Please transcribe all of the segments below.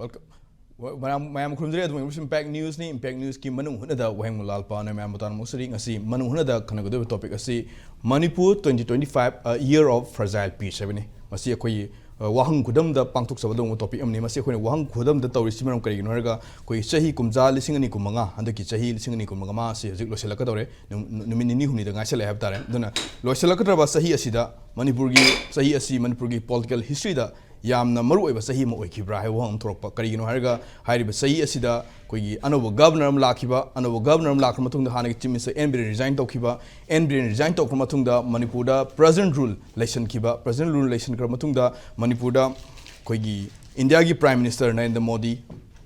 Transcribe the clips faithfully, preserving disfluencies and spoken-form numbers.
Welcome. ꯃꯌꯥꯝ ꯃꯌꯥꯝ ꯈꯨꯔꯨꯝꯖꯔꯤ꯫ ꯑꯗꯨꯝ ꯏꯝꯄꯦꯛ ꯅ꯭ꯌꯨꯁꯅꯤ꯫ ꯏꯝꯄꯦꯛ ꯅ꯭ꯌꯨꯁꯀꯤ ꯃꯅꯨꯡ ꯍꯨꯠꯅꯗ ꯋꯥꯍꯦꯡꯕꯝ ꯂꯥꯜꯄꯥꯅ ꯃꯌꯥꯝꯕꯨ ꯇꯥꯟꯅ ꯃꯨꯛꯁꯔꯤ꯫ ꯉꯁꯤ ꯃꯅꯨꯡ ꯍꯨꯠꯅꯗ ꯈꯟꯅꯒꯗꯧꯔꯤꯕ ꯇꯣꯄꯤꯛ ꯑꯁꯤ Manipur twenty twenty five, a year of fragile peace ꯍꯥꯏꯕꯅꯤ꯫ ꯃꯁꯤ ꯑꯩꯈꯣꯏꯒꯤ ꯋꯥꯍꯪ ꯈꯨꯗꯝꯗ ꯄꯥꯡꯊꯣꯛꯆꯒꯗꯧꯕ ꯇꯣꯄꯤꯛ ꯑꯃꯅꯤ꯫ ꯃꯁꯤ ꯑꯩꯈꯣꯏꯅ ꯋꯥꯍꯪ ꯈꯨꯗꯝꯗ ꯇꯧꯔꯤꯁꯤ ꯃꯔꯝ ꯀꯔꯤꯒꯤꯅꯣ ꯍꯥꯏꯔꯒ, ꯑꯩꯈꯣꯏꯒꯤ ꯆꯍꯤ ꯀꯨꯝꯖꯥ ꯂꯤꯁꯤꯡ ꯑꯅꯤ ꯀꯨꯟꯃꯉꯥ, ꯍꯟꯗꯛꯀꯤ ꯆꯍꯤ ꯂꯤꯁꯤꯡ ꯑꯅꯤ ꯀꯨꯟꯃꯉꯥ ꯑꯁꯤ ꯍꯧꯖꯤꯛ ꯂꯣꯏꯁꯤꯜꯂꯛꯀꯗꯧꯔꯦ꯫ ꯅꯨꯃꯤꯠ ꯅꯤꯅꯤ ꯍꯨꯝꯅꯤꯗ ꯉꯥꯏꯁꯜꯂꯛꯑꯦ ꯍꯥꯏꯕ ꯇꯥꯔꯦ꯫ ꯑꯗꯨꯅ ꯂꯣꯏꯁꯤꯜꯂꯛꯀꯗꯧꯔꯕ ꯆꯍꯤ ꯑꯁꯤꯗ ꯃꯅꯤꯄꯨꯔꯒꯤ ꯆꯍꯤ ꯑꯁꯤ ꯃꯅꯤꯄꯨꯔꯒꯤ ꯄꯣꯂꯤꯇꯤꯀꯦꯜ ꯍꯤꯁꯇ꯭ꯔꯤꯗ ꯌꯥꯝꯅ ꯃꯔꯨꯑꯣꯏꯕ ꯆꯍꯤ ꯑꯃ ꯑꯣꯏꯈꯤꯕ꯭ꯔꯥ ꯍꯥꯏꯕ ꯋꯥꯍꯪ ꯑꯃ ꯊꯣꯔꯛꯄ꯫ ꯀꯔꯤꯒꯤꯅꯣ ꯍꯥꯏꯔꯒ, ꯍꯥꯏꯔꯤꯕ ꯆꯍꯤ ꯑꯁꯤꯗ ꯑꯩꯈꯣꯏꯒꯤ ꯑꯅꯧꯕ ꯒꯕꯔꯅꯔ ꯑꯃ ꯂꯥꯛꯈꯤꯕ, ꯑꯅꯧꯕ ꯒꯕꯔꯅꯔ ꯑꯃ ꯂꯥꯛꯈ꯭ꯔ ꯃꯇꯨꯡꯗ ꯍꯥꯟꯅꯒꯤ chief minister N Biren resign ꯇꯧꯈꯤꯕ, ꯑꯦꯟ ꯕꯤꯔꯦꯟ ꯔꯤꯖꯥꯏꯟ ꯇꯧꯈ꯭ꯔ ꯃꯇꯨꯡꯗ ꯃꯅꯤꯄꯨꯔꯗ ꯄ꯭ꯔꯖꯦꯟ ꯔꯨꯜ ꯂꯩꯁꯟꯈꯤꯕ, ꯄ꯭ꯔꯖꯦꯟ ꯔꯨꯜ ꯂꯩꯁꯟꯈ꯭ꯔ ꯃꯇꯨꯡꯗ ꯃꯅꯤꯄꯨꯔꯗ ꯑꯩꯈꯣꯏꯒꯤ ꯏꯟꯗꯤꯌꯥꯒꯤ ꯄ꯭ꯔꯥꯏꯝ ꯃꯤꯅꯤꯁꯇꯔ ꯅꯔꯦꯟꯗ꯭ꯔ ꯃꯣꯗꯤ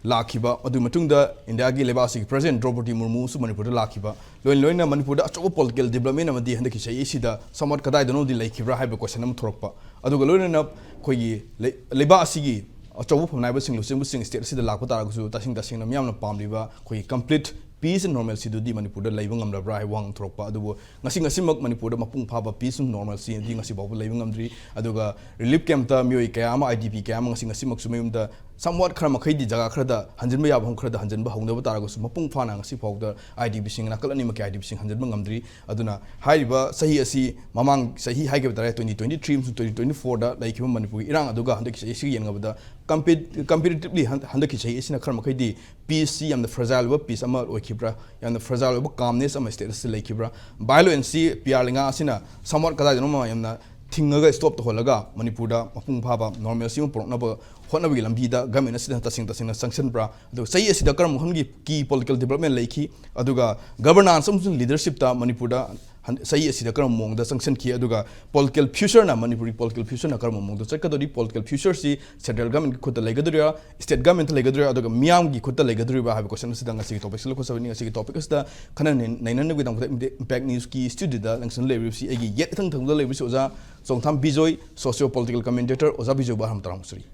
ꯂꯥꯛꯈꯤꯕ, ꯑꯗꯨꯒꯤ ꯃꯇꯨꯡꯗ ꯏꯟꯗꯤꯌꯥꯒꯤ ꯂꯩꯕꯥꯛ ꯑꯁꯤꯒꯤ ꯄ꯭ꯔꯖꯦꯟ ꯗ꯭ꯔꯧꯄꯗꯤ ꯃꯨꯔꯃꯨꯁꯨ ꯃꯅꯤꯄꯨꯔꯗ ꯂꯥꯛꯈꯤꯕ, ꯂꯣꯏꯅ ꯂꯣꯏꯅ ꯃꯅꯤꯄꯨꯔꯗ ꯑꯆꯧꯕ ꯄꯣꯂꯤꯇꯤꯀꯦꯜ ꯗꯤꯕ꯭ꯂꯞꯃꯦꯟ ꯑꯃꯗꯤ ꯍꯟꯗꯛꯀꯤ ꯆꯍꯤ ꯑꯁꯤꯗ ꯁꯝꯋꯥꯠ ꯀꯗꯥꯏꯗꯅꯣꯗꯤ ꯂꯩꯈꯤꯕ꯭ꯔꯥ ꯍꯥꯏꯕ ꯀꯣꯏꯁꯟ ꯑꯃ ꯊꯣꯔꯛꯄ꯫ ꯑꯗꯨꯒ ꯂꯣꯏꯅꯅ ꯑꯩꯈꯣꯏꯒꯤ ꯂꯩ-, ꯂꯩꯕꯥꯛ ꯑꯁꯤꯒꯤ ꯑꯆꯧꯕ ꯐꯝꯅꯥꯏꯕ ꯂꯨꯆꯤꯡꯕꯁꯤꯡ ꯁ꯭ꯇꯦꯠ ꯑꯁꯤꯗ ꯂꯥꯛꯄ ꯇꯥꯔꯒꯁꯨ, ꯇꯁꯦꯡ ꯇꯁꯦꯡꯅ ꯃꯤꯌꯥꯝꯅ ꯄꯥꯝꯂꯤꯕ ꯑꯩꯈꯣꯏꯒꯤ complete peace and normalcyꯗꯨꯗꯤ ꯃꯅꯤꯄꯨꯔꯗ ꯂꯩꯕ ꯉꯝꯂꯕ꯭ꯔꯥ ꯍꯥꯏꯕ ꯋꯥꯍꯪ ꯊꯣꯔꯛꯄ꯫ ꯑꯗꯨꯕꯨ ꯉꯁꯤ ꯉꯁꯤꯃꯛ ꯃꯅꯤꯄꯨꯔꯗ ꯃꯄꯨꯡ ꯐꯥꯕ peace and normalcyꯗꯤ ꯉꯁꯤ ꯐꯥꯎꯕ ꯂꯩꯕ ꯉꯝꯗ꯭ꯔꯤ꯫ ꯑꯗꯨꯒ ꯔꯤꯂꯤꯐ ꯀꯦꯝꯞꯇ ꯃꯤꯑꯣꯏ ꯀꯌꯥ ꯑꯃ, ꯑꯥꯏ ꯗꯤ ꯄꯤ ꯀꯌꯥ ꯑꯃ ꯉꯁꯤ ꯉꯁꯤꯃꯛꯁꯨ ꯃꯌꯨꯝꯗ ꯁꯝꯋꯥꯠ ꯈꯔ ꯃꯈꯩꯗꯤ, ꯖꯒꯥ ꯈꯔꯗ ꯍꯟꯖꯤꯟꯕ ꯌꯥꯕ ꯃꯐꯝ ꯈꯔꯗ ꯍꯟꯖꯤꯟꯕ ꯍꯧꯅꯕ ꯇꯥꯔꯒꯁꯨ, ꯃꯄꯨꯡ ꯐꯥꯅ ꯉꯁꯤ ꯐꯥꯎꯕꯗ ꯑꯥꯏ ꯗꯤ ꯄꯤꯁꯤꯡ, ꯅꯥꯀꯜ ꯑꯅꯤꯃꯛꯀꯤ ꯑꯥꯏ ꯗꯤ ꯄꯤꯁꯤꯡ ꯍꯟꯖꯤꯟꯕ ꯉꯝꯗ꯭ꯔꯤ꯫ ꯑꯗꯨꯅ ꯍꯥꯏꯔꯤꯕ ꯆꯍꯤ ꯑꯁꯤ, ꯃꯃꯥꯡ ꯆꯍꯤ ꯍꯥꯏꯒꯗꯕ ꯇꯥꯔꯦ, twenty twenty three ꯑꯃꯁꯨꯡ twenty twenty fourꯗ ꯂꯩꯈꯤꯕ ꯃꯅꯤꯄꯨꯔꯒꯤ ꯏꯔꯥꯡ ꯑꯗꯨꯒ ꯍꯟꯗꯛꯀꯤ ꯆꯍꯤ ꯑꯁꯤꯒ ꯌꯦꯡꯅꯕꯗ, compet-, comparatively ꯍꯟ-, ꯍꯟꯗꯛꯀꯤ ꯆꯍꯤ ꯑꯁꯤꯅ ꯈꯔ ꯃꯈꯩꯗꯤ peaceꯁꯤ ꯌꯥꯝꯅ fragile ꯑꯣꯏꯕ peace ꯑꯃ ꯑꯣꯏꯈꯤꯕ꯭ꯔꯥ, ꯌꯥꯝꯅ fragile ꯑꯣꯏꯕ calmness ꯑꯃ ꯁ꯭ꯇꯦꯠ ꯑꯁꯤꯗ ꯂꯩꯈꯤꯕ꯭ꯔꯥ? Violenceꯁꯤ ꯄꯤ ꯑꯥꯔ ꯂꯩꯉꯥꯛ ꯑꯁꯤꯅ ꯁꯝꯋꯥꯠ ꯀꯗꯥꯏꯗꯅꯣꯃ ꯌꯥꯝꯅ ꯊꯤꯡꯉꯒ, stop ꯇꯧꯍꯜꯂꯒ ꯃꯅꯤꯄꯨꯔꯗ ꯃꯄꯨꯡ ꯐꯥꯕ normalcy ꯑꯃ ꯄꯨꯔꯛꯅꯕ ꯍꯣꯠꯅꯕꯒꯤ ꯂꯝꯕꯤꯗ ꯒꯃꯦꯟ ꯑꯁꯤꯅ ꯇꯁꯦꯡ ꯇꯁꯦꯡꯅ ꯆꯪꯁꯤꯟꯕ꯭ꯔꯥ? ꯑꯗꯨꯒ ꯆꯍꯤ ꯑꯁꯤꯗ ꯀꯔꯝꯕ ꯃꯈꯜꯒꯤ key political development ꯂꯩꯈꯤ? ꯑꯗꯨꯒ governance ꯑꯃꯁꯨꯡ leadershipꯇ ꯃꯅꯤꯄꯨꯔꯗ ꯍꯟ-, ꯆꯍꯤ ꯑꯁꯤꯗ ꯀꯔꯝꯕ ꯃꯑꯣꯡꯗ ꯆꯪꯁꯤꯟꯈꯤ? ꯑꯗꯨꯒ political futureꯅ, ꯃꯅꯤꯄꯨꯔꯒꯤ political futureꯅ ꯀꯔꯝꯕ ꯃꯑꯣꯡꯗ ꯆꯠꯀꯗꯧꯔꯤ? Political futureꯁꯤ central governmentꯀꯤ ꯈꯨꯠꯇ ꯂꯩꯒꯗꯧꯔꯤꯕ꯭ꯔꯥ, state governmentꯇ ꯂꯩꯒꯗꯧꯔꯤꯕ꯭ꯔꯥ, ꯑꯗꯨꯒ ꯃꯤꯌꯥꯝꯒꯤ ꯈꯨꯠꯇ ꯂꯩꯒꯗꯧꯔꯤꯕ꯭ꯔꯥ ꯍꯥꯏꯕ ꯀꯣꯏꯁꯟ ꯑꯁꯤꯗ ꯉꯁꯤꯒꯤ ꯇꯣꯄꯤꯛꯁꯤ ꯂꯧꯈꯠꯆꯕꯅꯤ꯫ ꯉꯁꯤꯒꯤ ꯇꯣꯄꯤꯛ ꯑꯁꯤꯗ ꯈꯟꯅ ꯅꯩ-, ꯅꯩꯅꯅꯕꯒꯤꯗꯃꯛꯇ ꯏꯝꯄꯦꯛ ꯅ꯭ꯌꯨꯁꯀꯤ ꯁ꯭ꯇꯨꯗꯤꯑꯣꯗ ꯂꯪꯁꯟ ꯂꯩꯔꯤꯕꯁꯤ ꯑꯩꯒꯤ ꯌꯦꯠ ꯏꯊꯪ ꯊꯪꯕꯗ ꯂꯩꯔꯤꯕꯁꯤ ꯑꯣꯖꯥ ꯆꯣꯡꯊꯥꯝ ꯕꯤꯖꯣꯏ, socio political commentator꯫ ꯑꯣꯖꯥ ꯕꯤꯖꯣꯏꯕꯨ ꯑꯍꯥꯟꯕ ꯇꯔꯥꯃꯨꯛ ꯁꯨꯔꯤ꯫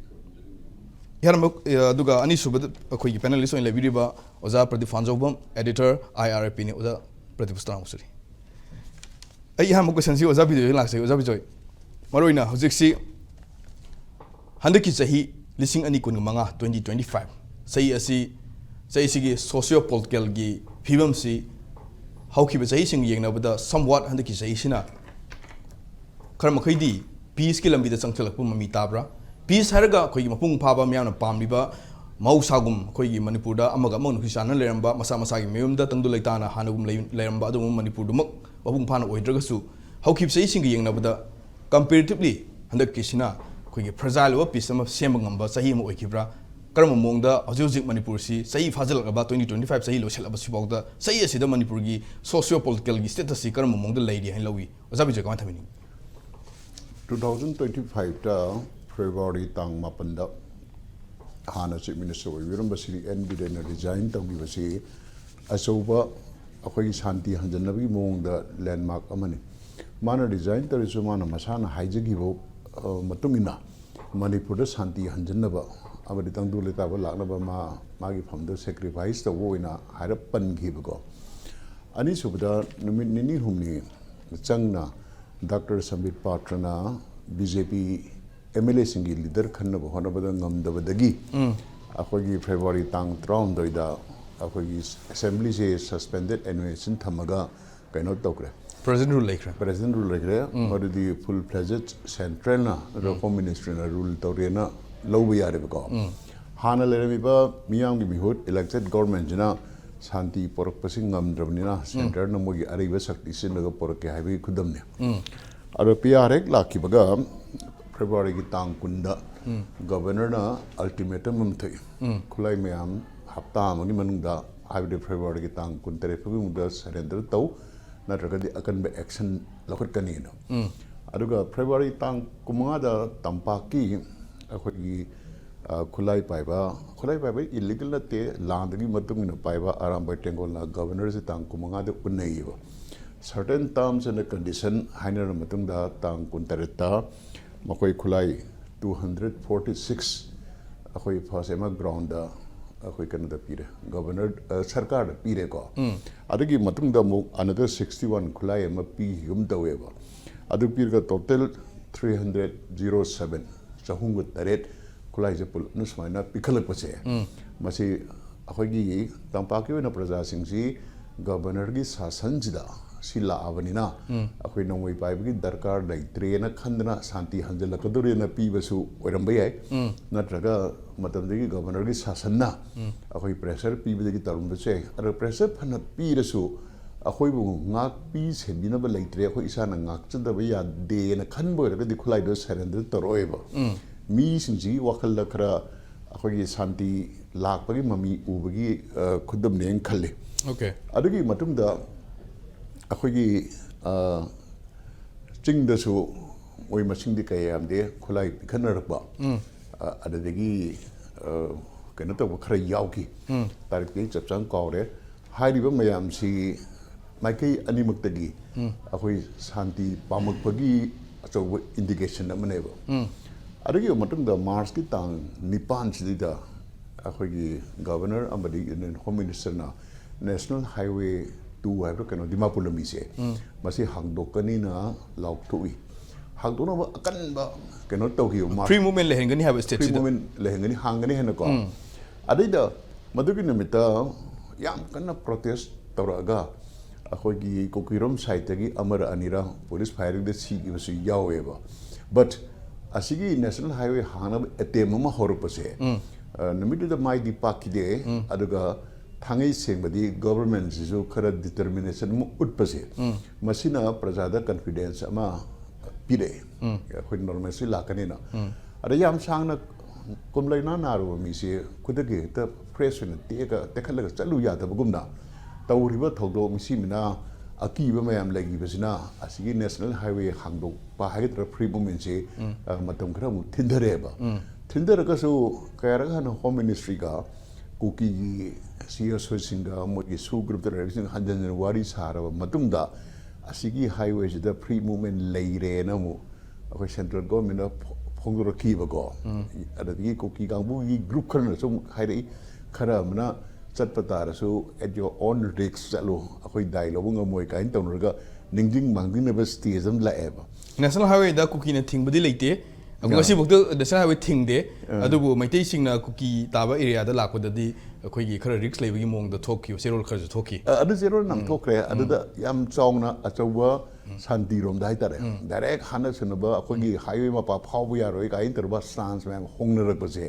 ꯏꯍꯥꯟꯕ, ꯑ, ꯑꯗꯨꯒ ꯑꯅꯤꯁꯨꯕꯗ ꯑꯩꯈꯣꯏꯒꯤ panelist ꯑꯣꯏꯅ ꯂꯩꯕꯤꯔꯤꯕ ꯑꯣꯖꯥ Pradeep ꯐꯥꯟꯖꯧꯕꯝ, editor, I R I P ꯅꯤ꯫ ꯑꯣꯖꯥ ꯄ꯭ꯔꯗꯤꯞ ꯇꯔꯥꯃꯨꯛ ꯁꯨꯔꯤ꯫ ꯑꯩ ꯑꯍꯥꯟꯕ ꯀꯣꯏꯁꯟꯁꯤ ꯑꯣꯖꯥ ꯕꯤꯖꯣꯏ ꯂꯥꯛꯆꯩ꯫ ꯑꯣꯖꯥ ꯕꯤꯖꯣꯏ, ꯃꯔꯨꯑꯣꯏꯅ ꯍꯧꯖꯤꯛꯁꯤ ꯍꯟꯗꯛꯀꯤ ꯆꯍꯤ ꯂꯤꯁꯤꯡ ꯑꯅꯤ ꯀꯨꯟꯃꯉꯥ, twenty twenty five ꯆꯍꯤ ꯑꯁꯤ, ꯆꯍꯤꯁꯤꯒꯤ socio political ꯒꯤ ꯐꯤꯕꯝꯁꯤ ꯍꯧꯈꯤꯕ ꯆꯍꯤꯁꯤꯡꯒ ꯌꯦꯡꯅꯕꯗ somewhat ꯍꯟꯗꯛꯀꯤ ꯆꯍꯤꯁꯤꯅ ꯈꯔ ꯃꯈꯩꯗꯤ peace ꯀꯤ ꯂꯝꯕꯤꯗ ꯆꯪꯁꯤꯜꯂꯛꯄ ꯃꯃꯤ ꯇꯥꯕ꯭ꯔꯥ? Peace ꯍꯥꯏꯔꯒ ꯑꯩꯈꯣꯏꯒꯤ ꯃꯄꯨꯡ ꯐꯥꯕ ꯃꯤꯌꯥꯝꯅ ꯄꯥꯝꯂꯤꯕ, ꯃꯍꯧꯁꯥꯒꯨꯝ ꯑꯩꯈꯣꯏꯒꯤ ꯃꯅꯤꯄꯨꯔꯗ ꯑꯃꯒ ꯑꯃꯒ ꯅꯨꯡꯁꯤ ꯆꯥꯟꯅꯅ ꯂꯩꯔꯝꯕ, ꯃꯁꯥ ꯃꯁꯥꯒꯤ ꯃꯌꯨꯝꯗ ꯇꯪꯗꯨ ꯂꯩꯇꯥꯅ ꯍꯥꯟꯅꯒꯨꯝ ꯂꯩ-, ꯂꯩꯔꯝꯕ ꯑꯗꯨꯒꯨꯝꯕ ꯃꯅꯤꯄꯨꯔꯗꯨꯃꯛ ꯃꯄꯨꯡ ꯐꯥꯅ ꯑꯣꯏꯗ꯭ꯔꯒꯁꯨ, ꯍꯧꯈꯤꯕ ꯆꯍꯤꯁꯤꯡꯒ ꯌꯦꯡꯅꯕꯗ comparatively ꯍꯟꯗꯛꯀꯤꯁꯤꯅ ꯑꯩꯈꯣꯏꯒꯤ fragile ꯑꯣꯏꯕ peace ꯑꯃ ꯁꯦꯝꯕ ꯉꯝꯕ ꯆꯍꯤ ꯑꯃ ꯑꯣꯏꯈꯤꯕ꯭ꯔꯥ? ꯀꯔꯝꯕ ꯃꯑꯣꯡꯗ ꯍꯧꯖꯤꯛ ꯍꯧꯖꯤꯛ ꯃꯅꯤꯄꯨꯔꯁꯤ ꯆꯍꯤ ꯐꯥꯖꯤꯜꯂꯛꯂꯕ, twenty twenty five ꯆꯍꯤ ꯂꯣꯏꯁꯤꯜꯂꯛꯂꯕꯁꯤꯐꯥꯎꯗ, ꯆꯍꯤ ꯑꯁꯤꯗ ꯃꯅꯤꯄꯨꯔꯒꯤ socio political ꯒꯤ status ꯁꯤ ꯀꯔꯝꯕ ꯃꯑꯣꯡꯗ ꯂꯩꯔꯤ ꯍꯥꯏꯅ ꯂꯧꯏ? ꯑꯣꯖꯥ ꯕꯤꯖꯣꯏ, ꯀꯃꯥꯏꯅ ꯊꯝꯕꯤꯅꯤꯡꯉꯤ? Two thousand twenty five ꯇ February ꯇꯥꯡ ꯃꯥꯄꯟꯗ ꯍꯥꯟꯅ Chief Minister ꯑꯣꯏꯕꯤꯔꯝꯕ ꯁ꯭ꯔꯤ ꯑꯦꯟ ꯕꯤꯔꯦꯟꯅ resign ꯇꯧꯈꯤꯕꯁꯤ ꯑꯆꯧꯕ ꯑꯩꯈꯣꯏꯒꯤ ꯁꯥꯟꯇꯤ ꯍꯟꯖꯟꯅꯕꯒꯤ ꯃꯑꯣꯡꯗ landmark ꯑꯃꯅꯤ꯫ ꯃꯥꯅ resign ꯇꯧꯔꯤꯁꯨ ꯃꯥꯅ ꯃꯁꯥꯅ ꯍꯥꯏꯖꯈꯤꯕ, ꯑ, ꯃꯇꯨꯡ ꯏꯟꯅ ꯃꯅꯤꯄꯨꯔꯗ ꯁꯥꯟꯇꯤ ꯍꯟꯖꯟꯅꯕ ꯑꯃꯗꯤ ꯇꯪꯗꯨ ꯂꯩꯇꯥꯕ ꯂꯥꯛꯅꯕ ꯃꯥ ꯃꯥꯒꯤ ꯐꯝꯗ sacrifice ꯇꯧꯕ ꯑꯣꯏꯅ ꯍꯥꯏꯔꯞ ꯄꯟꯈꯤꯕꯀꯣ꯫ ꯑꯅꯤꯁꯨꯕꯗ, ꯅꯨꯃꯤꯠ ꯅꯤꯅꯤ ꯍꯨꯝꯅꯤ ꯆꯪꯅ ꯗꯥꯛꯇꯔ ꯁꯝꯕꯤꯠ ꯄꯥꯇ꯭ꯔꯅ B J P M L ꯑꯦꯁꯤꯡꯒꯤ leader ꯈꯟꯅꯕ ꯍꯣꯠꯅꯕꯗ ꯉꯝꯗꯕꯗꯒꯤ ꯑꯩꯈꯣꯏꯒꯤ February ꯇꯥꯡ ꯇꯔꯥꯍꯨꯝꯗꯣꯏꯗ ꯑꯩꯈꯣꯏꯒꯤ assembly ꯁꯦ suspended animation ꯊꯝꯃꯒ ꯀꯩꯅꯣ ꯇꯧꯈ꯭ꯔꯦ꯫ President rule ꯂꯩꯈ꯭ꯔꯦ꯫ President rule ꯂꯩꯈ꯭ꯔꯦ꯫ ꯃꯗꯨꯗꯤ full fledged central ꯅ ꯅꯠꯇ꯭ꯔꯒ Home Ministry ꯅ rule ꯇꯧꯔꯦꯅ ꯂꯧꯕ ꯌꯥꯔꯦꯕꯀꯣ꯫ ꯍꯥꯟꯅ ꯂꯩꯔꯝꯃꯤꯕ ꯃꯤꯌꯥꯝꯒꯤ ꯃꯤꯍꯨꯠ elected government ꯁꯤꯅ ꯁꯥꯟꯇꯤ ꯄꯨꯔꯛꯄꯁꯤ ꯉꯝꯗ꯭ꯔꯕꯅꯤꯅ central ꯅ ꯃꯣꯏꯒꯤ ꯑꯔꯩꯕ ꯁꯛꯇꯤ ꯁꯤꯖꯤꯟꯅꯔꯒ ꯄꯨꯔꯛꯀꯦ ꯍꯥꯏꯕꯒꯤ ꯈꯨꯗꯝꯅꯤ꯫ ꯑꯗꯣ ꯄꯤ ꯑꯥꯔ ꯍꯦꯛ ꯂꯥꯛꯈꯤꯕꯒ February ꯒꯤ ꯇꯥꯡ ꯀꯨꯟꯗ Governor ꯅ ultimatum ꯑꯃ ꯊꯣꯛꯏ꯫ ꯈꯨꯠꯂꯥꯏ ꯃꯌꯥꯝ ꯍꯞꯇꯥ ꯑꯃꯒꯤ ꯃꯅꯨꯡꯗ, ꯍꯥꯏꯕꯗꯤ February ꯒꯤ ꯇꯥꯡ ꯀꯨꯟꯇꯔꯦꯠ ꯐꯥꯎꯒꯤ ꯃꯅꯨꯡꯗ surrender ꯇꯧ, ꯅꯠꯇ꯭ꯔꯒꯗꯤ ꯑꯀꯟꯕ action ꯂꯧꯈꯠꯀꯅꯤꯅ꯫ ꯑꯗꯨꯒ February ꯇꯥꯡ ꯀꯨꯟꯃꯉꯥꯗ ꯇꯝꯄꯥꯛꯀꯤ ꯑꯩꯈꯣꯏꯒꯤ, ꯑ, ꯈꯨꯠꯂꯥꯏ ꯄꯥꯏꯕ, ꯈꯨꯠꯂꯥꯏ ꯄꯥꯏꯕ illegal ꯅꯠꯇꯦ, ꯂꯥꯟꯗꯨꯒꯤ ꯃꯇꯨꯡ ꯏꯟꯅ ꯄꯥꯏꯕ ꯑꯔꯥꯝꯕꯥꯏ ꯇꯦꯡꯒꯣꯜꯅ Governor ꯁꯦ ꯇꯥꯡ ꯀꯨꯟꯃꯉꯥꯗ ꯎꯅꯩꯌꯦꯕ꯫ Certain terms and condition ꯍꯥꯏꯅꯔꯕ ꯃꯇꯨꯡꯗ ꯇꯥꯡ ꯀꯨꯟꯇꯔꯦꯠꯇ ꯃꯈꯣꯏ ꯈꯨꯠꯂꯥꯏ two hundred forty six ꯑꯩꯈꯣꯏ ꯐꯁ ꯑꯦꯝ ꯑꯦꯐ ground ꯗ ꯑꯩꯈꯣꯏ ꯀꯩꯅꯣꯗ ꯄꯤꯔꯦ, Governor, ꯑ, ꯁꯔꯀꯥꯔꯗ ꯄꯤꯔꯦꯀꯣ꯫ ꯑꯗꯨꯒꯤ ꯃꯇꯨꯡꯗ ꯑꯃꯨꯛ another sixty one ꯈꯨꯠꯂꯥꯏ ꯑꯃ ꯄꯤꯈꯤꯒꯨꯝ ꯇꯧꯋꯦꯕ꯫ ꯑꯗꯨ ꯄꯤꯔꯒ total three hundred zero seven, ꯆꯍꯨꯝꯒ ꯇꯔꯦꯠ ꯈꯨꯠꯂꯥꯏꯁꯦ ꯄꯨꯂꯞꯅ ꯁꯨꯃꯥꯏꯅ ꯄꯤꯈꯠꯂꯛꯄꯁꯦ, ꯃꯁꯤ ꯑꯩꯈꯣꯏꯒꯤ ꯇꯝꯄꯥꯛꯀꯤ ꯑꯣꯏꯅ ꯄ꯭ꯔꯖꯥꯁꯤꯡꯁꯤ ꯒꯕꯔꯅꯔꯒꯤ ꯁꯥꯁꯟꯁꯤꯗ ꯁꯤ ꯂꯥꯛꯑꯕꯅꯤꯅ, ꯑꯩꯈꯣꯏ ꯅꯣꯡꯃꯩ ꯄꯥꯏꯕꯒꯤ ꯗꯔꯀꯥꯔ ꯂꯩꯇ꯭ꯔꯦꯅ ꯈꯟꯗꯅ ꯁꯥꯟꯇꯤ ꯍꯟꯖꯤꯜꯂꯛꯀꯗꯧꯔꯦꯅ ꯄꯤꯕꯁꯨ ꯑꯣꯏꯔꯝꯕ ꯌꯥꯏ꯫ ꯅꯠꯇ꯭ꯔꯒ ꯃꯇꯝꯗꯨꯒꯤ ꯒꯕꯔꯅꯔꯒꯤ ꯁꯥꯁꯟꯅ ꯑꯩꯈꯣꯏ ꯄ꯭ꯔꯦꯁꯔ ꯄꯤꯕꯗꯒꯤ ꯇꯧꯔꯝꯕꯁꯨ ꯌꯥꯏ꯫ ꯑꯗꯣ ꯄ꯭ꯔꯦꯁꯔ ꯐꯅ ꯄꯤꯔꯁꯨ ꯑꯩꯈꯣꯏꯕꯨ ꯉꯥꯛꯄꯤ ꯁꯦꯟꯕꯤꯅꯕ ꯂꯩꯇ꯭ꯔꯦ, ꯑꯩꯈꯣꯏ ꯏꯁꯥꯅ ꯉꯥꯛꯆꯗꯕ ꯌꯥꯗꯦꯅ ꯈꯟꯕ ꯑꯣꯏꯔꯒꯗꯤ ꯈꯨꯠꯂꯥꯏꯗꯣ ꯁꯔꯦꯟꯗꯔ ꯇꯧꯔꯛꯑꯣꯏꯕ꯫ ꯃꯤꯁꯤꯡꯁꯤꯒꯤ ꯋꯥꯈꯜꯗ ꯈꯔ ꯑꯩꯈꯣꯏꯒꯤ ꯁꯥꯟꯇꯤ ꯂꯥꯛꯄꯒꯤ ꯃꯃꯤ ꯎꯕꯒꯤ, ꯑ, ꯈꯨꯗꯝꯅꯦꯅ ꯈꯜꯂꯤ꯫ ꯑꯣꯀꯦ꯫ ꯑꯗꯨꯒꯤ ꯃꯇꯨꯡꯗ ꯑꯩꯈꯣꯏꯒꯤ, ꯑ, ꯆꯤꯡꯗꯁꯨ ꯃꯣꯏ ꯃꯁꯤꯡꯗꯤ ꯀꯌꯥ ꯌꯥꯝꯗꯦ, ꯈꯨꯠꯂꯥꯏ ꯄꯤꯈꯠꯅꯔꯛꯄ, ꯑ, ꯑꯗꯨꯗꯒꯤ, ꯑ, ꯀꯩꯅꯣ ꯇꯧꯕ ꯈꯔ ꯌꯥꯎꯈꯤ꯫ ꯇꯥꯔꯤꯛꯇꯤ ꯑꯩ ꯆꯞ ꯆꯥꯅ ꯀꯥꯎꯔꯦ꯫ ꯍꯥꯏꯔꯤꯕ ꯃꯌꯥꯝꯁꯤ ꯃꯥꯏꯀꯩ ꯑꯅꯤꯃꯛꯇꯒꯤ ꯑꯩꯈꯣꯏ ꯁꯥꯟꯇꯤ ꯄꯥꯝꯃꯛꯄꯒꯤ ꯑꯆꯧꯕ ꯏꯟꯗꯤꯀꯦꯁꯟ ꯑꯃꯅꯦꯕ꯫ ꯑꯗꯨꯒꯤ ꯃꯇꯨꯡꯗ ꯃꯥꯔꯆꯀꯤ ꯇꯥꯡ ꯅꯤꯄꯥꯟꯁꯤꯗꯩꯗ ꯑꯩꯈꯣꯏꯒꯤ ꯒꯕꯔꯅꯔ ꯑꯃꯗꯤ ꯌꯨꯅꯤꯌꯟ ꯍꯣꯝ ꯃꯤꯅꯤꯁꯇꯔꯅ ꯅꯦꯁꯅꯦꯜ ꯍꯥꯏꯋꯦ ꯇꯨ ꯍꯥꯏꯕ꯭ꯔꯥ ꯀꯩꯅꯣ, ꯗꯤꯃꯥꯄꯨꯔ ꯂꯝꯕꯤꯁꯦ, ꯃꯁꯤ ꯍꯥꯡꯗꯣꯛꯀꯅꯤꯅ ꯂꯥꯎꯊꯣꯛꯏ꯫ ꯍꯥꯡꯗꯣꯛꯅꯕ ꯑꯀꯟꯕ ꯀꯩꯅꯣ ꯇꯧꯈꯤꯕ, ꯃꯥꯔꯆ ꯐ꯭ꯔꯤ ꯃꯨꯚꯃꯦꯟ ꯂꯩꯍꯟꯒꯅꯤ ꯍꯥꯏꯕ ꯐ꯭ꯔꯤ ꯁ꯭ꯇꯦꯠꯁꯤꯗ꯫ ꯃꯨꯚꯃꯦꯟ ꯂꯩꯍꯟꯒꯅꯤ, ꯍꯥꯡꯒꯅꯤ ꯍꯥꯏꯅꯀꯣ꯫ ꯑꯗꯩꯗ ꯃꯗꯨꯒꯤ ꯅꯨꯃꯤꯠꯇ ꯌꯥꯝ ꯀꯟꯅ ꯄ꯭ꯔꯣꯇꯦꯁ ꯇꯧꯔꯛꯑꯒ ꯑꯩꯈꯣꯏꯒꯤ ꯀꯨꯀꯤꯔꯣꯝ ꯁꯥꯏꯠꯇꯒꯤ ꯑꯃꯔ ꯑꯅꯤꯔ ꯄꯨꯂꯤꯁ ꯐꯥꯏꯌꯔꯤꯡꯗ ꯁꯤꯈꯤꯕꯁꯨ ꯌꯥꯎꯋꯦꯕ꯫ ꯕꯠ ꯑꯁꯤꯒꯤ ꯅꯦꯁꯅꯦꯜ ꯍꯥꯏꯋꯦ ꯍꯥꯡꯅꯕ ꯑꯦꯇꯦꯝ ꯑꯃ ꯍꯧꯔꯛꯄꯁꯦ, ꯑ, ꯅꯨꯃꯤꯠꯇꯨꯗ ꯃꯥꯏꯗꯤ ꯄꯥꯛꯈꯤꯗꯦ꯫ ꯑꯗꯨꯒ ꯊꯥꯡꯉꯩ ꯁꯦꯡꯕꯗꯤ ꯒꯣꯚꯔꯟꯃꯦꯟꯠꯁꯤꯁꯨ ꯈꯔ ꯗꯤꯇꯔꯃꯤꯅꯦꯁꯟ ꯑꯃ ꯎꯠꯄꯁꯦ, ꯃꯁꯤꯅ ꯄ꯭ꯔꯖꯥꯗ ꯀꯟꯐꯤꯗꯦꯟꯁ ꯑꯃ ꯄꯤꯔꯛꯑꯦ, ꯑꯩꯈꯣꯏ ꯅꯣꯔꯃꯦꯜꯁꯤ ꯂꯥꯛꯀꯅꯤꯅ꯫ ꯑꯗ ꯌꯥꯝ ꯁꯥꯡꯅ ꯀꯣꯝ ꯂꯥꯏꯅꯥ ꯅꯥꯔꯨꯕ ꯃꯤꯁꯦ ꯈꯨꯗꯛꯀꯤ ꯍꯦꯛꯇ ꯐ꯭ꯔꯦꯁ ꯑꯣꯏꯅ ꯇꯦꯛꯑꯒ, ꯇꯦꯛꯈꯠꯂꯒ ꯆꯠꯂꯨ ꯌꯥꯗꯕꯒꯨꯝꯅ ꯇꯧꯔꯤꯕ ꯊꯧꯗꯣꯛ ꯃꯁꯤ ꯃꯤꯅ ꯑꯀꯤꯕ ꯃꯌꯥꯝ ꯂꯩꯈꯤꯕꯁꯤꯅ ꯑꯁꯤꯒꯤ ꯅꯦꯁꯅꯦꯜ ꯍꯥꯏꯋꯦ ꯍꯥꯡꯗꯣꯛꯄ ꯍꯥꯏꯒꯗ꯭ꯔꯥ, ꯐ꯭ꯔꯤ ꯃꯨꯚꯃꯦꯟꯠꯁꯦ, ꯑ, ꯃꯇꯝ ꯈꯔ ꯑꯃꯨꯛ ꯊꯤꯟꯊꯔꯛꯑꯦꯕ꯫ ꯊꯤꯟꯊꯔꯒꯁꯨ ꯀꯌꯥꯔꯛ ꯍꯥꯟꯅ ꯍꯣꯝ ꯃꯤꯅꯤꯁꯇ꯭ꯔꯤꯒ ꯀꯨꯀꯤꯒꯤ ꯁꯤ ꯑꯦꯁ ꯑꯣꯁꯤꯡꯒ ꯃꯣꯏꯒꯤ ꯁꯨ ꯒ꯭ꯔꯨꯞꯇ ꯂꯩꯔꯤꯕꯁꯤꯡ ꯍꯟꯖꯤꯟ ꯍꯟꯖꯤꯟ ꯋꯥꯔꯤ ꯁꯥꯔꯕ ꯃꯇꯨꯡꯗ ꯑꯁꯤꯒꯤ ꯍꯥꯏꯋꯦꯁꯤꯗ ꯐ꯭ꯔꯤ ꯃꯨꯚꯃꯦꯟꯠ ꯂꯩꯔꯦꯅ ꯑꯃꯨꯛ ꯑꯩꯈꯣꯏ ꯁꯦꯟꯇ꯭ꯔꯦꯜ ꯒꯣꯔꯃꯦꯟꯠꯅ ꯐꯣ-, ꯐꯣꯡꯗꯣꯔꯛꯈꯤꯕꯀꯣ꯫ ꯑꯗꯒꯤ ꯀꯨꯀꯤ ꯀꯥꯡꯕꯨꯒꯤ ꯒ꯭ꯔꯨꯞ ꯈꯔꯅꯁꯨ ꯑꯃꯨꯛ ꯍꯥꯏꯔꯛꯏ, ꯈꯔ ꯑꯃꯅ ꯆꯠꯄ ꯇꯥꯔꯁꯨ at your own risk ꯆꯠꯂꯨ, ꯑꯩꯈꯣꯏ ꯗꯥꯏ ꯂꯧꯕ ꯉꯝꯃꯣꯏ ꯀꯥꯏꯅ ꯇꯧꯅꯔꯒ ꯅꯤꯡꯁꯤꯡ ꯃꯥꯡꯖꯤꯟꯅꯕ ꯁ꯭ꯇꯦꯖ ꯑꯃ ꯂꯥꯛꯑꯦꯕ꯫ ꯅꯦꯁꯅꯦꯜ ꯍꯥꯏꯋꯦꯗ ꯀꯨꯀꯤꯅ ꯊꯤꯡꯕꯗꯤ ꯂꯩꯇꯦ꯫ ꯑꯗꯨ ꯉꯁꯤꯐꯥꯎꯗ ꯅꯦꯁꯅꯦꯜ ꯍꯥꯏꯋꯦ ꯊꯤꯡꯗꯦ꯫ ꯑꯗꯨꯕꯨ ꯃꯩꯇꯩꯁꯤꯡꯅ ꯀꯨꯀꯤ ꯇꯥꯕ ꯑꯦꯔꯤꯌꯥꯗ ꯂꯥꯛꯄꯗꯗꯤ ꯑꯩꯈꯣꯏꯒꯤ ꯈꯔ ꯔꯤꯛꯁ ꯂꯩꯕꯒꯤ ꯃꯑꯣꯡꯗ ꯊꯣꯛꯈꯤꯕ ꯆꯦꯔꯣꯜ ꯈꯔꯁꯨ ꯊꯣꯛꯈꯤ꯫ ꯑ, ꯑꯗꯨ ꯆꯦꯔꯣꯜ ꯌꯥꯝ ꯊꯣꯛꯈ꯭ꯔꯦ꯫ ꯑꯗꯨꯗ ꯌꯥꯝ ꯆꯥꯎꯅ ꯑꯆꯧꯕ ꯁꯥꯟꯇꯤꯔꯣꯝꯗ ꯍꯥꯏꯇꯥꯔꯦ, ꯗꯥꯏꯔꯦꯛ ꯍꯥꯠꯅ ꯁꯨꯅꯕ, ꯑꯩꯈꯣꯏꯒꯤ ꯍꯥꯏꯋꯦ ꯃꯄꯥ ꯐꯥꯎꯕ ꯌꯥꯔꯣꯏ ꯀꯥꯏꯅ ꯇꯧꯔꯕ ꯁ꯭ꯇꯥꯟꯁ ꯃꯌꯥꯝ ꯍꯣꯡꯅꯔꯛꯄꯁꯦ,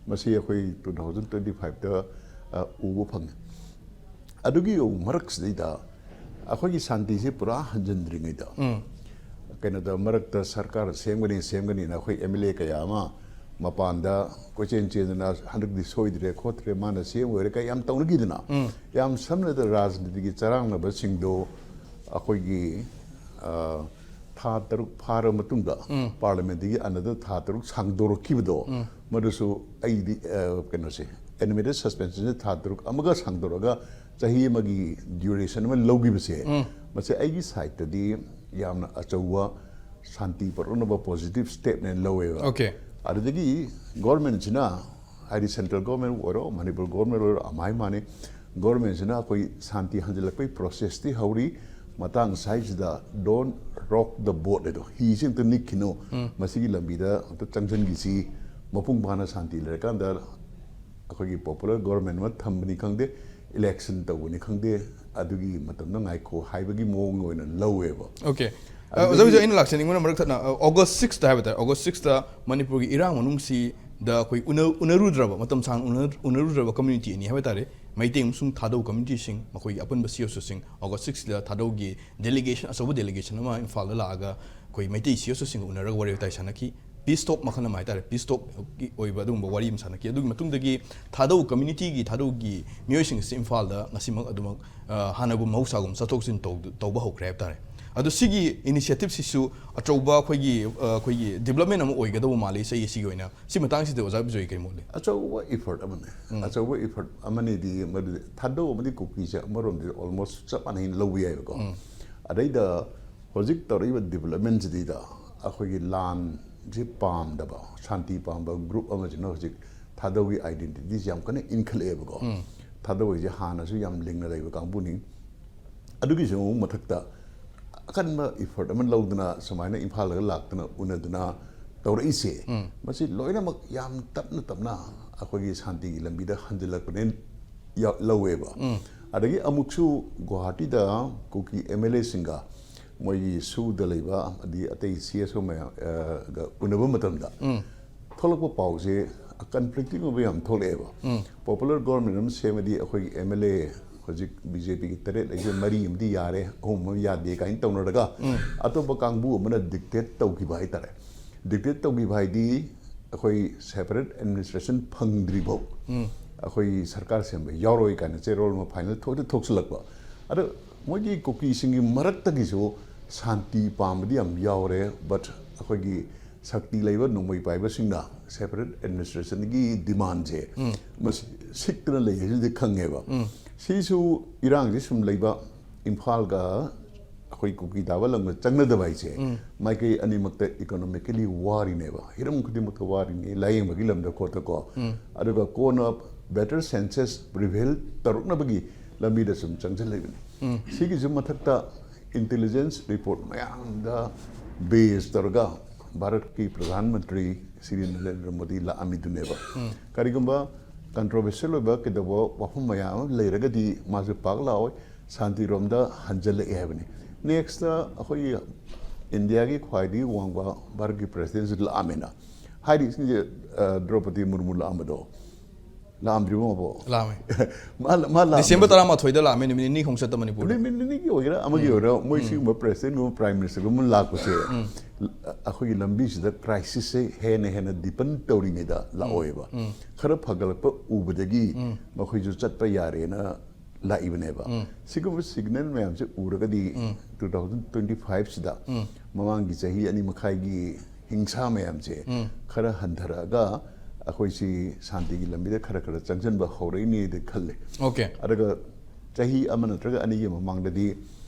ꯃꯁꯤ ꯑꯩꯈꯣꯏ ꯇꯨ ꯊꯥꯎꯖꯟ ꯇ꯭ꯋꯦꯟꯇꯤ ꯐꯥꯏꯚꯇ ꯎꯕ ꯐꯪꯉꯤ꯫ ꯑꯗꯨꯒꯤ ꯃꯔꯛꯁꯤꯗꯩꯗ ꯑꯩꯈꯣꯏꯒꯤ ꯁꯥꯟꯇꯤꯁꯤ ꯄꯨꯔꯥ ꯍꯟꯖꯤꯟꯗ꯭ꯔꯤꯉꯩꯗ, ꯀꯩꯅꯣꯗ ꯃꯔꯛꯇ ꯁꯔꯀꯥꯔ ꯁꯦꯝꯒꯅꯤ ꯁꯦꯝꯒꯅꯤꯅ ꯑꯩꯈꯣꯏ ꯑꯦꯝ ꯑꯦꯜ ꯑꯦ ꯀꯌꯥ ꯑꯃ ꯃꯄꯥꯟꯗ ꯀꯣꯏꯆꯦꯟ ꯆꯦꯟꯗꯅ, "ꯍꯟꯗꯛꯇꯤ ꯁꯣꯏꯗ꯭ꯔꯦ ꯈꯣꯠꯇ꯭ꯔꯦ, ꯃꯥꯅ ꯁꯦꯝ ꯑꯣꯏꯔꯦ" ꯀꯥꯏ ꯌꯥꯝ ꯇꯧꯅꯈꯤꯗꯅ꯫ ꯌꯥꯝ ꯁꯝꯅ ꯍꯥꯏꯔꯕꯗ ꯔꯥꯖꯅꯤꯇꯤꯒꯤ ꯆꯔꯥꯡꯅꯕꯁꯤꯡꯗꯣ ꯑꯩꯈꯣꯏꯒꯤ, ꯑ, ꯊꯥ ꯇꯔꯨꯛ ꯐꯥꯔꯕ ꯃꯇꯨꯡꯗ ꯄꯥꯔꯂꯤꯌꯥꯃꯦꯟꯠꯇꯒꯤ ꯑꯅꯗ ꯊꯥ ꯇꯔꯨꯛ ꯁꯥꯡꯗꯣꯔꯛꯈꯤꯕꯗꯣ, ꯃꯗꯨꯁꯨ ꯑꯩꯗꯤ, ꯑ, ꯀꯩꯅꯣꯁꯦ, ꯑꯦꯅꯤꯃꯦꯇꯦꯗ ꯁꯁꯄꯦꯟꯁꯟꯁꯦ ꯊꯥ ꯇꯔꯨꯛ ꯑꯃꯒ ꯁꯥꯡꯗꯣꯔꯛꯑꯒ ꯆꯍꯤ ꯑꯃꯒꯤ ꯗ꯭ꯌꯨꯔꯦꯁꯟ ꯑꯃ ꯂꯧꯈꯤꯕꯁꯦ, ꯃꯁꯤ ꯑꯩꯒꯤ ꯁꯥꯏꯠꯇꯗꯤ ꯌꯥꯝꯅ ꯑꯆꯧꯕ ꯁꯥꯟꯇꯤ ꯄꯨꯔꯛꯅꯕ ꯄꯣꯖꯤꯇꯤꯚ ꯁ꯭ꯇꯦꯞꯅꯦꯅ ꯂꯧꯋꯦꯕ꯫ ꯑꯣꯀꯦ꯫ ꯑꯗꯨꯗꯒꯤ ꯒꯣꯔꯃꯦꯟꯁꯤꯅ, ꯍꯥꯏꯗꯤ ꯁꯦꯟꯇ꯭ꯔꯦꯜ ꯒꯣꯔꯃꯦꯟ ꯑꯣꯏꯔꯣ, ꯃꯅꯤꯄꯨꯔ ꯒꯣꯔꯃꯦꯟ ꯑꯣꯏꯔꯣ, ꯑꯃꯥꯏ ꯃꯥꯅꯤ, ꯒꯣꯔꯃꯦꯟꯁꯤꯅ ꯑꯩꯈꯣꯏ ꯁꯥꯟꯇꯤ ꯍꯟꯖꯤꯜꯂꯛꯄꯒꯤ ꯄ꯭ꯔꯣꯁꯦꯁꯇꯤ ꯍꯧꯔꯤ꯫ ꯃꯇꯥꯡ ꯁ꯭ꯋꯥꯏꯁꯤꯗ "Don't rock the boat" ꯍꯥꯏꯗꯣ, "ꯍꯤꯁꯦ ꯑꯝꯇ ꯅꯤꯛꯈꯤꯅꯨ, ꯃꯁꯤꯒꯤ ꯂꯝꯕꯤꯗ ꯑꯝꯇ ꯆꯪꯁꯤꯟꯈꯤꯁꯤ, ꯃꯄꯨꯡ ꯐꯥꯅ ꯁꯥꯟꯇꯤ ꯂꯩꯔꯀꯥꯟꯗ ꯑꯩꯈꯣꯏꯒꯤ ꯄꯣꯄꯨꯂꯔ ꯒꯣꯔꯃꯦꯟ ꯑꯃ ꯊꯝꯕꯅꯤ ꯈꯪꯗꯦ, ꯏꯂꯦꯛꯁꯟ ꯇꯧꯕꯅꯤ ꯈꯪꯗꯦ, ꯑꯗꯨꯒꯤ ꯃꯇꯝꯗ ꯉꯥꯏꯈꯣ" ꯍꯥꯏꯕꯒꯤ ꯃꯑꯣꯡ ꯑꯣꯏꯅ ꯂꯧꯋꯦꯕ꯫ ꯑꯣꯀꯦ꯫ ꯑ, ꯑꯗꯨꯗꯒꯤ ꯑꯣꯖꯥ ꯍꯧꯖꯤꯛ ꯑꯩꯅ ꯂꯥꯛꯆꯅꯤꯡꯕꯅ ꯃꯔꯛ ꯊꯠꯅ, ꯑ, ꯑꯣꯒꯁ ꯁꯤꯛꯁꯇ ꯍꯥꯏꯕ ꯇꯥꯔꯦ, ꯑꯣꯒꯁ ꯁꯤꯛꯁꯇ ꯃꯅꯤꯄꯨꯔꯒꯤ ꯏꯔꯥꯡ ꯃꯅꯨꯡꯁꯤꯗ ꯑꯩꯈꯣꯏ ꯎꯅ-, ꯎꯅꯔꯨꯗ꯭ꯔꯕ, ꯃꯇꯝ ꯁꯥꯡꯅ ꯎꯅ-, ꯎꯅꯔꯨꯗ꯭ꯔꯕ ꯀꯝꯃ꯭ꯌꯨꯅꯤꯇꯤ ꯑꯅꯤ ꯍꯥꯏꯕ ꯇꯥꯔꯦ, ꯃꯩꯇꯩ ꯑꯃꯁꯨꯡ ꯊꯥꯗꯧ ꯀꯝꯃ꯭ꯌꯨꯅꯤꯇꯤꯁꯤꯡ, ꯃꯈꯣꯏꯒꯤ ꯑꯄꯨꯟꯕ ꯁꯤ ꯑꯦꯁ ꯑꯣꯁꯤꯡ ꯑꯣꯒꯁ ꯁꯤꯛꯁꯇ ꯊꯥꯗꯧꯒꯤ ꯗꯦꯂꯤꯒꯦꯁꯟ, ꯑꯆꯧꯕ ꯗꯦꯂꯤꯒꯦꯁꯟ ꯑꯃ ꯏꯝꯐꯥꯜꯗ ꯂꯥꯛꯑꯒ ꯑꯩꯈꯣꯏ ꯃꯩꯇꯩ ꯁꯤ ꯑꯦꯁ ꯑꯣꯁꯤꯡꯒ ꯎꯅꯔꯒ ꯋꯥꯔꯤ ꯋꯥꯇꯥꯏ ꯁꯥꯟꯅꯈꯤ꯫ ꯄꯤꯁ ꯇꯣꯛ ꯃꯈꯜ ꯑꯃ ꯍꯥꯏꯇꯥꯔꯦ, ꯄꯤꯁ ꯇꯣꯛꯀꯤ ꯑꯣꯏꯕ ꯑꯗꯨꯒꯨꯝꯕ ꯋꯥꯔꯤ ꯑꯃ ꯁꯥꯟꯅꯈꯤ꯫ ꯑꯗꯨꯒꯤ ꯃꯇꯨꯡꯗꯒꯤ ꯊꯥꯗꯧ ꯀꯝꯃ꯭ꯌꯨꯅꯤꯇꯤꯒꯤ, ꯊꯥꯗꯧꯒꯤ ꯃꯤꯑꯣꯏꯁꯤꯡ ꯑꯁꯤ ꯏꯝꯐꯥꯜꯗ ꯉꯁꯤꯃꯛ ꯑꯗꯨꯃꯛ, ꯑ, ꯍꯥꯟꯅꯒꯨꯝ ꯃꯍꯧꯁꯥꯒꯨꯝ ꯆꯠꯊꯣꯛ ꯆꯠꯁꯤꯟ ꯇꯧ-, ꯇꯧꯕ ꯍꯧꯈ꯭ꯔꯦ ꯍꯥꯏꯕ ꯇꯥꯔꯦ꯫ ꯑꯗꯣ ꯁꯤꯒꯤ ꯏꯅꯤꯁꯤꯌꯦꯇꯤꯚꯁꯤꯁꯨ ꯑꯆꯧꯕ ꯑꯩꯈꯣꯏꯒꯤ, ꯑ, ꯑꯩꯈꯣꯏꯒꯤ ꯗꯤꯕ꯭ꯂꯞꯃꯦꯟ ꯑꯃ ꯑꯣꯏꯒꯗꯧꯕ ꯃꯥꯜꯂꯤ ꯆꯍꯤ ꯑꯁꯤꯒꯤ ꯑꯣꯏꯅ꯫ ꯁꯤ ꯃꯇꯥꯡꯁꯤꯗ ꯑꯣꯖꯥ ꯕꯤꯖꯣꯏ ꯀꯔꯤ ꯃꯣꯠ ꯂꯩ? ꯑꯆꯧꯕ ꯏꯐꯔꯠ ꯑꯃꯅꯤ꯫ ꯑꯆꯧꯕ ꯏꯐꯔꯠ ꯑꯃꯅꯤꯗꯤ ꯃꯗꯨꯗꯤ ꯊꯥꯗꯧ ꯑꯃꯗꯤ ꯀꯨꯀꯤꯁꯦ ꯑꯃꯔꯣꯝꯗꯗꯤ ꯑꯣꯜꯃꯣꯁ ꯆꯞ ꯃꯥꯟꯅꯩꯅ ꯂꯧꯕ ꯌꯥꯏꯕꯀꯣ꯫ ꯑꯗꯩꯗ ꯍꯧꯖꯤꯛ ꯇꯧꯔꯛꯏꯕ ꯗꯤꯕ꯭ꯂꯞꯃꯦꯟꯁꯤꯗꯩꯗ ꯑꯩꯈꯣꯏꯒꯤ ꯂꯥꯟꯁꯤ ꯄꯥꯝꯗꯕ, ꯁꯥꯟꯇꯤ ꯄꯥꯝꯕ ꯒ꯭ꯔꯨꯞ ꯑꯃꯁꯤꯅ ꯍꯧꯖꯤꯛ ꯊꯥꯗꯧꯒꯤ ꯑꯥꯏꯗꯦꯟꯇꯤꯇꯤꯁꯤ ꯌꯥꯝ ꯀꯟꯅ ꯏꯟꯈꯠꯂꯛꯑꯦꯕꯀꯣ꯫ ꯊꯥꯗꯧ ꯍꯥꯏꯁꯦ ꯍꯥꯟꯅꯁꯨ ꯌꯥꯝ ꯂꯤꯡꯅ ꯂꯩꯕ ꯀꯥꯡꯕꯨꯅꯤ꯫ ꯑꯗꯨꯒꯤꯁꯨ ꯑꯃꯨꯛ ꯃꯊꯛꯇ ꯑꯀꯟꯕ ꯏꯐꯔꯠ ꯑꯃ ꯂꯧꯗꯅ ꯁꯨꯃꯥꯏꯅ ꯏꯝꯐꯥꯜꯗꯒ ꯂꯥꯛꯇꯅ ꯎꯅꯗꯅ ꯇꯧꯔꯛꯏꯁꯦ, ꯃꯁꯤ ꯂꯣꯏꯅꯃꯛ ꯌꯥꯝ ꯇꯞꯅ ꯇꯞꯅ ꯑꯩꯈꯣꯏꯒꯤ ꯁꯥꯟꯇꯤꯒꯤ ꯂꯝꯕꯤꯗ ꯍꯟꯖꯤꯜꯂꯛꯄꯅꯦꯅ ꯌꯥ- ꯂꯧꯋꯦꯕ꯫ ꯑꯗꯒꯤ ꯑꯃꯨꯛꯁꯨ ꯒꯨꯋꯥꯍꯥꯇꯤꯗ ꯀꯨꯀꯤ ꯑꯦꯝ ꯑꯦꯜ ꯑꯦꯁꯤꯡꯒ ꯃꯣꯏꯒꯤ ꯁꯨꯗ ꯂꯩꯕ ꯑꯃꯗꯤ ꯑꯇꯩ ꯁꯤ ꯑꯦꯁ ꯑꯣ ꯃꯌꯥꯝ ꯑ, ꯒ ꯎꯅꯕ ꯃꯇꯝꯗ ꯊꯣꯛꯂꯛꯄ ꯄꯥꯎꯁꯦ ꯀꯟꯐ꯭ꯂꯤꯛꯇꯤꯡ ꯑꯣꯏꯕ ꯌꯥꯝ ꯊꯣꯛꯂꯛꯑꯦꯕ꯫ ꯄꯣꯄꯨꯂꯔ ꯒꯣꯔꯃꯦꯟ ꯑꯃ ꯁꯦꯝꯃꯗꯤ ꯑꯩꯈꯣꯏꯒꯤ ꯑꯦꯝ ꯑꯦꯜ ꯑꯦ ꯍꯧꯖꯤꯛ ꯕꯤ ꯖꯦ ꯄꯤꯒꯤ ꯇꯔꯦꯠ ꯂꯩꯁꯦ ꯃꯔꯤ ꯑꯃꯗꯤ ꯌꯥꯔꯦ, ꯑꯍꯨꯝ ꯑꯃ ꯌꯥꯗꯦ ꯀꯥꯏꯅ ꯇꯧꯅꯔꯒ ꯑꯇꯣꯞꯄ ꯀꯥꯡꯕꯨ ꯑꯃꯅ ꯗꯤꯛꯇꯦꯠ ꯇꯧꯈꯤꯕ ꯍꯥꯏꯇꯥꯔꯦ꯫ ꯗꯤꯛꯇꯦꯠ ꯇꯧꯈꯤꯕ ꯍꯥꯏꯗꯤ ꯑꯩꯈꯣꯏ ꯁꯦꯄꯔꯦꯠ ꯑꯦꯗꯃꯤꯅꯤꯁꯇ꯭ꯔꯦꯁꯟ ꯐꯪꯗ꯭ꯔꯤꯐꯥꯎ ꯑꯩꯈꯣꯏ ꯁꯔꯀꯥꯔ ꯁꯦꯝꯕ ꯌꯥꯎꯔꯣꯏ ꯀꯥꯏꯅ ꯆꯦꯔꯣꯜ ꯑꯃ ꯐꯥꯏꯅꯦꯜ ꯊꯣꯛꯇ ꯊꯣꯛꯆꯜꯂꯛꯄ꯫ ꯑꯗꯣ ꯃꯣꯏꯒꯤ ꯀꯨꯀꯤꯁꯤꯡꯒꯤ ꯃꯔꯛꯇꯒꯤꯁꯨ ꯁꯥꯟꯇꯤ ꯄꯥꯝꯕꯗꯤ ꯌꯥꯝ ꯌꯥꯎꯔꯦ, ꯕꯠ ꯑꯩꯈꯣꯏꯒꯤ ꯁꯛꯇꯤ ꯂꯩꯕ ꯅꯣꯡꯃꯩ ꯄꯥꯏꯕꯁꯤꯡꯅ ꯁꯦꯄꯔꯦꯠ ꯑꯦꯗꯃꯤꯅꯤꯁꯇ꯭ꯔꯦꯁꯟꯒꯤ ꯗꯤꯃꯥꯟꯁꯦ ꯃꯁꯤ ꯁꯤꯛꯇꯅ ꯂꯩ ꯍꯥꯏꯁꯤꯗꯤ ꯈꯪꯉꯦꯕ꯫ ꯁꯤꯁꯨ ꯏꯔꯥꯡꯁꯤ ꯁꯨꯝ ꯂꯩꯕ, ꯏꯝꯐꯥꯜꯒ ꯑꯩꯈꯣꯏ ꯀꯨꯀꯤ ꯇꯥꯕ ꯂꯝꯒ ꯆꯪꯅꯗꯕ ꯍꯥꯏꯁꯦ ꯃꯥꯏꯀꯩ ꯑꯅꯤꯃꯛꯇ ꯏꯀꯣꯅꯣꯃꯤꯀꯦꯂꯤ ꯋꯥꯔꯤꯅꯦꯕ, ꯍꯤꯔꯝ ꯈꯨꯗꯤꯡꯃꯛꯇ ꯋꯥꯔꯤꯅꯤ, ꯂꯥꯌꯦꯡꯕꯒꯤ ꯂꯝꯗ ꯈꯣꯠꯇꯀꯣ꯫ ꯑꯗꯨꯒ ꯀꯣꯟꯅ ꯕꯦꯇꯔ ꯁꯦꯟꯁꯁ ꯄ꯭ꯔꯤꯚꯦꯜ ꯇꯧꯔꯛꯅꯕꯒꯤ ꯂꯝꯕꯤꯗ ꯁꯨꯝ ꯆꯪꯁꯤꯜꯂꯛꯏꯕꯅꯤ꯫ ꯁꯤꯒꯤꯁꯨ ꯃꯊꯛꯇ ꯏꯟꯇꯦꯂꯤꯖꯦꯟꯁ ꯔꯤꯄꯣꯔꯠ ꯃꯌꯥꯝꯗ ꯕꯦꯁ ꯇꯧꯔꯒ ꯚꯥꯔꯠꯀꯤ ꯄ꯭ꯔꯙꯥꯟ ꯃꯟꯇ꯭ꯔꯤ ꯁ꯭ꯔꯤ ꯅꯔꯦꯟꯗ꯭ꯔ ꯃꯣꯗꯤ ꯂꯥꯛꯑꯝꯃꯤꯗꯨꯅꯦꯕ꯫ ꯀꯔꯤꯒꯨꯝꯕ ꯀꯟꯇ꯭ꯔꯣꯚꯔꯁꯤꯌꯦꯜ ꯑꯣꯏꯕ ꯀꯩꯗꯧꯕ ꯋꯥꯐꯝ ꯃꯌꯥꯝ ꯑꯃ ꯂꯩꯔꯒꯗꯤ ꯃꯥꯁꯨ ꯄꯥꯛ ꯂꯥꯛꯑꯣꯏ, ꯁꯥꯟꯇꯤꯔꯣꯝꯗ ꯍꯟꯖꯜꯂꯛꯑꯦ ꯍꯥꯏꯕꯅꯤ꯫ ꯅꯦꯛꯁꯇ ꯑꯩꯈꯣꯏꯒꯤ ꯏꯟꯗꯤꯌꯥꯒꯤ ꯈ꯭ꯋꯥꯏꯗꯒꯤ ꯋꯥꯡꯕ ꯚꯥꯔꯠꯀꯤ ꯄ꯭ꯔꯦꯁꯤꯗꯦꯟꯁꯤ ꯂꯥꯛꯑꯝꯃꯦꯅ ꯍꯥꯏꯔꯤꯁꯤꯡꯁꯦ, ꯑ, ꯗ꯭ꯔꯧꯄꯗꯤ ꯃꯨꯔꯃꯨ ꯂꯥꯛꯑꯝꯕꯗꯣ ꯂꯥꯛꯑꯝꯗ꯭ꯔꯤꯕꯣ ꯃꯥꯕꯣ? ꯂꯥꯛꯑꯝꯃꯦ꯫ ꯃꯥ ꯃꯥ ꯂꯥꯛꯑꯝꯕꯁꯦ ꯗꯤꯁꯦꯝꯕꯔ ꯇꯔꯥꯃꯥꯊꯣꯏꯗ ꯂꯥꯛꯑꯝꯃꯦ, ꯅꯨꯃꯤꯠ ꯅꯤꯅꯤ ꯈꯣꯡ ꯆꯠꯇ ꯃꯅꯤꯄꯨꯔꯗ꯫ ꯅꯨꯃꯤꯠ ꯅꯤꯅꯤꯒꯤ ꯑꯣꯏꯒꯦꯔꯥ ꯑꯃꯒꯤ ꯑꯣꯏꯒꯦꯔꯥ ꯃꯣꯏ ꯁꯤꯒꯨꯝꯕ ꯄ꯭ꯔꯦꯁꯤꯗꯦꯟꯒꯨꯝꯕ ꯄ꯭ꯔꯥꯏꯝ ꯃꯤꯅꯤꯁꯇꯔꯒꯨꯝꯕ ꯂꯥꯛꯄꯁꯦ ꯑꯩꯈꯣꯏꯒꯤ ꯂꯝꯕꯤꯁꯤꯗ ꯀ꯭ꯔꯥꯏꯁꯤꯁꯁꯦ ꯍꯦꯟꯅ ꯍꯦꯟꯅ ꯗꯤꯄꯟ ꯇꯧꯔꯤꯉꯩꯗ ꯂꯥꯛꯑꯣꯏꯕ꯫ ꯈꯔ ꯐꯒꯠꯂꯛꯄ ꯎꯕꯗꯒꯤ ꯃꯈꯣꯏꯁꯨ ꯆꯠꯄ ꯌꯥꯔꯦꯅ ꯂꯥꯛꯏꯕꯅꯦꯕ꯫ ꯁꯤꯒꯨꯝꯕ ꯁꯤꯒꯅꯦꯜ ꯃꯌꯥꯝꯁꯦ ꯎꯔꯒꯗꯤ ꯇꯨ ꯊꯥꯎꯖꯟ ꯇ꯭ꯋꯦꯟꯇꯤ ꯐꯥꯏꯚꯁꯤꯗ ꯃꯃꯥꯡꯒꯤ ꯆꯍꯤ ꯑꯅꯤ ꯃꯈꯥꯏꯒꯤ ꯍꯤꯡꯁꯥ ꯃꯌꯥꯝꯁꯦ ꯈꯔ ꯍꯟꯊꯔꯛꯑꯒ ꯑꯩꯈꯣꯏꯁꯤ ꯁꯥꯟꯇꯤꯒꯤ ꯂꯝꯕꯤꯗ ꯈꯔ ꯈꯔ ꯆꯪꯁꯤꯟꯕ ꯍꯧꯔꯛꯏꯅꯦꯗꯤ ꯈꯜꯂꯦ꯫ ꯑꯣꯀꯦ꯫ ꯑꯗꯨꯒ ꯆꯍꯤ ꯑꯃ ꯅꯠꯇ꯭ꯔꯒ ꯑꯅꯤꯒꯤ ꯃꯃꯥꯡꯗꯗꯤ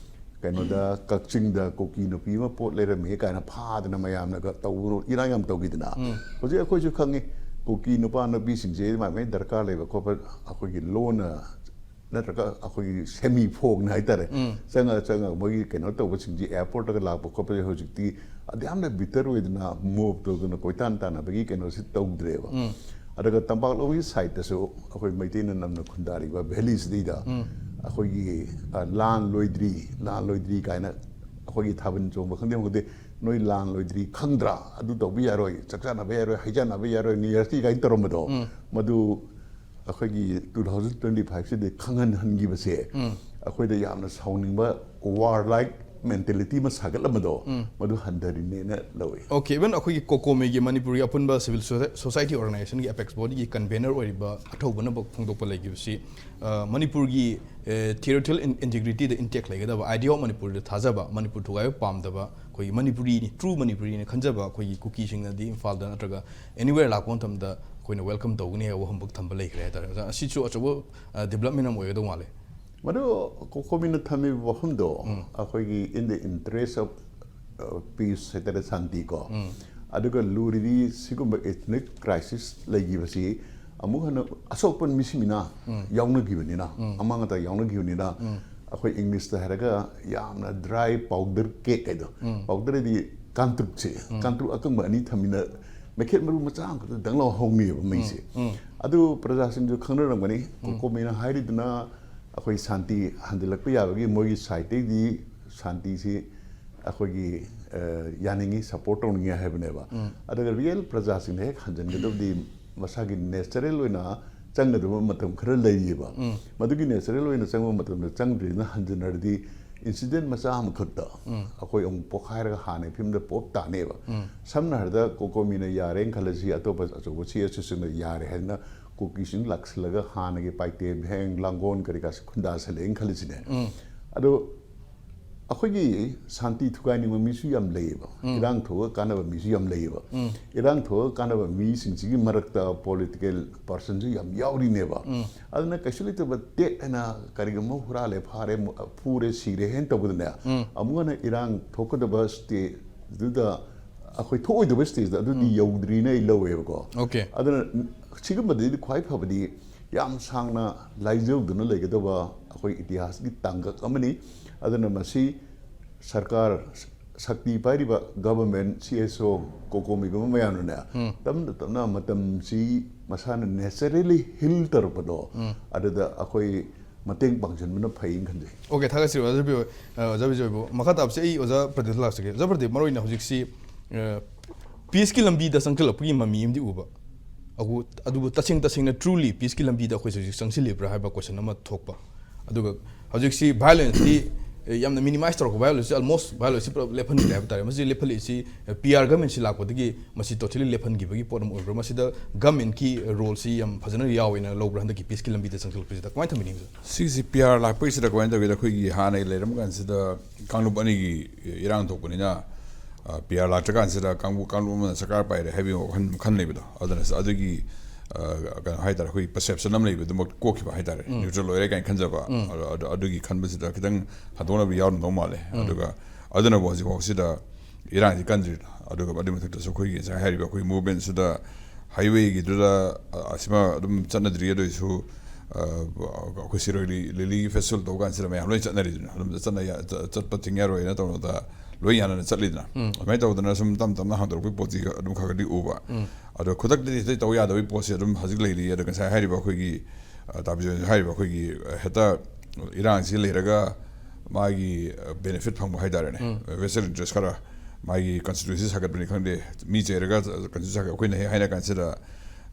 ꯀꯩꯅꯣꯗ ꯀꯛꯆꯤꯡꯗ ꯀꯨꯀꯤ ꯅꯨꯄꯤ ꯑꯃ ꯄꯣꯠ ꯂꯩꯔꯝꯃꯦ ꯀꯥꯏꯅ ꯐꯥꯗꯅ ꯃꯌꯥꯝꯅꯒ ꯇꯧꯕ ꯏꯔꯥꯡ ꯌꯥꯝ ꯇꯧꯈꯤꯗꯅ꯫ ꯍꯧꯖꯤꯛ ꯑꯩꯈꯣꯏꯁꯨ ꯈꯪꯉꯤ, ꯀꯨꯀꯤ ꯅꯨꯄꯥ ꯅꯨꯄꯤꯁꯤꯡꯁꯦ ꯃꯥꯏ ꯃꯥꯏ ꯗꯔꯀꯥꯔ ꯂꯩꯕ ꯈꯣꯠꯄ ꯑꯩꯈꯣꯏꯒꯤ ꯂꯣꯟꯅ ꯅꯠꯇ꯭ꯔꯒ ꯑꯩꯈꯣꯏꯒꯤ ꯁꯦꯃꯤ ꯐꯣꯡꯅ ꯍꯥꯏꯇꯥꯔꯦ, ꯆꯪꯉ ꯆꯪꯉꯒ ꯃꯣꯏꯒꯤ ꯀꯩꯅꯣ ꯇꯧꯕꯁꯤꯡꯁꯦ, ꯑꯦꯌꯥꯔꯄꯣꯔꯠꯇꯒ ꯂꯥꯛꯄ ꯈꯣꯠꯄꯁꯦ ꯍꯧꯖꯤꯛꯇꯤ ꯑꯗꯨ ꯌꯥꯝꯅ ꯕꯤꯇꯔ ꯑꯣꯏꯗꯅ, ꯃꯣꯞ ꯇꯧꯗꯅ ꯀꯣꯏꯇꯥꯟ ꯇꯥꯟꯅꯕꯒꯤ ꯀꯩꯅꯣꯁꯤ ꯇꯧꯗ꯭ꯔꯦꯕ꯫ ꯑꯗꯨꯒ ꯇꯝꯄꯥꯛꯂꯣꯝꯒꯤ ꯁꯥꯏꯠꯇꯁꯨ ꯑꯩꯈꯣꯏ ꯃꯩꯇꯩꯅ ꯅꯝꯅ ꯈꯨꯟꯗꯥꯔꯤꯕ ꯚꯦꯂꯤꯁꯤꯗꯩꯗ ꯑꯩꯈꯣꯏꯒꯤ, ꯑ, ꯂꯥꯟ ꯂꯣꯏꯗ꯭ꯔꯤ, ꯂꯥꯟ ꯂꯣꯏꯗ꯭ꯔꯤ ꯀꯥꯏꯅ ꯑꯩꯈꯣꯏꯒꯤ ꯊꯥꯕꯜ ꯆꯣꯡꯕ ꯈꯪꯗꯦ ꯑꯃ ꯈꯪꯗꯦ, "ꯅꯣꯏ ꯂꯥꯟ ꯂꯣꯏꯗ꯭ꯔꯤ ꯈꯪꯗ꯭ꯔꯥ? ꯑꯗꯨ ꯇꯧꯕ ꯌꯥꯔꯣꯏ, ꯆꯥꯛ ꯆꯥꯅꯕ ꯌꯥꯔꯣꯏ, ꯍꯩꯖꯥꯟꯅꯕ ꯌꯥꯔꯣꯏ, ꯅ꯭ꯌꯨ ꯌꯔꯁꯀꯤ" ꯀꯥꯏꯅ ꯇꯧꯔꯝꯕꯗꯣ, ꯃꯗꯨ ꯑꯩꯈꯣꯏꯒꯤ ꯇꯨ ꯊꯥꯎꯖꯟ ꯇ꯭ꯋꯦꯟꯇꯤ ꯐꯥꯏꯚꯁꯤꯗ ꯈꯪꯍꯟꯍꯟꯈꯤꯕꯁꯦ ꯑꯩꯈꯣꯏꯗ ꯌꯥꯝꯅ ꯁꯥꯎꯅꯤꯡꯕ, ꯋꯥꯔ ꯂꯥꯏꯛ ꯃꯦꯟꯇꯦꯂꯤꯇꯤ ꯑꯃ ꯁꯥꯒꯠꯂꯝꯕꯗꯣ, ꯃꯗꯨ ꯍꯟꯊꯔꯤꯅꯦꯅ ꯂꯧꯏ꯫ ꯑꯣꯀꯦ, ꯏꯚꯟ ꯑꯩꯈꯣꯏꯒꯤ ꯀꯣꯀꯣꯃꯤꯒꯤ ꯃꯅꯤꯄꯨꯔꯒꯤ ꯑꯄꯨꯟꯕ ꯁꯤꯚꯤꯜ ꯁꯣꯁꯥꯏꯇꯤ ꯑꯣꯔꯒꯅꯥꯏꯖꯦꯁꯟꯒꯤ ꯑꯦꯄꯦꯛꯁ ꯕꯣꯗꯤꯒꯤ ꯀꯟꯚꯦꯅꯔ ꯑꯣꯏꯔꯤꯕ ꯑꯊꯧꯕꯅ ꯐꯣꯡꯗꯣꯛꯄ ꯂꯩꯈꯤꯕꯁꯤ, ꯑ, ꯃꯅꯤꯄꯨꯔꯒꯤ ꯇꯦꯔꯤꯇꯣꯔꯤꯌꯦꯜ ꯏꯟꯇꯤꯒ꯭ꯔꯤꯇꯤꯗ ꯏꯟꯇꯦꯛ ꯂꯩꯒꯗꯕ, ꯑꯥꯏꯗꯤꯌꯥ ꯑꯣꯐ ꯃꯅꯤꯄꯨꯔꯗ ꯊꯥꯖꯕ, ꯃꯅꯤꯄꯨꯔ ꯊꯨꯒꯥꯏꯕ ꯄꯥꯝꯗꯕ, ꯑꯩꯈꯣꯏꯒꯤ ꯃꯅꯤꯄꯨꯔꯤꯅꯤ, ꯇ꯭ꯔꯨ ꯃꯅꯤꯄꯨꯔꯤꯅꯤ ꯈꯟꯖꯕ ꯑꯩꯈꯣꯏꯒꯤ ꯀꯨꯀꯤꯁꯤꯡꯅꯗꯤ ꯏꯝꯐꯥꯜꯗ ꯅꯠꯇ꯭ꯔꯒ ꯑꯦꯅꯤꯋꯦꯔ ꯂꯥꯛꯄ ꯃꯇꯝꯗ ꯑꯩꯈꯣꯏꯅ ꯋꯦꯜꯀꯝ ꯇꯧꯒꯅꯤ ꯍꯥꯏꯕ ꯋꯥꯍꯟꯊꯣꯛ ꯊꯝꯕ ꯂꯩꯈ꯭ꯔꯦ ꯍꯥꯏꯇꯥꯔꯦ꯫ ꯑꯣꯖꯥ, ꯑꯁꯤꯁꯨ ꯑꯆꯧꯕ ꯗꯦꯕꯂꯞꯃꯦꯟ ꯑꯃ ꯑꯣꯏꯒꯗꯧ ꯃꯥꯜꯂꯦ꯫ ꯃꯗꯨ ꯀꯣꯀꯣꯃꯤꯅ ꯊꯝꯃꯤꯕ ꯋꯥꯐꯝꯗꯣ ꯑꯩꯈꯣꯏꯒꯤ in the interest of, uh, peace ꯍꯥꯏꯇꯥꯔꯦ, ꯁꯥꯟꯇꯤ ꯀꯣ, ꯑꯗꯨꯒ ꯂꯨꯔꯤꯗꯤ ꯁꯤꯒꯨꯝꯕ ethnic crisis ꯂꯩꯈꯤꯕꯁꯤ ꯑꯃꯨꯛ ꯍꯟꯅ ꯑꯁꯣꯛꯄ ꯃꯤꯁꯤꯡꯅ ꯌꯥꯎꯅꯈꯤꯕꯅꯤꯅ, ꯑꯃꯥꯡ ꯑꯇꯥ ꯌꯥꯎꯅꯈꯤꯕꯅꯤꯅ, ꯑꯩꯈꯣꯏ ꯏꯪꯂꯤꯁꯇ ꯍꯥꯏꯔꯒ ꯌꯥꯝꯅ ꯗ꯭ꯔꯥꯏ ꯄꯥꯎꯗꯔ ꯀꯦꯛ ꯍꯥꯏꯗꯣ, ꯄꯥꯎꯗꯔ ꯍꯥꯏꯗꯤ ꯀꯥꯡꯇ꯭ꯔꯨꯛꯁꯦ, ꯀꯥꯡꯇ꯭ꯔꯨꯛ ꯑꯀꯪꯕ ꯑꯅꯤ ꯊꯝꯃꯤꯟꯅ ꯃꯩꯈꯦꯠ ꯃꯔꯨ ꯃꯆꯥ ꯑꯃꯈꯛꯇ ꯗꯪ ꯂꯥꯎ ꯍꯧꯅꯤꯕ ꯃꯩꯁꯦ꯫ ꯑꯗꯨ ꯄ꯭ꯔꯖꯥꯁꯤꯡꯁꯨ ꯈꯪꯅꯔꯝꯒꯅꯤ, ꯀꯣꯀꯣꯃꯤꯅ ꯍꯥꯏꯔꯤꯗꯨꯅ ꯑꯩꯈꯣꯏ ꯁꯥꯟꯇꯤ ꯍꯟꯖꯤꯜꯂꯛꯄ ꯌꯥꯕꯒꯤ ꯃꯣꯏꯒꯤ ꯁꯥꯏꯠꯇꯒꯤꯗꯤ ꯁꯥꯟꯇꯤꯁꯤ ꯑꯩꯈꯣꯏꯒꯤ, ꯑ, ꯌꯥꯅꯤꯡꯉꯤ, ꯁꯞꯄꯣꯔꯠ ꯇꯧꯅꯤꯡꯉꯤ ꯍꯥꯏꯕꯅꯦꯕ꯫ ꯑꯗꯨꯒ ꯔꯤꯌꯦꯜ ꯄ꯭ꯔꯖꯥꯁꯤꯡꯅ ꯍꯦꯛ ꯍꯟꯖꯤꯟꯒꯗꯕꯗꯤ ꯃꯁꯥꯒꯤ ꯅꯦꯆꯔꯦꯜ ꯑꯣꯏꯅ ꯆꯪꯒꯗꯕ ꯃꯇꯝ ꯈꯔ ꯂꯩꯔꯤꯑꯕ꯫ ꯃꯗꯨꯒꯤ ꯅꯦꯆꯔꯦꯜ ꯑꯣꯏꯅ ꯆꯪꯕ ꯃꯇꯝꯗ ꯆꯪꯗ꯭ꯔꯤꯅ ꯍꯟꯖꯤꯟꯅꯔꯗꯤ ꯏꯟꯁꯤꯗꯦꯟ ꯃꯆꯥ ꯑꯃꯈꯛꯇ ꯑꯩꯈꯣꯏ ꯑꯃꯨꯛ ꯄꯣꯛꯈꯥꯏꯔꯒ ꯍꯥꯟꯅꯒꯤ ꯐꯤꯕꯝꯗ ꯄꯣꯞ ꯇꯥꯅꯦꯕ꯫ ꯁꯝꯅ ꯍꯥꯏꯔꯕꯗ ꯀꯣꯀꯣꯃꯤꯅ ꯌꯥꯔꯦꯅ ꯈꯜꯂꯁꯤ, ꯑꯇꯣꯞꯄ ꯑꯆꯧꯕ ꯁꯤ ꯑꯦꯁ ꯁꯤꯁꯤꯡꯅ ꯌꯥꯔꯦ ꯍꯥꯏꯗꯅ ꯀꯨꯀꯤꯁꯤꯡ ꯂꯥꯛꯁꯤꯜꯂꯒ ꯍꯥꯟꯅꯒꯤ ꯄꯥꯏꯇꯦ ꯚꯦꯡ ꯂꯥꯡꯒꯣꯟ ꯀꯔꯤ ꯀꯥꯁꯦ ꯈꯨꯟꯗꯥꯁꯜꯂꯛꯑꯦꯅ ꯈꯜꯂꯁꯤꯅꯦ꯫ ꯑꯗꯣ ꯑꯩꯈꯣꯏꯒꯤ ꯁꯥꯟꯇꯤ ꯊꯨꯒꯥꯏꯅꯤꯡꯕ ꯃꯤꯁꯨ ꯌꯥꯝ ꯂꯩꯌꯦꯕ, ꯏꯔꯥꯡ ꯊꯣꯛꯑꯒ ꯀꯥꯟꯅꯕ ꯃꯤꯁꯨ ꯌꯥꯝ ꯂꯩꯌꯦꯕ꯫ ꯏꯔꯥꯡ ꯊꯣꯛꯑꯒ ꯀꯥꯟꯅꯕ ꯃꯤꯁꯤꯡꯁꯤꯒꯤ ꯃꯔꯛꯇ ꯄꯣꯂꯤꯇꯤꯀꯦꯜ ꯄꯥꯔꯁꯟꯁꯨ ꯌꯥꯝ ꯌꯥꯎꯔꯤꯅꯦꯕ꯫ ꯑꯗꯨꯅ ꯀꯩꯁꯨ ꯂꯩꯇꯕ ꯇꯦꯠ ꯍꯥꯏꯅ ꯀꯔꯤꯒꯨꯝꯕ ꯍꯨꯔꯥꯜꯂꯦ, ꯐꯥꯔꯦ, ꯃꯨ-, ꯐꯨꯔꯦ, ꯁꯤꯔꯦ ꯍꯥꯏꯅ ꯇꯧꯕꯗꯅꯦ, ꯑꯃꯨꯛ ꯍꯟꯅ ꯏꯔꯥꯡ ꯊꯣꯛꯀꯗꯕ ꯁ꯭ꯇꯦꯖꯗꯨꯗ, ꯑꯩꯈꯣꯏ ꯊꯣꯛꯑꯣꯏꯗꯕ ꯁ꯭ꯇꯦꯖꯇ ꯑꯗꯨꯗꯤ ꯌꯧꯗ꯭ꯔꯤꯅ ꯑꯩ ꯂꯧꯋꯦꯕꯀꯣ꯫ ꯑꯣꯀꯦ꯫ ꯑꯗꯨꯅ ꯁꯤꯒꯨꯝꯕꯗꯗꯤ ꯈ꯭ꯋꯥꯏ ꯐꯕꯗꯤ ꯌꯥꯝ ꯁꯥꯡꯅ ꯂꯥꯏꯖꯧꯗꯨꯅ ꯂꯩꯒꯗꯕ ꯑꯩꯈꯣꯏ ꯏꯇꯤꯍꯥꯁꯀꯤ ꯇꯥꯡꯀꯛ ꯑꯃꯅꯤ꯫ ꯑꯗꯨꯅ ꯃꯁꯤ ꯁꯔꯀꯥꯔ, ꯁꯛꯇꯤ ꯄꯥꯏꯔꯤꯕ ꯒꯚꯔꯟꯃꯦꯟꯠ, ꯁꯤ ꯑꯦꯁ ꯑꯣ, ꯀꯣꯀꯣꯃꯤꯒꯨꯝꯕ ꯃꯌꯥꯝꯅꯅꯦ, ꯎꯝ꯫ ꯇꯞꯅ ꯇꯞꯅ ꯃꯇꯝꯁꯤ ꯃꯁꯥꯅ naturally heal ꯇꯧꯔꯛꯄꯗꯣ, ꯎꯝ꯫ ꯑꯗꯨꯗ ꯑꯩꯈꯣꯏ ꯃꯇꯦꯡ ꯄꯥꯡꯁꯤꯟꯕꯅ ꯐꯩꯅ ꯈꯟꯖꯩ꯫ ꯑꯣꯀꯦ, ꯊꯥꯒꯠꯆꯔꯤ ꯑꯣꯖꯥ ꯕꯤ-, ꯑ, ꯑꯣꯖꯥ ꯕꯤꯖꯣꯏꯕꯨ꯫ ꯃꯈꯥ ꯇꯥꯕꯁꯦ ꯑꯩ ꯑꯣꯖꯥ ꯄ꯭ꯔꯗꯤꯞꯇ ꯂꯥꯛꯆꯒꯦ꯫ ꯑꯣꯖꯥ ꯄ꯭ꯔꯗꯤꯞ, ꯃꯔꯨꯑꯣꯏꯅ ꯍꯧꯖꯤꯛꯁꯤ, ꯑ, ꯄꯤꯁꯀꯤ ꯂꯝꯕꯤꯗ ꯆꯪꯁꯤꯜꯂꯛꯄꯒꯤ ꯃꯃꯤ ꯑꯃꯗꯤ ꯎꯕ꯫ ꯑꯗꯨꯕꯨ, ꯑꯗꯨꯕꯨ ꯇꯁꯦꯡ ꯇꯁꯦꯡꯅ truly ꯄꯤꯁꯀꯤ ꯂꯝꯕꯤꯗ ꯑꯩꯈꯣꯏꯁꯦ ꯍꯧꯖꯤꯛ ꯆꯪꯁꯤꯜꯂꯤꯕ꯭ꯔꯥ ꯍꯥꯏꯕ question ꯑꯃ ꯊꯣꯛꯄ꯫ ꯑꯗꯨꯒ ꯍꯧꯖꯤꯛꯁꯤ violenceꯇꯤ, ꯑꯦ, ꯌꯥꯝꯅ minimize ꯇꯧꯔꯛꯄ, violenceꯁꯤ almost violenceꯁꯤ ꯄꯨꯂꯞ ꯂꯦꯞꯍꯟꯈ꯭ꯔꯦ ꯍꯥꯏꯕ ꯇꯥꯔꯦ꯫ ꯃꯁꯤ ꯂꯦꯞꯍꯜꯂꯛꯏꯁꯤ, ꯑꯦ, P R governmentꯁꯤ ꯂꯥꯛꯄꯗꯒꯤ ꯃꯁꯤ totally ꯂꯦꯞꯍꯟꯈꯤꯕꯒꯤ ꯄꯣꯠ ꯑꯃ ꯑꯣꯏꯕ꯭ꯔꯥ? ꯃꯁꯤꯗ governmentꯀꯤ roleꯁꯤ ꯌꯥꯝ ꯐꯖꯅ ꯌꯥꯎꯋꯦꯅ ꯂꯧꯕ꯭ꯔꯥ ꯍꯟꯗꯛꯀꯤ ꯄꯤꯁꯀꯤ ꯂꯝꯕꯤꯗ ꯆꯪꯁꯤꯜꯂꯛꯄꯁꯤꯗ? ꯀꯃꯥꯏꯅ ꯊꯝꯕꯤꯅꯤꯡꯕ? ꯁꯤꯒꯤꯁꯤ P R ꯂꯥꯛꯄꯒꯤꯁꯤꯗ ꯀꯃꯥꯏꯅ ꯇꯧꯒꯦꯗ, ꯑꯩꯈꯣꯏꯒꯤ ꯍꯥꯟꯅꯒꯤ ꯂꯩꯔꯝꯕ ꯀꯥꯟꯁꯤꯗ ꯀꯥꯡꯂꯨꯞ ꯑꯅꯤꯒꯤ ꯏꯔꯥꯡ ꯊꯣꯛꯄꯅꯤꯅ, ꯑ, P R ꯂꯥꯛꯇ꯭ꯔꯀꯥꯟꯁꯤꯗ ꯀꯥꯡꯕꯨ, ꯀꯥꯡꯂꯨꯞ ꯑꯃꯅ ꯁꯔꯀꯥꯔ ꯄꯥꯏꯔꯦ ꯍꯥꯏꯕꯒꯤ ꯋꯥꯈꯜ ꯃꯈꯜ ꯂꯩꯕꯗꯣ, ꯑꯗꯨꯅ ꯑꯗꯨꯒꯤ, ꯑ, ꯀꯩꯅꯣ ꯍꯥꯏꯇꯥꯔꯦ, ꯑꯩꯈꯣꯏꯒꯤ perception ꯑꯃ ꯂꯩꯕꯗꯨꯃꯛ ꯀꯣꯛꯈꯤꯕ ꯍꯥꯏꯇꯥꯔꯦ꯫ ꯎꯝ꯫ Neutral ꯑꯣꯏꯔꯦ ꯀꯥꯏꯅ ꯈꯟꯖꯕ꯫ ꯎꯝ꯫ ꯑꯗꯣ, ꯑꯗꯣ, ꯑꯗꯨꯒꯤ ꯈꯟꯕꯁꯤꯗ ꯈꯤꯇꯪ ꯍꯟꯗꯣꯛꯅꯕ ꯌꯥꯎꯔꯝꯗꯧ ꯃꯥꯜꯂꯦ꯫ ꯎꯝ꯫ ꯑꯗꯨꯒ ꯑꯗꯨꯅꯕꯨ ꯍꯧꯖꯤꯛꯐꯥꯎꯁꯤꯗ ꯏꯔꯥꯡꯁꯤ ꯀꯟꯗ꯭ꯔꯤꯗꯣ꯫ ꯑꯗꯨꯒ ꯑꯗꯨꯒꯤ ꯃꯊꯛꯇꯁꯨ ꯑꯩꯈꯣꯏꯒꯤ ꯉꯁꯥꯏ ꯍꯥꯏꯔꯤꯕ ꯑꯩꯈꯣꯏ movementꯁꯤꯗ highwayꯒꯤꯗꯨꯗ, ꯑ, ꯑꯁꯤꯃ ꯑꯗꯨꯝ ꯆꯠꯅꯗ꯭ꯔꯤ, ꯑꯗꯨ ꯑꯣꯏꯁꯨ, ꯑ, ꯑꯩꯈꯣꯏ ꯁꯤꯔꯣꯏ ꯂꯤ-, ꯂꯤꯂꯤꯒꯤ festival ꯇꯧꯕ ꯀꯥꯟꯁꯤꯗ ꯃꯌꯥꯝ ꯂꯣꯏ ꯆꯠꯅꯔꯤꯗꯨꯅ, ꯑꯗꯨꯝ ꯆꯠꯅ ꯌꯥ-, ꯆ-, ꯆꯠꯄ ꯊꯤꯡ ꯌꯥꯔꯣꯏꯅ ꯇꯧꯅꯗ ꯂꯣꯏ ꯌꯥꯅꯅ ꯆꯠꯂꯤꯗꯅ꯫ ꯎꯝ꯫ ꯑꯗꯨꯃꯥꯏꯅ ꯇꯧꯗꯅ ꯁꯨꯝ ꯇꯞ ꯇꯞꯅ ꯍꯥꯡꯗꯣꯔꯛꯄꯒꯤ ꯄꯣꯠꯁꯤ ꯑꯗꯨꯝ ꯈꯔ ꯈꯔꯗꯤ ꯎꯕ꯫ ꯎꯝ꯫ ꯑꯗꯣ ꯈꯨꯗꯛꯇꯗꯤ ꯍꯦꯛꯇ ꯇꯧ ꯌꯥꯗꯕꯒꯤ ꯄꯣꯠꯁꯤ ꯑꯗꯨꯝ ꯍꯧꯖꯤꯛ ꯂꯩꯔꯤ꯫ ꯑꯗꯣ ꯉꯁꯥꯏ ꯍꯥꯏꯔꯤꯕ ꯑꯩꯈꯣꯏꯒꯤ, ꯑ, ꯇꯥ ꯕꯤꯖꯣꯏꯅ ꯍꯥꯏꯔꯤꯕ ꯑꯩꯈꯣꯏꯒꯤ, ꯑ, ꯍꯦꯛꯇ ꯏꯔꯥꯡꯁꯤ ꯂꯩꯔꯒ ꯃꯥꯒꯤ, ꯑ, benefit ꯐꯪꯕ ꯍꯥꯏꯇꯥꯔꯦꯅꯦ꯫ ꯎꯝ꯫ Vested interest ꯈꯔ, ꯃꯥꯒꯤ constituency ꯁꯥꯒꯠꯄꯅꯤ ꯈꯪꯗꯦ, ꯃꯤ ꯆꯩꯔꯒ constituency ꯁꯥꯒꯠ-, ꯑꯩꯈꯣꯏꯅ ꯍꯦꯛ ꯍꯥꯏꯅ ꯀꯥꯟꯁꯤꯗ,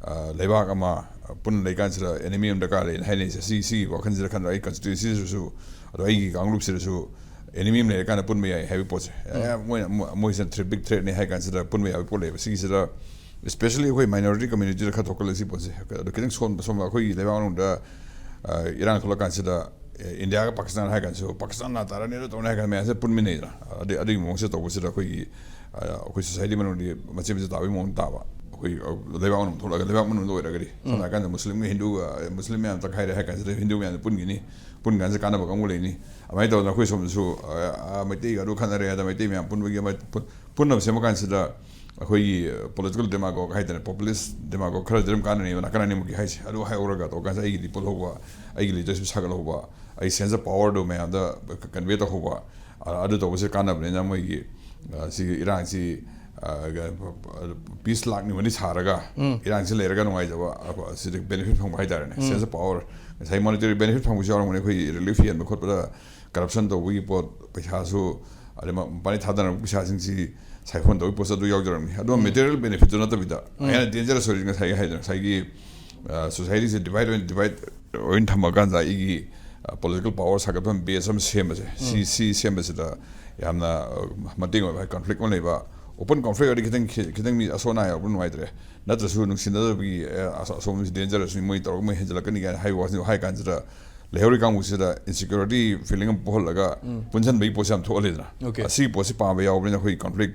ꯑ, ꯂꯩꯕꯥꯛ ꯑꯃ, ꯑ, ꯄꯨꯟꯅ ꯂꯩꯀꯥꯟꯁꯤꯗ enemy ꯑꯃ ꯗꯔꯀꯥꯔ ꯂꯩꯅ ꯍꯥꯏꯅꯩꯁꯦ꯫ ꯁꯤ, ꯁꯤꯒꯤ ꯋꯥꯈꯜꯁꯤꯗ ꯈꯟꯗ ꯑꯩ constituencyꯁꯤꯗꯁꯨ, ꯑꯗꯣ ꯑꯩꯒꯤ ꯀꯥꯡꯂꯨꯞꯁꯤꯗꯁꯨ enemy ꯑꯃ ꯂꯩꯔꯀꯥꯟꯗ ꯄꯨꯟꯕ ꯌꯥꯏ ꯍꯥꯏꯕꯒꯤ ꯄꯣꯠꯁꯦ꯫ ꯎꯝ꯫ ꯑꯦ, ꯃꯣꯏꯅ, ꯃꯣꯏ-, ꯃꯣꯏꯁꯤꯅ threat, big threatꯅꯤ ꯍꯥꯏ ꯀꯥꯟꯁꯤꯗ ꯄꯨꯟꯕ ꯌꯥꯕꯒꯤ ꯄꯣꯠ ꯂꯩꯌꯦꯕ꯫ ꯁꯤꯒꯤꯁꯤꯗ especially ꯑꯩꯈꯣꯏ minority communityꯗ ꯈꯔ ꯊꯣꯛꯀꯜꯂꯦ ꯁꯤ ꯄꯣꯠꯁꯦ꯫ ꯑꯗꯣ ꯈꯤꯇꯪ ꯁꯣꯟꯕ, ꯁꯣꯝꯕ ꯑꯩꯈꯣꯏꯒꯤ ꯂꯩꯕꯥꯛ ꯃꯅꯨꯡꯗ, ꯑ, ꯏꯔꯥꯡ ꯊꯣꯛꯂꯛꯀꯥꯟꯁꯤꯗ, ꯑꯦ, ꯏꯟꯗꯤꯌꯥꯒ ꯄꯥꯀꯤꯁꯇꯥꯟ ꯍꯥꯏ ꯀꯥꯟꯁꯤꯗ ꯄꯥꯀꯤꯁꯇꯥꯟꯅ ꯇꯥꯔꯅꯤ, ꯑꯗꯨ ꯇꯧꯔꯅꯤ ꯍꯥꯏ ꯀꯥꯟꯗ ꯃꯌꯥꯝꯁꯦ ꯄꯨꯟꯃꯤꯟꯅꯩꯗꯅ꯫ ꯑꯗꯨ, ꯑꯗꯨꯒꯤ ꯃꯑꯣꯡꯁꯦ ꯇꯧꯕꯁꯤꯗ ꯑꯩꯈꯣꯏꯒꯤ, ꯑ, ꯑꯩꯈꯣꯏ society ꯃꯅꯨꯡꯗꯤ ꯃꯆꯦꯠ ꯃꯆꯦꯠ ꯇꯥꯕꯒꯤ ꯃꯑꯣꯡ ꯇꯥꯕ꯫ ꯑꯩꯈꯣꯏ, ꯑ, ꯂꯩꯕꯥꯛ ꯃꯅꯨꯡ ꯊꯣꯛꯂꯛꯑꯒ ꯂꯩꯕꯥꯛ ꯃꯅꯨꯡꯗ ꯑꯣꯏꯔꯒꯗꯤ, ꯎꯝ꯫ ꯁꯝꯅ ꯍꯥꯏꯔꯀꯥꯟꯗ ꯃꯨꯁꯂꯤꯝꯒ ꯍꯤꯟꯗꯨꯒ, ꯑ, ꯃꯨꯁꯂꯤꯝ ꯃꯌꯥꯝ ꯇꯛꯈꯥꯏꯔꯦ ꯍꯥꯏ ꯀꯥꯟꯁꯤꯗ ꯍꯤꯟꯗꯨ ꯃꯌꯥꯝꯁꯦ ꯄꯨꯟꯈꯤꯅꯤ, ꯄꯨꯟ ꯀꯥꯟꯁꯤꯗ ꯀꯥꯟꯅꯕ ꯀꯥꯡꯕꯨ ꯂꯩꯅꯤ꯫ ꯑꯗꯨꯃꯥꯏꯅ ꯇꯧꯗꯅ ꯑꯩꯈꯣꯏ ꯁꯣꯝꯗꯁꯨ, ꯑ, ꯑ, ꯃꯩꯇꯩꯒ ꯑꯗꯨ ꯈꯠꯅꯔꯦ ꯍꯥꯏꯗ ꯃꯩꯇꯩ ꯃꯌꯥꯝ ꯄꯨꯟꯕꯒꯤ ꯑꯃ ꯄꯨꯟ-, ꯄꯨꯟꯅꯕ ꯁꯦꯝꯕ ꯀꯥꯟꯁꯤꯗ ꯑꯩꯈꯣꯏꯒꯤ ꯄꯣꯂꯤꯇꯤꯀꯦꯜ ꯗꯦꯃꯥꯒꯣꯒ ꯍꯥꯏꯇꯥꯔꯦ, ꯄꯣꯄꯨꯂꯤꯁ ꯗꯦꯃꯥꯒꯣꯒ ꯈꯔꯗꯤ ꯑꯗꯨꯝ ꯀꯥꯟꯅꯅꯦꯕ ꯅꯥꯀꯟ ꯑꯅꯤꯃꯛꯀꯤ ꯍꯥꯏꯁꯦ꯫ ꯑꯗꯨ ꯍꯥꯏꯍꯧꯔꯒ ꯇꯧꯔꯀꯥꯟꯗ ꯑꯩꯒꯤꯗꯤ ꯄꯨꯜꯍꯧꯕ, ꯑꯩꯒꯤ ꯂꯤꯗꯔꯁꯤꯞ ꯁꯥꯒꯠꯍꯧꯕ, ꯑꯩ ꯁꯦꯟꯁ ꯑꯣꯐ ꯄꯥꯋꯔꯗꯨ ꯃꯌꯥꯝꯗ ꯀꯟꯚꯦ ꯇꯧꯍꯧꯕ, ꯑ, ꯑꯗꯨ ꯇꯧꯕꯁꯦ ꯀꯥꯟꯅꯕꯅꯤꯅ ꯃꯣꯏꯒꯤ, ꯑ, ꯁꯤꯒꯤ ꯏꯔꯥꯡꯁꯤ, ꯑ, ꯄꯤꯁ ꯂꯥꯛꯅꯤꯡꯕꯗꯤ ꯁꯥꯔꯒ ꯏꯔꯥꯡꯁꯤ ꯂꯩꯔꯒ ꯅꯨꯡꯉꯥꯏꯖꯕ, ꯑ, ꯁꯤꯗ ꯕꯦꯅꯤꯐꯤꯠ ꯐꯪꯕ ꯍꯥꯏꯇꯥꯔꯦꯅꯦ꯫ ꯁꯦꯟꯁ ꯑꯣꯐ ꯄꯥꯋꯔ, ꯉꯁꯥꯏ ꯃꯣꯅꯤꯇꯔꯤ ꯕꯦꯅꯤꯐꯤꯠ ꯐꯪꯕꯁꯨ ꯌꯥꯎꯔꯝꯒꯅꯤ꯫ ꯑꯩꯈꯣꯏ ꯔꯤꯂꯤꯐ ꯌꯦꯟꯕ ꯈꯣꯠꯄꯗ ꯀꯔꯞꯁꯟ ꯇꯧꯕꯒꯤ ꯄꯣꯠ, ꯄꯩꯁꯥꯁꯨ, ꯑꯗꯩ ꯃ-, ꯃꯄꯥꯟꯗꯩ ꯊꯥꯗꯅꯔꯛꯄ ꯄꯩꯁꯥꯁꯤꯡꯁꯤ ꯁꯥꯏꯐꯣꯟ ꯇꯧꯕꯒꯤ ꯄꯣꯠꯁꯨ ꯑꯗꯨ ꯌꯥꯎꯖꯔꯝꯅꯤ꯫ ꯑꯗꯨꯒ ꯃꯦꯇꯦꯔꯤꯌꯦꯜ ꯕꯦꯅꯤꯐꯤꯠꯇꯨ ꯅꯠꯇꯕꯤꯗ ꯍꯦꯟꯅ ꯗꯦꯟꯖꯔꯁ ꯑꯣꯏꯔꯤꯁꯤ ꯉꯁꯥꯏꯒꯤ ꯍꯥꯏꯗꯅ ꯉꯁꯥꯏꯒꯤ, ꯑ, ꯁꯣꯁꯥꯏꯇꯤꯁꯦ ꯗꯤꯚꯥꯏꯠ ꯑꯣꯏꯅ, ꯗꯤꯚꯥꯏꯠ ꯑꯣꯏꯅ ꯊꯝꯃꯀꯥꯟꯗ ꯑꯩꯒꯤ, ꯑ, ꯄꯣꯂꯤꯇꯤꯀꯦꯜ ꯄꯥꯋꯔ ꯁꯥꯒꯠꯐꯝ ꯕꯦꯁ ꯑꯃ ꯁꯦꯝꯕꯁꯦ, ꯁꯤ, ꯁꯤ ꯁꯦꯝꯕꯁꯤꯗ ꯌꯥꯝꯅ, ꯑ, ꯃꯇꯦꯡ ꯑꯣꯏꯕ, ꯀꯟꯐ꯭ꯂꯤꯛ ꯑꯃ ꯂꯩꯕ, ꯑꯣꯄꯟ ꯀꯟꯐ꯭ꯂꯤꯛ ꯑꯣꯏꯔꯗꯤ ꯈꯤꯇꯪ, ꯈꯤ-, ꯈꯤꯇꯪ ꯃꯤ ꯑꯁꯣꯟ ꯑꯅꯥ ꯌꯥꯎꯕ ꯅꯨꯡꯉꯥꯏꯇ꯭ꯔꯦ꯫ ꯅꯠꯇ꯭ꯔꯁꯨ ꯅꯨꯡꯁꯤꯅꯗꯕꯒꯤ, ꯑꯦ, ꯑꯁ-, ꯑꯁꯣꯝꯁꯤ ꯗꯦꯟꯖꯔꯁꯅꯤ, ꯃꯣꯏ ꯇꯧꯔꯒ ꯃꯣꯏ ꯍꯦꯟꯖꯜꯂꯛꯀꯅꯤ ꯀꯥꯏꯅ ꯍꯥꯏꯕ ꯋꯥꯁꯤꯡꯗꯣ ꯍꯥꯏ ꯀꯥꯟꯁꯤꯗ, ꯂꯩꯍꯧꯔꯤ ꯀꯥꯡꯕꯨꯁꯤꯗ ꯏꯟꯁꯤꯀ꯭ꯌꯨꯔꯤꯇꯤ ꯐꯤꯂꯤꯡ ꯑꯃ ꯄꯣꯛꯍꯜꯂꯒ ꯄꯨꯟꯁꯤꯟꯕꯒꯤ ꯄꯣꯠꯁꯦ ꯌꯥꯝ ꯊꯣꯛꯍꯜꯂꯤꯗꯅ꯫ ꯑꯣꯀꯦ꯫ ꯑꯁꯤꯒꯤ ꯄꯣꯠꯁꯤ ꯄꯥꯝꯕ ꯌꯥꯎꯕꯅꯤꯅ ꯑꯩꯈꯣꯏ ꯀꯟꯐ꯭ꯂꯤꯛ,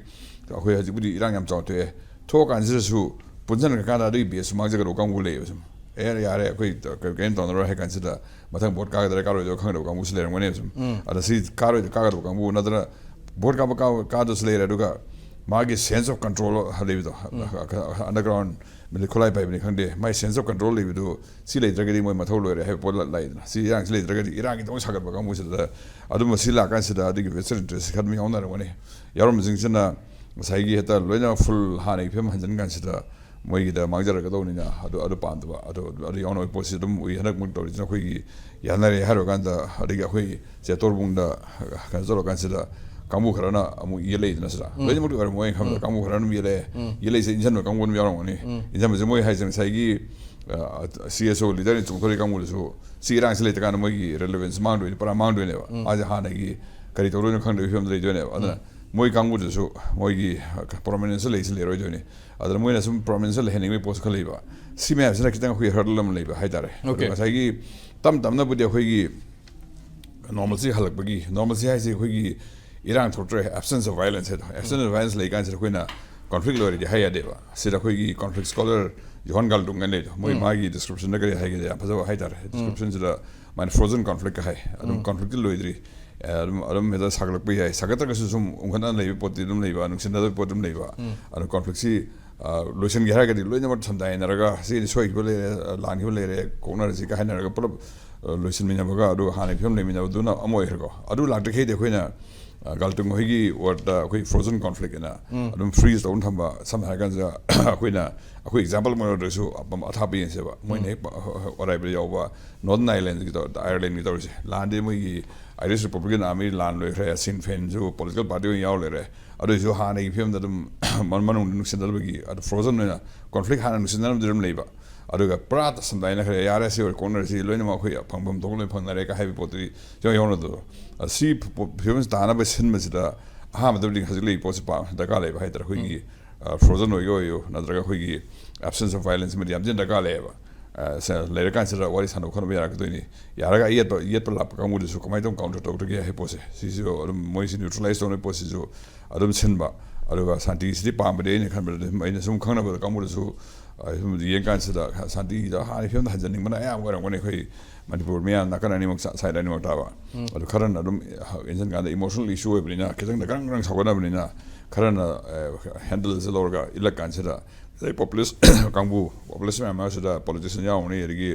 ꯑꯩꯈꯣꯏ ꯍꯧꯖꯤꯛꯄꯨꯗꯤ ꯏꯔꯥꯡ ꯌꯥꯝ ꯆꯥꯎꯅ ꯊꯣꯛꯑꯦ, ꯊꯣꯛꯑꯀꯥꯟꯁꯤꯗꯁꯨ ꯄꯨꯟꯁꯤꯟꯈ꯭ꯔꯀꯥꯟꯗ ꯑꯗꯨꯒꯤ ꯕꯦꯁꯁꯨ ꯃꯥꯡꯖꯒꯗꯧꯕ ꯀꯥꯡꯕꯨ ꯂꯩꯌꯦꯕ ꯁꯨꯝ꯫ ꯑꯦ, ꯌꯥꯔꯦ, ꯑꯩꯈꯣꯏ ꯀ-, ꯀꯔꯤꯝ ꯇꯧꯅꯔꯣꯏ ꯍꯥꯏ ꯀꯥꯟꯁꯤꯗ ꯃꯊꯪ ꯚꯣꯠ ꯀꯥꯒꯗ꯭ꯔꯥ ꯀꯥꯔꯣꯏꯗ꯭ꯔꯥ ꯈꯪꯗꯕ ꯀꯥꯡꯕꯨꯁꯨ ꯂꯩꯔꯝꯒꯅꯦꯕ ꯁꯨꯝ꯫ ꯑꯗ ꯁꯤ ꯀꯥꯔꯣꯏꯗ꯭ꯔꯥ ꯀꯥꯒꯗꯕ ꯀꯥꯡꯕꯨ ꯅꯠꯇ꯭ꯔ ꯚꯣꯠ ꯀꯥꯕ ꯀꯥ-, ꯀꯥꯗ꯭ꯔꯁꯨ ꯂꯩꯔꯦ, ꯑꯗꯨꯒ ꯃꯥꯒꯤ ꯁꯦꯟꯁ ꯑꯣꯐ ꯀꯟꯇ꯭ꯔꯣꯜ ꯂꯩꯕꯗꯣ, ꯑꯟꯗꯔꯒ꯭ꯔꯥꯎꯟ ꯃꯤꯂꯤꯠ ꯈꯨꯠꯂꯥꯏ ꯄꯥꯏꯕꯅꯤ ꯈꯪꯗꯦ, ꯃꯥꯏ ꯁꯦꯟꯁ ꯑꯣꯐ ꯀꯟꯇ꯭ꯔꯣꯜ ꯂꯩꯕꯗꯨ ꯁꯤ ꯂꯩꯇ꯭ꯔꯒꯗꯤ ꯃꯣꯏ ꯃꯊꯧ ꯂꯣꯏꯔꯦ ꯍꯥꯏꯕ ꯄꯣꯠ ꯂꯥꯛꯏꯗꯅ꯫ ꯁꯤ ꯏꯔꯥꯡꯁꯤ ꯂꯩꯇ꯭ꯔꯒꯗꯤ ꯏꯔꯥꯡꯒꯤꯗꯃꯛ ꯁꯥꯒꯠꯄ ꯀꯥꯡꯕꯨꯁꯤꯗ ꯑꯗꯨꯝꯕ ꯁꯤ ꯂꯥꯛꯀꯥꯟꯁꯤꯗ ꯑꯗꯨꯒꯤ ꯚꯦꯁꯇꯦꯠ ꯏꯟꯇꯔꯦꯁ ꯈꯔ ꯑꯗꯨꯝ ꯌꯥꯎꯅꯔꯝꯒꯅꯤ꯫ ꯌꯥꯎꯔꯝꯕꯁꯤꯡꯁꯤꯅ ꯉꯁꯥꯏꯒꯤ ꯍꯦꯛꯇ ꯂꯣꯏꯅ ꯐꯨꯜ ꯍꯥꯟꯅꯒꯤ ꯐꯤꯕꯝ ꯍꯟꯖꯤꯟ ꯀꯥꯟꯁꯤꯗ ꯃꯣꯏꯒꯤꯗ ꯃꯥꯡꯖꯔꯛꯀꯗꯧꯅꯤꯅ ꯑꯗꯨ, ꯑꯗꯨ ꯄꯥꯝꯗꯕ꯫ ꯑꯗꯨ, ꯑꯗꯨ ꯌꯥꯎꯅꯕ ꯄꯣꯠꯁꯤ ꯑꯗꯨꯝ ꯎꯏ꯫ ꯍꯟꯗꯛꯃꯛ ꯇꯧꯔꯤꯁꯤꯅ ꯑꯩꯈꯣꯏꯒꯤ ꯌꯥꯅꯔꯦ ꯍꯥꯏꯔꯨꯔꯀꯥꯟꯗ ꯑꯗꯒꯤ ꯑꯩꯈꯣꯏ ꯆꯦ ꯇꯣꯔꯕꯨꯡꯗ ꯀꯩꯅꯣ ꯇꯧꯔꯀꯥꯟꯁꯤꯗ ꯀꯥꯡꯕꯨ ꯈꯔꯅ ꯑꯃꯨꯛ ꯌꯦꯠꯂꯛꯏꯗꯅ ꯁꯤꯗ꯫ ꯂꯣꯏꯅꯃꯛꯇꯤ ꯑꯣꯏꯔꯝꯃꯣꯏ ꯈꯟꯕꯗ ꯀꯥꯡꯕꯨ ꯈꯔꯅ ꯑꯗꯨꯝ ꯌꯦꯠꯂꯛꯑꯦ꯫ ꯌꯦꯠꯂꯛꯏꯁꯦ ꯏꯟꯖꯟꯕ ꯀꯥꯡꯕꯨ ꯑꯗꯨꯝ ꯌꯥꯎꯔꯝꯒꯅꯤ꯫ ꯏꯟꯖꯟꯕꯁꯦ ꯃꯣꯏ ꯍꯥꯏꯁꯦ ꯉꯁꯥꯏꯒꯤ, ꯑ, ꯁꯤ ꯑꯦꯁ ꯑꯣ ꯂꯤꯗꯔꯅ ꯆꯣꯡꯊꯣꯔꯛꯏ ꯀꯥꯡꯕꯨꯗꯨꯁꯨ ꯁꯤ ꯏꯔꯥꯡꯁꯤ ꯂꯩꯇ꯭ꯔꯀꯥꯟꯗ ꯃꯣꯏꯒꯤ ꯔꯦꯂꯦꯚꯦꯟꯁ ꯃꯥꯡꯗꯣꯏꯅꯤ, ꯄꯨꯔꯥ ꯃꯥꯡꯗꯣꯏꯅꯦꯕ꯫ ꯃꯥꯁꯦ ꯍꯥꯟꯅꯒꯤ ꯀꯔꯤ ꯇꯧꯗꯣꯏꯅꯣ ꯈꯪꯗꯕꯒꯤ ꯐꯤꯕꯝꯗ ꯂꯩꯗꯣꯏꯅꯦꯕ꯫ ꯑꯗꯨꯅ ꯃꯣꯏ ꯀꯥꯡꯕꯨꯗꯨꯁꯨ ꯃꯣꯏꯒꯤ ꯄ꯭ꯔꯣꯃꯤꯅꯦꯟꯁꯇ ꯂꯩꯁꯤ ꯂꯩꯔꯣꯏꯗꯣꯏꯅꯤ꯫ ꯑꯗꯨꯅ ꯃꯣꯏꯅ ꯁꯨꯝ ꯄ꯭ꯔꯣꯃꯤꯅꯦꯟꯁꯇ ꯂꯩꯍꯟꯅꯤꯡꯕꯒꯤ ꯄꯣꯠꯁꯨ ꯈꯔ ꯂꯩꯕ꯫ ꯁꯤ ꯃꯌꯥꯝꯁꯤꯅ ꯈꯤꯇꯪ ꯑꯩꯈꯣꯏ ꯍꯔꯗꯜ ꯑꯃ ꯂꯩꯕ ꯍꯥꯏꯇꯥꯔꯦ꯫ ꯑꯗꯣ ꯑꯣꯀꯦ꯫ ꯉꯁꯥꯏꯒꯤ ꯇꯞ ꯇꯞꯅꯕꯨꯗꯤ ꯑꯩꯈꯣꯏꯒꯤ ꯅꯣꯔꯃꯦꯜꯁꯤ ꯍꯜꯂꯛꯄꯒꯤ, ꯅꯣꯔꯃꯦꯜꯁꯤ ꯍꯥꯏꯁꯦ ꯑꯩꯈꯣꯏꯒꯤ ꯏꯔꯥꯡ ꯊꯣꯛꯇ꯭ꯔꯦ, ꯑꯦꯕꯁꯦꯟꯁ ꯑꯣꯐ ꯚꯥꯏꯑꯣꯂꯦꯟꯁ ꯍꯥꯏꯗꯣ, ꯑꯦꯕꯁꯦꯟꯁ ꯑꯣꯐ ꯚꯥꯏꯑꯣꯂꯦꯟꯁ ꯂꯩꯀꯥꯟꯁꯤꯗ ꯑꯩꯈꯣꯏꯅ ꯀꯣꯟꯐ꯭ꯂꯤꯛ ꯂꯣꯏꯔꯗꯤ ꯍꯥꯏ ꯌꯥꯗꯦꯕ꯫ ꯁꯤꯗ ꯑꯩꯈꯣꯏꯒꯤ ꯀꯣꯟꯐ꯭ꯂꯤꯛ ꯁ꯭ꯀꯣꯂꯔ ꯖꯣꯍꯥꯟ ꯒꯥꯜꯗꯨꯡ ꯍꯥꯏꯅ ꯂꯩꯗꯣ, ꯃꯣꯏ ꯃꯥꯒꯤ ꯗꯤꯁꯀ꯭ꯔꯤꯞꯁꯟꯗ ꯀꯔꯤ ꯍꯥꯏꯒꯦꯗ ꯌꯥꯝ ꯐꯖꯕ ꯍꯥꯏꯇꯥꯔꯦ꯫ ꯗꯤꯁꯀ꯭ꯔꯤꯞꯁꯟꯁꯤꯗ ꯃꯥꯅ ꯐ꯭ꯔꯣꯖꯟ ꯀꯣꯟꯐ꯭ꯂꯤꯛꯀ ꯍꯥꯏ꯫ ꯑꯗꯨꯝ ꯀꯣꯟꯐ꯭ꯂꯤꯛꯇꯤ ꯂꯣꯏꯗ꯭ꯔꯤ, ꯑꯗꯨꯝ ꯑꯗꯨꯝ ꯍꯦꯛꯇ ꯁꯥꯒꯠꯂꯛꯄ ꯌꯥꯏ꯫ ꯁꯥꯒꯠꯇ꯭ꯔꯒꯁꯨ ꯁꯨꯝ ꯎꯪꯈꯠꯅ ꯂꯩꯕ ꯄꯣꯠꯇꯤ ꯑꯗꯨꯝ ꯂꯩꯕ, ꯅꯨꯡꯁꯤꯅꯗꯕ ꯄꯣꯠ ꯑꯗꯨꯝ ꯂꯩꯕ꯫ ꯑꯗꯣ ꯀꯣꯟꯐ꯭ꯂꯤꯛꯁꯤ ꯂꯣꯏꯁꯤꯟꯒꯦ ꯍꯥꯏꯔꯒꯗꯤ ꯂꯣꯏꯅꯃꯛ ꯁꯝꯗꯥꯏꯅꯔꯒ, ꯁꯤꯗꯤ ꯁꯣꯏꯈꯤꯕ ꯂꯩꯔꯦ, ꯂꯥꯟꯈꯤꯕ ꯂꯩꯔꯦ, ꯀꯣꯛꯅꯔꯁꯤ ꯀ ꯍꯥꯏꯅꯔꯒ ꯄꯨꯂꯞ ꯂꯣꯏꯁꯤꯟꯃꯤꯟꯅꯕꯒ ꯑꯗꯨ ꯍꯥꯟꯅꯒꯤ ꯐꯤꯕꯝ ꯂꯩꯃꯤꯟꯅꯕꯗꯨꯅ ꯑꯃ ꯑꯣꯏꯈ꯭ꯔꯦꯀꯣ꯫ ꯑꯗꯨ ꯂꯥꯛꯇ꯭ꯔꯤꯈꯩꯗꯤ ꯑꯩꯈꯣꯏꯅ ꯒꯥꯜꯇꯨꯡ ꯍꯣꯏꯒꯤ ꯋꯥꯔꯗ ꯑꯩꯈꯣꯏ ꯐ꯭ꯔꯣꯖꯟ ꯀꯣꯟꯐ꯭ꯂꯤꯛ ꯑꯅ ꯑꯗꯨꯝ ꯐ꯭ꯔꯤꯖ ꯇꯧꯗꯨꯅ ꯊꯝꯕ, ꯁꯝꯅ ꯍꯥꯏꯔꯀꯥꯟꯁꯤꯗ ꯑꯩꯈꯣꯏꯅ ꯑꯩꯈꯣꯏ ꯑꯦꯛꯖꯥꯝꯄꯜ ꯑꯃ ꯑꯣꯏꯔꯁꯨ ꯑꯗꯨꯝ ꯑꯊꯥꯞꯄ ꯌꯦꯡꯁꯦꯕ꯫ ꯃꯣꯏꯅ ꯍꯦꯛ ꯑꯔꯥꯏꯕꯗ ꯌꯥꯎꯕ ꯅꯣꯔꯗꯔꯟ ꯑꯥꯏꯔꯂꯦꯟꯒꯤ ꯇꯧ-, ꯑꯥꯏꯔꯂꯦꯟꯒꯤ ꯇꯧꯔꯤꯁꯦ꯫ ꯂꯥꯟꯗꯤ ꯃꯣꯏꯒꯤ ꯑꯥꯏꯔꯤꯁ ꯔꯤꯄꯕ꯭ꯂꯤꯛꯀꯤ ꯑꯥꯔꯃꯤ ꯂꯥꯟ ꯂꯣꯏꯈ꯭ꯔꯦ, ꯁꯤꯟ ꯐꯦꯟꯁꯨ ꯄꯣꯂꯤꯇꯤꯀꯦꯜ ꯄꯥꯔꯇꯤ ꯑꯣꯏꯅ ꯌꯥꯎ ꯂꯩꯔꯦ꯫ ꯑꯗꯨ ꯑꯣꯏꯁꯨ ꯍꯥꯟꯅꯒꯤ ꯐꯤꯕꯝꯗ ꯑꯗꯨꯝ ꯃꯅꯨꯡꯗ ꯅꯨꯡꯁꯤꯅꯗꯕꯒꯤ, ꯑꯗꯨ ꯐ꯭ꯔꯣꯖꯟ ꯑꯣꯏꯅ ꯀꯣꯟꯐ꯭ꯂꯤꯛ ꯍꯥꯟꯅ ꯅꯨꯡꯁꯤꯅꯔꯝꯗꯤ ꯑꯗꯨꯝ ꯂꯩꯕ꯫ ꯑꯗꯨꯒ ꯄꯨꯔꯥ ꯁꯝꯗꯥꯏꯅꯈ꯭ꯔꯦ, ꯌꯥꯔꯦ, ꯁꯤ ꯑꯣꯏꯔꯦ, ꯀꯣꯛꯅꯔꯁꯤ, ꯂꯣꯏꯅꯃꯛ ꯑꯩꯈꯣꯏ ꯐꯪꯐꯝ ꯊꯣꯛꯄ ꯂꯣꯏ ꯐꯪꯅꯔꯦ ꯀ ꯍꯥꯏꯕ ꯄꯣꯠꯇꯨꯗꯤ ꯁꯨꯡꯌꯥꯎ ꯌꯥꯎꯅꯗꯕ꯫ ꯑꯁꯤ ꯐꯤꯕꯝꯁꯤ ꯇꯥꯅꯕ ꯁꯤꯟꯕꯁꯤꯗ ꯑꯍꯥꯟꯕꯗꯕꯨꯗꯤ ꯍꯧꯖꯤꯛ ꯂꯩꯔꯤꯕ ꯄꯣꯠꯁꯤ ꯄꯥ-, ꯗꯔꯀꯥꯔ ꯂꯩꯕ ꯍꯥꯏꯇꯥꯔꯦ꯫ ꯑꯩꯈꯣꯏꯒꯤ ꯐ꯭ꯔꯣꯖꯟ ꯑꯣꯏꯒꯦ ꯑꯣꯏꯌꯨ, ꯅꯠꯇ꯭ꯔꯒ ꯑꯩꯈꯣꯏꯒꯤ ꯑꯦꯞꯁꯦꯟꯁ ꯑꯣꯐ ꯚꯥꯏꯂꯦꯟꯁ ꯑꯃꯗꯤ ꯌꯥꯝ ꯊꯤꯅ ꯗꯔꯀꯥꯔ ꯂꯩꯌꯦꯕ꯫ ꯂꯩꯔꯀꯥꯟꯁꯤꯗ ꯋꯥꯔꯤ ꯁꯥꯟꯅꯕ ꯈꯣꯠꯅꯕ ꯌꯥꯔꯛꯀꯗꯣꯏꯅꯤ꯫ ꯌꯥꯔꯒ ꯑꯌꯦꯠꯄ, ꯌꯦꯠꯄ ꯂꯥꯛꯄ ꯀꯥꯡꯕꯨꯗꯨꯁꯨ ꯀꯃꯥꯏꯅ ꯇꯧꯅ ꯀꯥꯎꯟꯇꯔ ꯇꯧꯗꯒꯦ ꯍꯥꯏꯕ ꯄꯣꯠꯁꯦ, ꯁꯤꯁꯨ ꯑꯗꯨꯝ ꯃꯣꯏꯁꯤ ꯅ꯭ꯌꯨꯇ꯭ꯔꯦꯂꯥꯏꯁ ꯇꯧꯅꯕ ꯄꯣꯠꯁꯤꯁꯨ ꯑꯗꯨꯝ ꯁꯤꯟꯕ꯫ ꯑꯗꯨꯒ ꯁꯥꯟꯇꯤꯁꯤꯗꯤ ꯄꯥꯝꯕꯗꯤ ꯑꯩꯅ ꯈꯟꯕꯗ ꯑꯗꯨꯝ, ꯑꯩꯅ ꯁꯨꯝ ꯈꯪꯅꯕꯗ ꯀꯥꯡꯕꯨꯗꯁꯨ, ꯑ, ꯁꯨꯝ ꯌꯦꯡꯀꯥꯟꯁꯤꯗ ꯁꯥꯟꯇꯤꯗ ꯍꯥꯟꯅ ꯐꯤꯕꯝꯗ ꯍꯟꯖꯟꯅꯤꯡꯕꯅ ꯑꯌꯥꯝꯕ ꯑꯣꯏꯔꯝꯒꯅꯤ꯫ ꯑꯩꯈꯣꯏ ꯃꯅꯤꯄꯨꯔ ꯃꯤꯌꯥꯝ ꯅꯥꯀꯟ ꯑꯅꯤꯃꯛ, ꯁꯥꯏꯠ ꯑꯅꯤꯃꯛ ꯇꯥꯕ꯫ ꯑꯗꯨ ꯈꯔꯅ ꯑꯗꯨꯝ ꯏꯟꯁꯤꯟ ꯀꯥꯟꯗ ꯏꯃꯣꯁꯅꯦꯜ ꯏꯁꯨ ꯑꯣꯏꯕꯅꯤꯅ, ꯈꯤꯇꯪꯗ ꯒ꯭ꯔꯪ ꯒ꯭ꯔꯪ ꯁꯥꯎꯒꯠꯅꯕꯅꯤꯅ, ꯈꯔꯅ ꯍꯦꯟꯗꯜꯁꯦ ꯂꯧꯔꯒ ꯏꯜꯂꯛ ꯀꯥꯟꯁꯤꯗ, ꯑꯗꯩ ꯄꯣꯄꯨꯂꯤꯁ ꯀꯥꯡꯕꯨ, ꯄꯣꯄꯨꯂꯤꯁ ꯃꯌꯥꯝ ꯃꯔꯛꯁꯤꯗ ꯄꯣꯂꯤꯇꯤꯁꯤꯌꯥꯟ ꯌꯥꯎꯔꯝꯒꯅꯤ, ꯑꯗꯒꯤ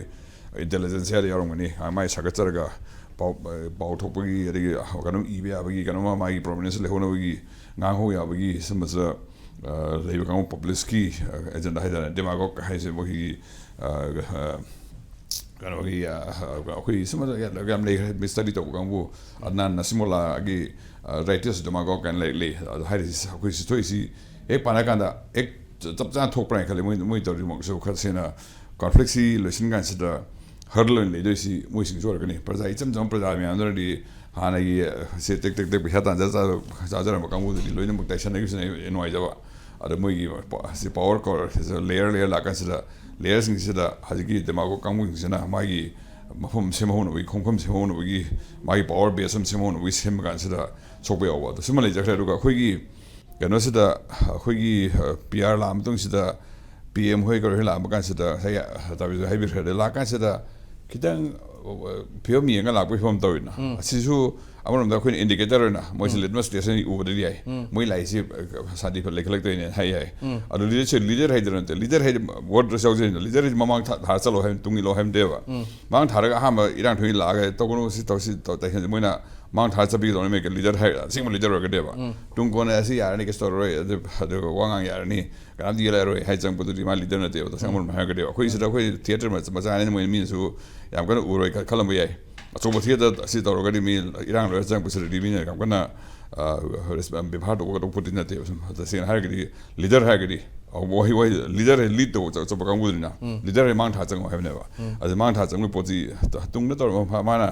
ꯏꯟꯇꯦꯂꯤꯖꯦꯟꯁꯤꯌꯥꯗ ꯌꯥꯎꯔꯝꯒꯅꯤ, ꯃꯥꯏ ꯁꯥꯒꯠꯆꯔꯒ ꯄꯥꯎ, ꯄꯥꯎ ꯊꯣꯛꯄꯒꯤ, ꯑꯗꯒꯤ ꯀꯩꯅꯣꯝ ꯏꯕ ꯌꯥꯕꯒꯤ, ꯀꯩꯅꯣꯝꯃ ꯃꯥꯒꯤ ꯄ꯭ꯔꯣꯃꯤꯅꯦꯟꯁ ꯂꯩꯍꯧꯅꯕꯒꯤ, ꯉꯥꯡꯍꯧ ꯌꯥꯕꯒꯤ, ꯁꯨꯝꯕꯁꯤꯗ, ꯑ, ꯂꯩꯕ ꯀꯥꯡꯕꯨ ꯄꯣꯄꯨꯂꯤꯁꯀꯤ, ꯑ, ꯑꯦꯖꯦꯟꯗꯥ ꯍꯥꯏꯇꯥꯔꯦ, ꯗꯦꯃꯥꯒꯣꯛ ꯍꯥꯏꯁꯦ ꯃꯣꯏꯒꯤ, ꯑ, ꯑ, ꯀꯩꯅꯣꯒꯤ, ꯑ, ꯑꯩꯈꯣꯏ ꯁꯨꯝꯕꯗ ꯌꯥꯝ ꯂꯩꯈ꯭ꯔꯦ, ꯃꯤꯁ ꯁ꯭ꯇꯗꯤ ꯇꯧꯕ ꯀꯥꯡꯕꯨ, ꯑꯗꯅꯥꯟ ꯅꯁꯤꯃꯨꯜꯂꯥꯒꯤ, ꯑ, ꯔꯥꯏꯇꯔꯁ ꯗꯦꯃꯥꯒꯣꯛ ꯀꯥꯏꯅ ꯂꯩ, ꯂꯩ꯫ ꯑꯗꯣ ꯍꯥꯏꯔꯤꯁꯤ ꯑꯩꯈꯣꯏ ꯁꯤ ꯊꯣꯛꯏꯁꯤ ꯍꯦꯛ ꯄꯥꯟꯅ ꯀꯥꯟꯗ ꯍꯦꯛ ꯆꯞ ꯆꯥꯅ ꯊꯣꯛꯄ꯭ꯔꯥ ꯍꯥꯏꯅ ꯈꯜꯂꯤ꯫ ꯃꯣꯏ, ꯃꯣꯏ ꯇꯧꯔꯤꯃꯛꯁꯨ ꯈꯔ ꯁꯦꯡꯅ ꯀꯣꯟꯐ꯭ꯂꯤꯛꯁꯤ ꯂꯣꯏꯁꯤꯟ ꯀꯥꯟꯁꯤꯗ ꯍꯔꯗꯜ ꯑꯣꯏꯅ ꯂꯩꯗꯣꯏꯁꯤ ꯃꯣꯏꯁꯤꯡꯁꯨ ꯑꯣꯏꯔꯛꯀꯅꯤ꯫ ꯄ꯭ꯔꯖꯥ, ꯏꯆꯝ ꯆꯝꯕ ꯄ꯭ꯔꯖꯥ ꯃꯌꯥꯝꯗꯨꯅꯗꯤ ꯍꯥꯟꯅꯒꯤ, ꯑ, ꯁꯤ ꯇꯦꯛ ꯇꯦꯛ ꯇꯦꯛ ꯄꯩꯁꯥ ꯇꯥꯟꯖ ꯆꯥ-, ꯆꯥꯖꯔꯝꯕ ꯀꯥꯡꯕꯨꯗꯨꯗꯤ ꯂꯣꯏꯅꯃꯛ ꯇꯥꯏꯁꯟꯅꯈꯤꯕꯁꯤꯅ ꯑꯩ ꯅꯨꯡꯉꯥꯏꯖꯕ꯫ ꯑꯗ ꯃꯣꯏꯒꯤ ꯄ-, ꯁꯤ ꯄꯋꯔ ꯀꯣ-, ꯁꯤ ꯂꯦꯌꯔ ꯂꯦꯌꯔ ꯂꯥꯛꯀꯥꯟꯁꯤꯗ ꯂꯦꯌꯔꯁꯤꯡꯁꯤꯗ ꯍꯧꯖꯤꯛꯀꯤ ꯗꯦꯃꯥꯒꯣꯛ ꯀꯥꯡꯕꯨꯁꯤꯡꯁꯤꯅ ꯃꯥꯒꯤ ꯃꯐꯝ ꯁꯦꯝꯍꯧꯅꯕꯒꯤ, ꯈꯣꯡꯐꯝ ꯁꯦꯝꯍꯧꯅꯕꯒꯤ, ꯃꯥꯒꯤ ꯄꯋꯔ ꯕꯦꯁ ꯑꯃ ꯁꯦꯝꯍꯧꯅꯕꯒꯤ ꯁꯦꯝꯕ ꯀꯥꯟꯁꯤꯗ ꯁꯣꯛꯄ ꯌꯥꯎꯕ꯫ ꯑꯗꯣ ꯁꯤꯃ ꯂꯩꯖꯈ꯭ꯔꯦ꯫ ꯑꯗꯨꯒ ꯑꯩꯈꯣꯏꯒꯤ ꯀꯩꯅꯣꯁꯤꯗ ꯑꯩꯈꯣꯏꯒꯤ, ꯑ, ꯄꯤ ꯑꯥꯔ ꯂꯥꯛꯑ ꯃꯇꯨꯡꯁꯤꯗ ꯄꯤ ꯑꯦꯝ ꯍꯣꯏ ꯀꯔꯤ ꯍꯣꯏ ꯂꯥꯛꯑꯝꯕ ꯀꯥꯟꯁꯤꯗ ꯉꯁꯥꯏ, ꯑ, ꯇꯥꯕꯤꯁꯨ ꯍꯥꯏꯕꯤꯈ꯭ꯔꯦ꯫ ꯑꯗ ꯂꯥꯛꯀꯥꯟꯁꯤꯗ ꯈꯤꯇꯪ, ꯑ, ꯐꯤꯕꯝ ꯌꯦꯡꯉ ꯂꯥꯛꯄꯒꯤ ꯐꯤꯕꯝ ꯇꯧꯋꯤꯅ꯫ ꯎꯝ꯫ ꯑꯁꯤꯁꯨ ꯑꯃꯔꯣꯝꯗ ꯑꯩꯈꯣꯏꯅ indicator ꯑꯣꯏꯅ ꯃꯣꯏꯁꯤ litmus test ꯑꯣꯏꯅ ꯎꯕꯗꯤ ꯌꯥꯏ꯫ ꯃꯣꯏ ꯂꯥꯛꯏꯁꯤ, ꯑ, ꯁꯥꯟꯇꯤ ꯂꯩꯈꯠꯂꯛꯇꯣꯏꯅꯦ ꯍꯥꯏ ꯌꯥꯏ꯫ ꯑꯗꯨ leaderꯁꯤ, leader ꯍꯥꯏꯗꯅ ꯅꯠꯇꯦ, leader ꯍꯥꯏꯗꯤ word ꯌꯥꯎꯖꯩꯅ, leader ꯍꯥꯏꯗꯤ ꯃꯃꯥꯡ ꯊꯥ-, ꯊꯥꯔ ꯆꯠꯂꯣ ꯍꯥꯏꯕ, ꯇꯨꯡ ꯏꯜꯂꯣ ꯍꯥꯏꯕ ꯅꯠꯇꯦꯕ꯫ ꯃꯃꯥꯡ ꯊꯥꯔꯒ ꯑꯍꯥꯟꯕ ꯏꯔꯥꯡ ꯊꯣꯛꯏ ꯂꯥꯛꯑꯒ ꯇꯧꯒꯅꯨ, ꯁꯤ ꯇꯧ, ꯁꯤ ꯇꯧ, ꯇꯧ ꯍꯥꯏꯁꯦ ꯃꯣꯏꯅ ꯃꯃꯥꯡ ꯊꯥꯔ ꯆꯠꯄꯤꯒꯗꯧꯅꯤ, ꯃꯦ leader ꯍꯥꯏ, ꯑꯁꯦꯡꯕ leader ꯑꯣꯏꯔꯒꯗꯤꯕ꯫ ꯇꯨꯡ ꯀꯣꯟꯅ ꯑꯁꯤ ꯌꯥꯔꯅꯤ, ꯀꯩꯁꯨ ꯇꯧꯔꯔꯣꯏ, ꯑꯗꯨ, ꯑꯗꯨꯒ ꯋꯥ ꯉꯥꯡ ꯌꯥꯔꯅꯤ, ꯀꯅꯥꯝꯇ ꯌꯦꯜꯂꯛꯑꯔꯣꯏ ꯍꯥꯏ ꯆꯪꯉꯛꯄꯗꯨꯗꯤ ꯃꯥ leader ꯅꯠꯇꯦꯕ꯫ ꯇꯁꯦꯡꯅ ꯑꯃꯔꯣꯝꯗ ꯍꯥꯏꯔꯒꯗꯤ ꯑꯩꯈꯣꯏ ꯁꯤꯗ ꯑꯩꯈꯣꯏ theatre ꯃꯆꯥ, ꯃꯆꯥꯅꯤꯅ ꯃꯣꯏ ꯃꯤꯅꯁꯨ ꯌꯥꯝ ꯀꯟꯅ ꯎꯔꯣꯏ ꯈ-, ꯈꯜꯂꯝꯕ ꯌꯥꯏ꯫ ꯑꯆꯧꯕ theatre ꯑꯁꯤ ꯇꯧꯔꯒꯗꯤ ꯃꯤ ꯏꯔꯥꯡ ꯂꯣꯏꯔ ꯆꯪꯉꯛꯄꯁꯤꯗꯗꯤ ꯃꯤꯅ ꯌꯥꯝ ꯀꯟꯅ, ꯑ, ꯔꯦꯁ-, ꯕꯦꯕꯥꯔ ꯇꯧꯕ ꯀꯩꯗꯧꯕ ꯄꯣꯠꯇꯤ ꯅꯠꯇꯦꯕ꯫ ꯁꯨꯝ ꯇꯁꯦꯡꯅ ꯍꯥꯏꯔꯒꯗꯤ leader ꯍꯥꯏꯔꯒꯗꯤ, ꯑ, ꯋꯥꯍꯩ, ꯋꯥꯍꯩ leader ꯍꯥꯏ lead ꯇꯧꯕ ꯑꯆꯧ-, ꯑꯆꯧꯕ ꯀꯥꯡꯕꯨꯗꯨꯅꯤꯅ leader ꯍꯥꯏ ꯃꯥꯡ ꯊꯥ ꯆꯪꯉꯣ ꯍꯥꯏꯕꯅꯦꯕ꯫ ꯑꯗꯨ ꯃꯥꯡ ꯊꯥ ꯆꯪꯕꯒꯤ ꯄꯣꯠꯁꯤ ꯇ-, ꯇꯨꯡꯗ ꯇꯧꯔꯒ ꯃꯥ-, ꯃꯥꯅ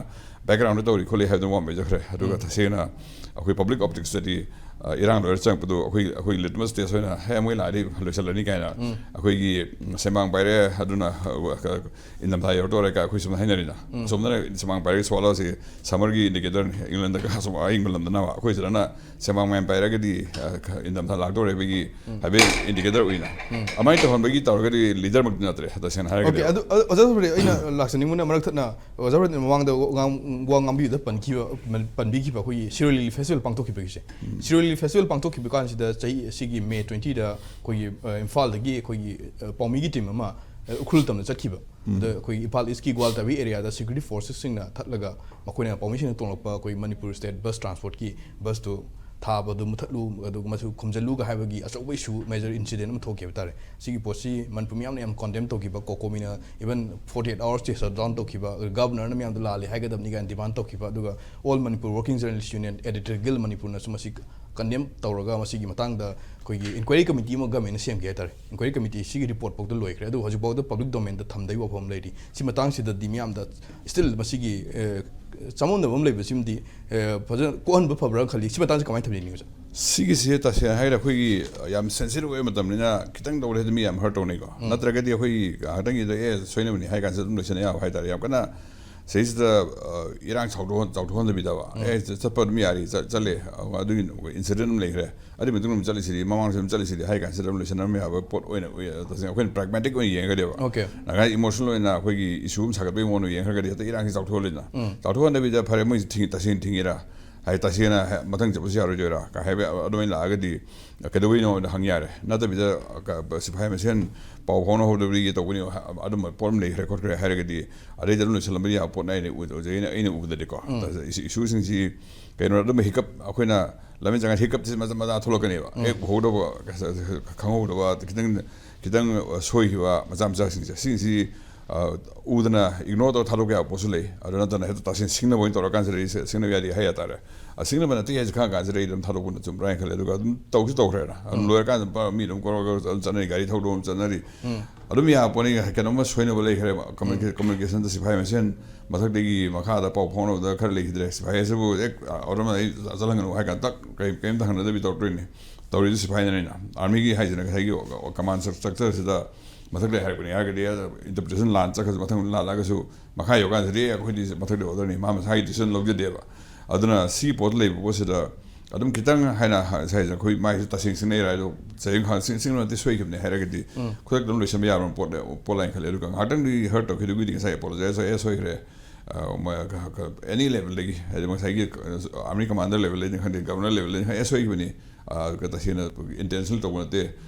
background ꯇꯧꯔꯤ ꯈꯣꯠꯂꯤ ꯍꯥꯏꯕꯗꯨ ꯋꯥ ꯃꯩꯖꯈ꯭ꯔꯦ꯫ ꯑꯗꯨꯒ ꯇꯁꯦꯡꯅ ꯑꯩꯈꯣꯏ public optics ꯇꯗꯤ, ꯑ, ꯏꯔꯥꯡ ꯂꯣꯏꯔ ꯆꯪꯉꯛꯄꯗꯨ ꯑꯩꯈꯣꯏ, ꯑꯩꯈꯣꯏ litmus test ꯑꯣꯏꯅ, "ꯍꯦ, ꯃꯣꯏ ꯂꯥꯛꯑꯗꯤ ꯂꯣꯏꯁꯤꯜꯂꯅꯤ" ꯀꯥꯏꯅ ꯑꯩꯈꯣꯏꯒꯤ, ꯎꯝ, ꯁꯦꯟꯕꯥꯡ ꯄꯥꯏꯔꯦ, ꯑꯗꯨꯅ, ꯑ, ꯏꯪꯊꯝꯊꯥ ꯌꯧꯔꯛꯇꯣꯔꯦ ꯀꯥꯏ ꯑꯩꯈꯣꯏ ꯁꯣꯝꯗ ꯍꯥꯏꯅꯔꯤꯅ꯫ ꯎꯝ꯫ ꯑꯁꯣꯝꯗꯅ ꯁꯦꯟꯕꯥꯡ ꯄꯥꯏꯔꯒ swallow ꯁꯤ summer ꯒꯤ indicator ꯅꯤ, England ꯗꯒ ꯑꯁꯣꯝ ꯑꯏꯪꯕ ꯂꯝꯗꯅ, ꯑꯩꯈꯣꯏ ꯁꯤꯗꯅ ꯁꯦꯟꯕꯥꯡ ꯃꯌꯥꯝ ꯄꯥꯏꯔꯒꯗꯤ, ꯑ, ꯏꯪꯊꯝꯊꯥ ꯂꯥꯛꯇꯣꯔꯦ ꯍꯥꯏꯕꯒꯤ ꯎꯝ꯫ ꯍꯥꯏꯐꯦꯠ indicator ꯑꯣꯏꯅ꯫ ꯎꯝ꯫ ꯑꯗꯨꯃꯥꯏꯅ ꯇꯧꯍꯟꯕꯒꯤ ꯇꯧꯔꯒꯗꯤ leader ꯃꯛꯇꯤ ꯅꯠꯇ꯭ꯔꯦ, ꯇꯁꯦꯡꯅ ꯍꯥꯏꯔꯒꯗꯤ꯫ Okay, ꯑꯗꯨ, ꯑ, ꯑꯣꯖꯥ ꯁꯣꯔꯤ, ꯑꯩꯅ ꯂꯥꯛꯆꯅꯤꯡꯕꯅ ꯃꯔꯛ ꯊꯠꯅ ꯑꯣꯖꯥ ꯍꯣꯏꯅ ꯃꯃꯥꯡꯗ ꯋꯥ ꯉꯥꯡ-, ꯋꯥ ꯉꯥꯡꯕꯤꯕꯗ ꯄꯟꯈꯤꯕ, ꯄꯟꯕꯤꯈꯤꯕ ꯑꯩꯈꯣꯏꯒꯤ ꯁꯤꯔꯣꯏ ꯂꯤꯂꯤ festival ꯄꯥꯡꯊꯣꯛꯈꯤꯕꯒꯤꯁꯦ꯫ ꯎꯝ꯫ ꯁꯤꯔꯣꯏ ꯂꯤꯂꯤ festival ꯄꯥꯡꯊꯣꯛꯈꯤꯕ ꯀꯥꯟꯁꯤꯗ ꯆꯍꯤ ꯑꯁꯤꯒꯤ May twenty ꯗ ꯑꯩꯈꯣꯏꯒꯤ, ꯑ, ꯏꯝꯐꯥꯜꯗꯒꯤ ꯑꯩꯈꯣꯏꯒꯤ, ꯑ, ꯄꯥꯎꯃꯤꯒꯤ team ꯑꯃ, ꯑ, ꯎꯈ꯭ꯔꯨꯜ ꯇꯝꯅ ꯆꯠꯈꯤꯕ꯫ ꯎꯝ꯫ ꯑꯗ ꯑꯩꯈꯣꯏꯒꯤ ꯏꯝꯐꯥꯜ East ꯀꯤ ꯒ꯭ꯋꯥꯜꯇꯥꯕꯤ area ꯗ security forces ꯁꯤꯡꯅ ꯊꯠꯂꯒ ꯃꯈꯣꯏꯅ ꯄꯥꯎꯃꯤꯁꯤꯡꯅ ꯇꯣꯡꯂꯛꯄ ꯑꯩꯈꯣꯏ ꯃꯅꯤꯄꯨꯔ state bus transport ꯀꯤ bus ꯇꯨ ꯊꯥꯕꯗꯨ ꯃꯨꯊꯠꯂꯨ, ꯑꯗꯨꯒ ꯃꯁꯨ ꯈꯨꯝꯖꯤꯜꯂꯨꯒ ꯍꯥꯏꯕꯒꯤ ꯑꯆꯧꯕ issue, major incident ꯑꯃ ꯊꯣꯛꯈꯤ ꯍꯥꯏꯕ ꯇꯥꯔꯦ꯫ ꯁꯤꯒꯤ ꯄꯣꯠꯁꯤ ꯃꯅꯤꯄꯨꯔ ꯃꯤꯌꯥꯝꯅ ꯌꯥꯝ condemn ꯇꯧꯈꯤꯕ, COCOMI ꯅ even forty eight hours ꯇ shutdown ꯇꯧꯈꯤꯕ, ꯑꯗꯨꯒ Governor ꯅ ꯃꯌꯥꯝꯗ ꯂꯥꯜꯂꯦ ꯍꯥꯏꯒꯗꯕꯅꯤ ꯀꯥꯏꯅ demand ꯇꯧꯈꯤꯕ, ꯑꯗꯨꯒ All Manipur Working Journalist Union, Editor Guild ꯃꯅꯤꯄꯨꯔꯅꯁꯨ ꯃꯁꯤ condemn ꯇꯧꯔꯒ ꯃꯁꯤꯒꯤ ꯃꯇꯥꯡꯗ ꯑꯩꯈꯣꯏꯒꯤ inquiry committee ꯑꯃ government ꯅ ꯁꯦꯝꯒꯦ ꯍꯥꯏ ꯇꯥꯔꯦ꯫ Inquiry committee ꯁꯤꯒꯤ report ꯐꯥꯎꯗ ꯂꯣꯏꯈ꯭ꯔꯦ, ꯑꯗꯨ ꯍꯧꯖꯤꯛꯐꯥꯎꯗ public domain ꯗ ꯊꯝꯗꯕꯒꯤ ꯋꯥꯐꯝ ꯑꯃ ꯂꯩꯔꯤ꯫ ꯁꯤ ꯃꯇꯥꯡꯁꯤꯗꯗꯤ ꯃꯤꯌꯥꯝꯗ still ꯃꯁꯤꯒꯤ, ꯑꯦ, ꯆꯃꯝꯅꯕ ꯑꯃ ꯂꯩꯕꯁꯤꯃꯗꯤ, ꯑꯦ, ꯐꯖꯅ ꯀꯣꯛꯍꯟꯕ ꯐꯕ꯭ꯔꯥ ꯈꯜꯂꯤ꯫ ꯁꯤ ꯃꯇꯥꯡꯁꯤ ꯀꯃꯥꯏꯅ ꯊꯝꯕꯤꯅꯤꯡꯉꯤ, ꯑꯣꯖꯥ? ꯁꯤꯒꯤꯁꯦ ꯇꯁꯦꯡꯅ ꯍꯥꯏꯔ ꯑꯩꯈꯣꯏꯒꯤ ꯌꯥꯝ sensitive ꯑꯣꯏꯕ ꯃꯇꯝꯅꯤꯅ ꯈꯤꯇꯪ ꯇꯧꯔꯦ ꯍꯥꯏꯗꯤ ꯃꯤ ꯌꯥꯝ hurt ꯇꯧꯅꯩꯀꯣ꯫ ꯎꯝ꯫ ꯅꯠꯇ꯭ꯔꯒꯗꯤ ꯑꯩꯈꯣꯏꯒꯤ ꯉꯥꯏꯍꯥꯛꯇꯪꯒꯤꯗ ꯑꯦ ꯁꯣꯏꯅꯕꯅꯤ ꯍꯥꯏ ꯀꯥꯟꯁꯤꯗ ꯑꯗꯨꯝ ꯂꯣꯏꯁꯤꯟꯅ ꯌꯥꯕ ꯍꯥꯏꯇꯥꯔꯦ꯫ ꯌꯥꯝ ꯀꯟꯅ ꯁꯤꯗꯩꯁꯤꯗ ꯑ, ꯏꯔꯥꯡ ꯆꯥꯎꯊꯣꯛꯍꯟ ꯆꯥꯎꯊꯣꯛꯍꯟꯗꯕꯤꯗꯕ, "ꯑꯦ, ꯆꯠ- ꯆꯠꯄ ꯑꯗꯨꯝ ꯌꯥꯔꯤ, ꯆꯠ- ꯆꯠꯂꯦ, ꯑ, ꯑꯗꯨꯒꯤ ꯏꯟꯁꯤꯗꯦꯟ ꯑꯃ ꯂꯩꯈ꯭ꯔꯦ, ꯑꯗꯨꯒꯤ ꯃꯇꯨꯡꯗ ꯑꯗꯨꯝ ꯆꯠꯂꯤꯁꯤꯗꯤ, ꯃꯃꯥꯡꯁꯨ ꯑꯗꯨꯝ ꯆꯠꯂꯤꯁꯤꯗꯤ" ꯍꯥꯏ ꯀꯥꯟꯁꯤꯗ ꯑꯗꯨꯝ ꯂꯣꯏꯁꯤꯟꯅꯔꯝꯕ ꯌꯥꯕ ꯄꯣꯠ ꯑꯣꯏꯅ ꯎꯏ꯫ ꯇꯁꯦꯡꯅ ꯑꯩꯈꯣꯏꯅ ꯄ꯭ꯔꯥꯒꯃꯦꯇꯤꯛ ꯑꯣꯏꯅ ꯌꯦꯡꯉꯒꯗꯤꯕ, Okay. ꯅꯍꯥꯟ ꯏꯃꯣꯁꯅꯦꯜ ꯑꯣꯏꯅ ꯑꯩꯈꯣꯏꯒꯤ ꯏꯁꯨ ꯑꯃ ꯁꯥꯒꯠꯄꯒꯤ ꯃꯑꯣꯡꯗ ꯌꯦꯡꯈ꯭ꯔꯒꯗꯤ ꯍꯦꯛꯇ ꯏꯔꯥꯡꯁꯤ ꯆꯥꯎꯊꯣꯛꯍꯜꯂꯤꯗꯅ꯫ ꯆꯥꯎꯊꯣꯛꯍꯟꯗꯕꯤꯗ, "ꯐꯔꯦ, ꯃꯣꯏꯁꯤ ꯊꯤꯡ- ꯇꯁꯦꯡꯅ ꯊꯤꯡꯉꯤꯔꯥ?" ꯍꯥꯏ, ꯇꯁꯦꯡꯅ ꯍꯦ- ꯃꯊꯪ ꯆꯠꯄꯁꯨ ꯌꯥꯔꯣꯏꯗꯣꯏꯔꯥ ꯀ ꯍꯥꯏꯕ ꯑꯗꯨꯃꯥꯏꯅ ꯂꯥꯛꯑꯒꯗꯤ ꯀꯩꯗꯧꯕꯩꯅꯣ ꯍꯥꯏꯅ ꯍꯪ ꯌꯥꯔꯦ꯫ ꯅꯠꯇꯕꯤꯗ ꯀ- ꯁꯤꯐꯥꯏ ꯃꯁꯦꯟ ꯄꯥꯎ ꯐꯥꯎꯅꯍꯧꯗꯕꯒꯤ ꯇꯧꯕꯅꯤ, ꯑꯗꯨꯝꯕ ꯄꯣꯠ ꯑꯃ ꯂꯩꯈ꯭ꯔꯦ ꯈꯣꯠꯈ꯭ꯔꯦ ꯍꯥꯏꯔꯒꯗꯤ, ꯑꯗꯩꯗ ꯑꯗꯨꯝ ꯂꯣꯏꯁꯤꯜꯂꯝꯕ ꯌꯥꯕ ꯄꯣꯠꯅ ꯑꯩꯅ ꯎ- ꯍꯧꯖꯤꯛ ꯑꯩꯅ ꯑꯩꯅ ꯎꯕꯗꯗꯤꯀꯣ꯫ ꯏꯁꯨ- ꯏꯁꯨꯁꯤꯡꯁꯤ ꯀꯩꯅꯣ, ꯑꯗꯨꯝꯕ ꯍꯤꯀꯞ, ꯑꯩꯈꯣꯏꯅ ꯂꯝꯕꯤ ꯆꯪꯉ ꯍꯤꯀꯞꯁꯤ ꯃꯆꯥ ꯃꯆꯥ ꯊꯣꯛꯂꯛꯀꯅꯦꯕ꯫ ꯍꯦꯛ ꯎꯍꯧꯗꯕ, ꯈꯪꯍꯧꯗꯕ, ꯈꯤꯇꯪ ꯈꯤꯇꯪ ꯁꯣꯏꯈꯤꯕ ꯃꯆꯥ ꯃꯆꯥꯁꯤꯡꯁꯦ, ꯁꯤꯁꯤ ꯑ, ꯎꯗꯅ ꯏꯒꯅꯣꯔ ꯇꯧꯔ ꯊꯥꯗꯣꯛꯄ ꯌꯥꯕ ꯄꯣꯠꯁꯨ ꯂꯩ꯫ ꯑꯗꯨ ꯅꯠꯇꯅ ꯍꯦꯛꯇ ꯇꯁꯦꯡ ꯁꯤꯡꯅꯕ ꯑꯣꯏꯅ ꯇꯧꯔꯀꯥꯟꯁꯤꯗ ꯑꯩꯁꯦ ꯁꯤꯡꯅꯕ ꯌꯥꯗꯦ ꯍꯥꯏ ꯍꯥꯏꯇꯥꯔꯦ꯫ ꯑ, ꯁꯤꯡꯅꯕ ꯅꯠꯇꯦ ꯍꯥꯏꯁꯦ ꯈꯪꯉꯀꯥꯟꯁꯤꯗ ꯑꯩ ꯑꯗꯨꯝ ꯊꯥꯗꯣꯛꯄꯅ ꯆꯨꯝꯕ꯭ꯔꯥ ꯍꯥꯏꯅ ꯈꯜꯂꯦ꯫ ꯑꯗꯨꯒ ꯑꯗꯨꯝ ꯇꯧꯁꯨ ꯇꯧꯈ꯭ꯔꯦꯅ꯫ ꯑꯗꯨꯝ ꯂꯣꯏꯔꯀꯥꯟꯗ ꯄ- ꯃꯤ ꯑꯗꯨꯝ ꯀꯣꯔꯣ ꯀꯣꯔꯣ ꯑꯗꯨꯝ ꯆꯠꯅꯔꯤ, ꯒꯥꯔꯤ ꯊꯧꯗꯣꯛ ꯑꯗꯨꯝ ꯆꯠꯅꯔꯤ꯫ ꯑꯗꯨꯝ ꯌꯥꯕ ꯄꯣꯠꯅꯤ꯫ ꯀꯩꯅꯣꯝꯃ ꯁꯣꯏꯅꯕ ꯂꯩꯈ꯭ꯔꯦꯕ, ꯀꯝꯃꯨꯅꯤꯀꯦ- ꯀꯝꯃꯨꯅꯤꯀꯦꯁꯟꯗ ꯁꯤꯐꯥꯏ ꯃꯁꯦꯟ ꯃꯊꯛꯇꯒꯤ ꯃꯈꯥꯗ ꯄꯥꯎ ꯐꯥꯎꯅꯕꯗ ꯈꯔ ꯂꯩꯈꯤꯗ꯭ꯔꯦ꯫ ꯁꯤꯐꯥꯏ ꯑꯁꯤꯕꯨ ꯍꯦꯛ ꯑꯣꯔꯗꯔ ꯑꯩ ꯆꯠꯍꯟꯒꯅꯨ ꯍꯥꯏ ꯀꯥꯟꯗ ꯇꯛ ꯀꯩ- ꯀꯩꯝꯇ ꯍꯪꯅꯗꯕꯤ ꯇꯧꯔꯛꯇꯣꯏꯅꯤ꯫ ꯇꯧꯔꯤꯗꯨ ꯁꯤꯐꯥꯏꯅꯅꯤꯅ꯫ ꯑꯥꯔꯃꯤꯒꯤ ꯍꯥꯏꯁꯤꯅ ꯉꯁꯥꯏꯒꯤ ꯀꯃꯥꯟ ꯁ꯭ꯇ꯭ꯔꯛꯆꯔꯁꯤꯗ ꯃꯊꯛꯇ ꯍꯥꯏꯔꯛꯄꯅꯤ ꯍꯥꯏꯔꯒꯗꯤ, ꯏꯟꯇꯔꯄ꯭ꯔꯤꯇꯦꯁꯟ ꯂꯥꯟ ꯆꯠꯈ꯭ꯔꯁꯨ, ꯃꯊꯪ ꯂꯥꯜꯂꯛꯑꯒꯁꯨ, ꯃꯈꯥ ꯌꯧꯔꯀꯥꯟꯗꯗꯤ ꯑꯩꯈꯣꯏꯗꯤ ꯃꯊꯛꯇ ꯑꯣꯔꯗꯔꯅꯤ, ꯃꯥ ꯃꯁꯥꯒꯤ ꯗꯤꯁꯤꯖꯟ ꯂꯧꯖꯗꯦꯕ꯫ ꯑꯗꯨꯅ ꯁꯤ ꯄꯣꯠ ꯂꯩꯕ ꯄꯣꯠꯁꯤꯗ ꯑꯗꯨꯝ ꯈꯤꯇꯪ ꯍꯥꯏꯅ ꯉꯁꯥꯏ ꯑꯩꯈꯣꯏ ꯃꯥꯏꯁꯨ ꯇꯁꯦꯡ ꯁꯤꯡꯅꯩꯔ ꯍꯥꯏꯗꯣ, ꯆꯍꯤ ꯈꯥ- ꯁꯤꯡ- ꯁꯤꯡꯅ ꯅꯠꯇꯦ, ꯁꯣꯏꯈꯤꯕꯅꯤ ꯍꯥꯏꯔꯒꯗꯤ ꯈꯨꯗꯛꯇ ꯑꯗꯨꯝ ꯂꯣꯏꯁꯤꯟꯕ ꯌꯥꯕ ꯄꯣꯠ ꯄꯣꯠ ꯂꯥꯏꯅ ꯈꯜꯂꯦ꯫ ꯑꯗꯨꯒ ꯉꯥꯏꯍꯥꯛꯇꯪꯗꯤ ꯍꯔꯠ ꯇꯧꯈꯤꯗꯨꯒꯤꯗꯤ ꯉꯁꯥꯏ ꯑꯦꯄꯣꯂꯣꯖꯥꯏꯁ ꯇꯧꯔꯦ, "ꯑꯦ, ꯁꯣꯏꯈ꯭ꯔꯦ"꯫ ꯑꯦꯅꯤ ꯂꯦꯚꯦꯜꯗꯒꯤ, ꯍꯥꯏꯗꯤ ꯉꯁꯥꯏꯒꯤ ꯑꯥꯔꯃꯤ ꯀꯃꯥꯟꯗꯔ ꯂꯦꯚꯦꯜꯗꯒꯤ ꯈꯪꯗꯦ, ꯒꯕꯔꯅꯔ ꯂꯦꯚꯦꯜꯗꯒꯤ ꯈꯪꯗꯦ, "ꯑꯦ, ꯁꯣꯏꯈꯤꯕꯅꯤ, ꯑ, ꯇꯁꯦꯡꯅ ꯏꯟꯇꯦꯟꯁꯅꯦꯜ ꯇꯧꯕ ꯅꯠꯇꯦ,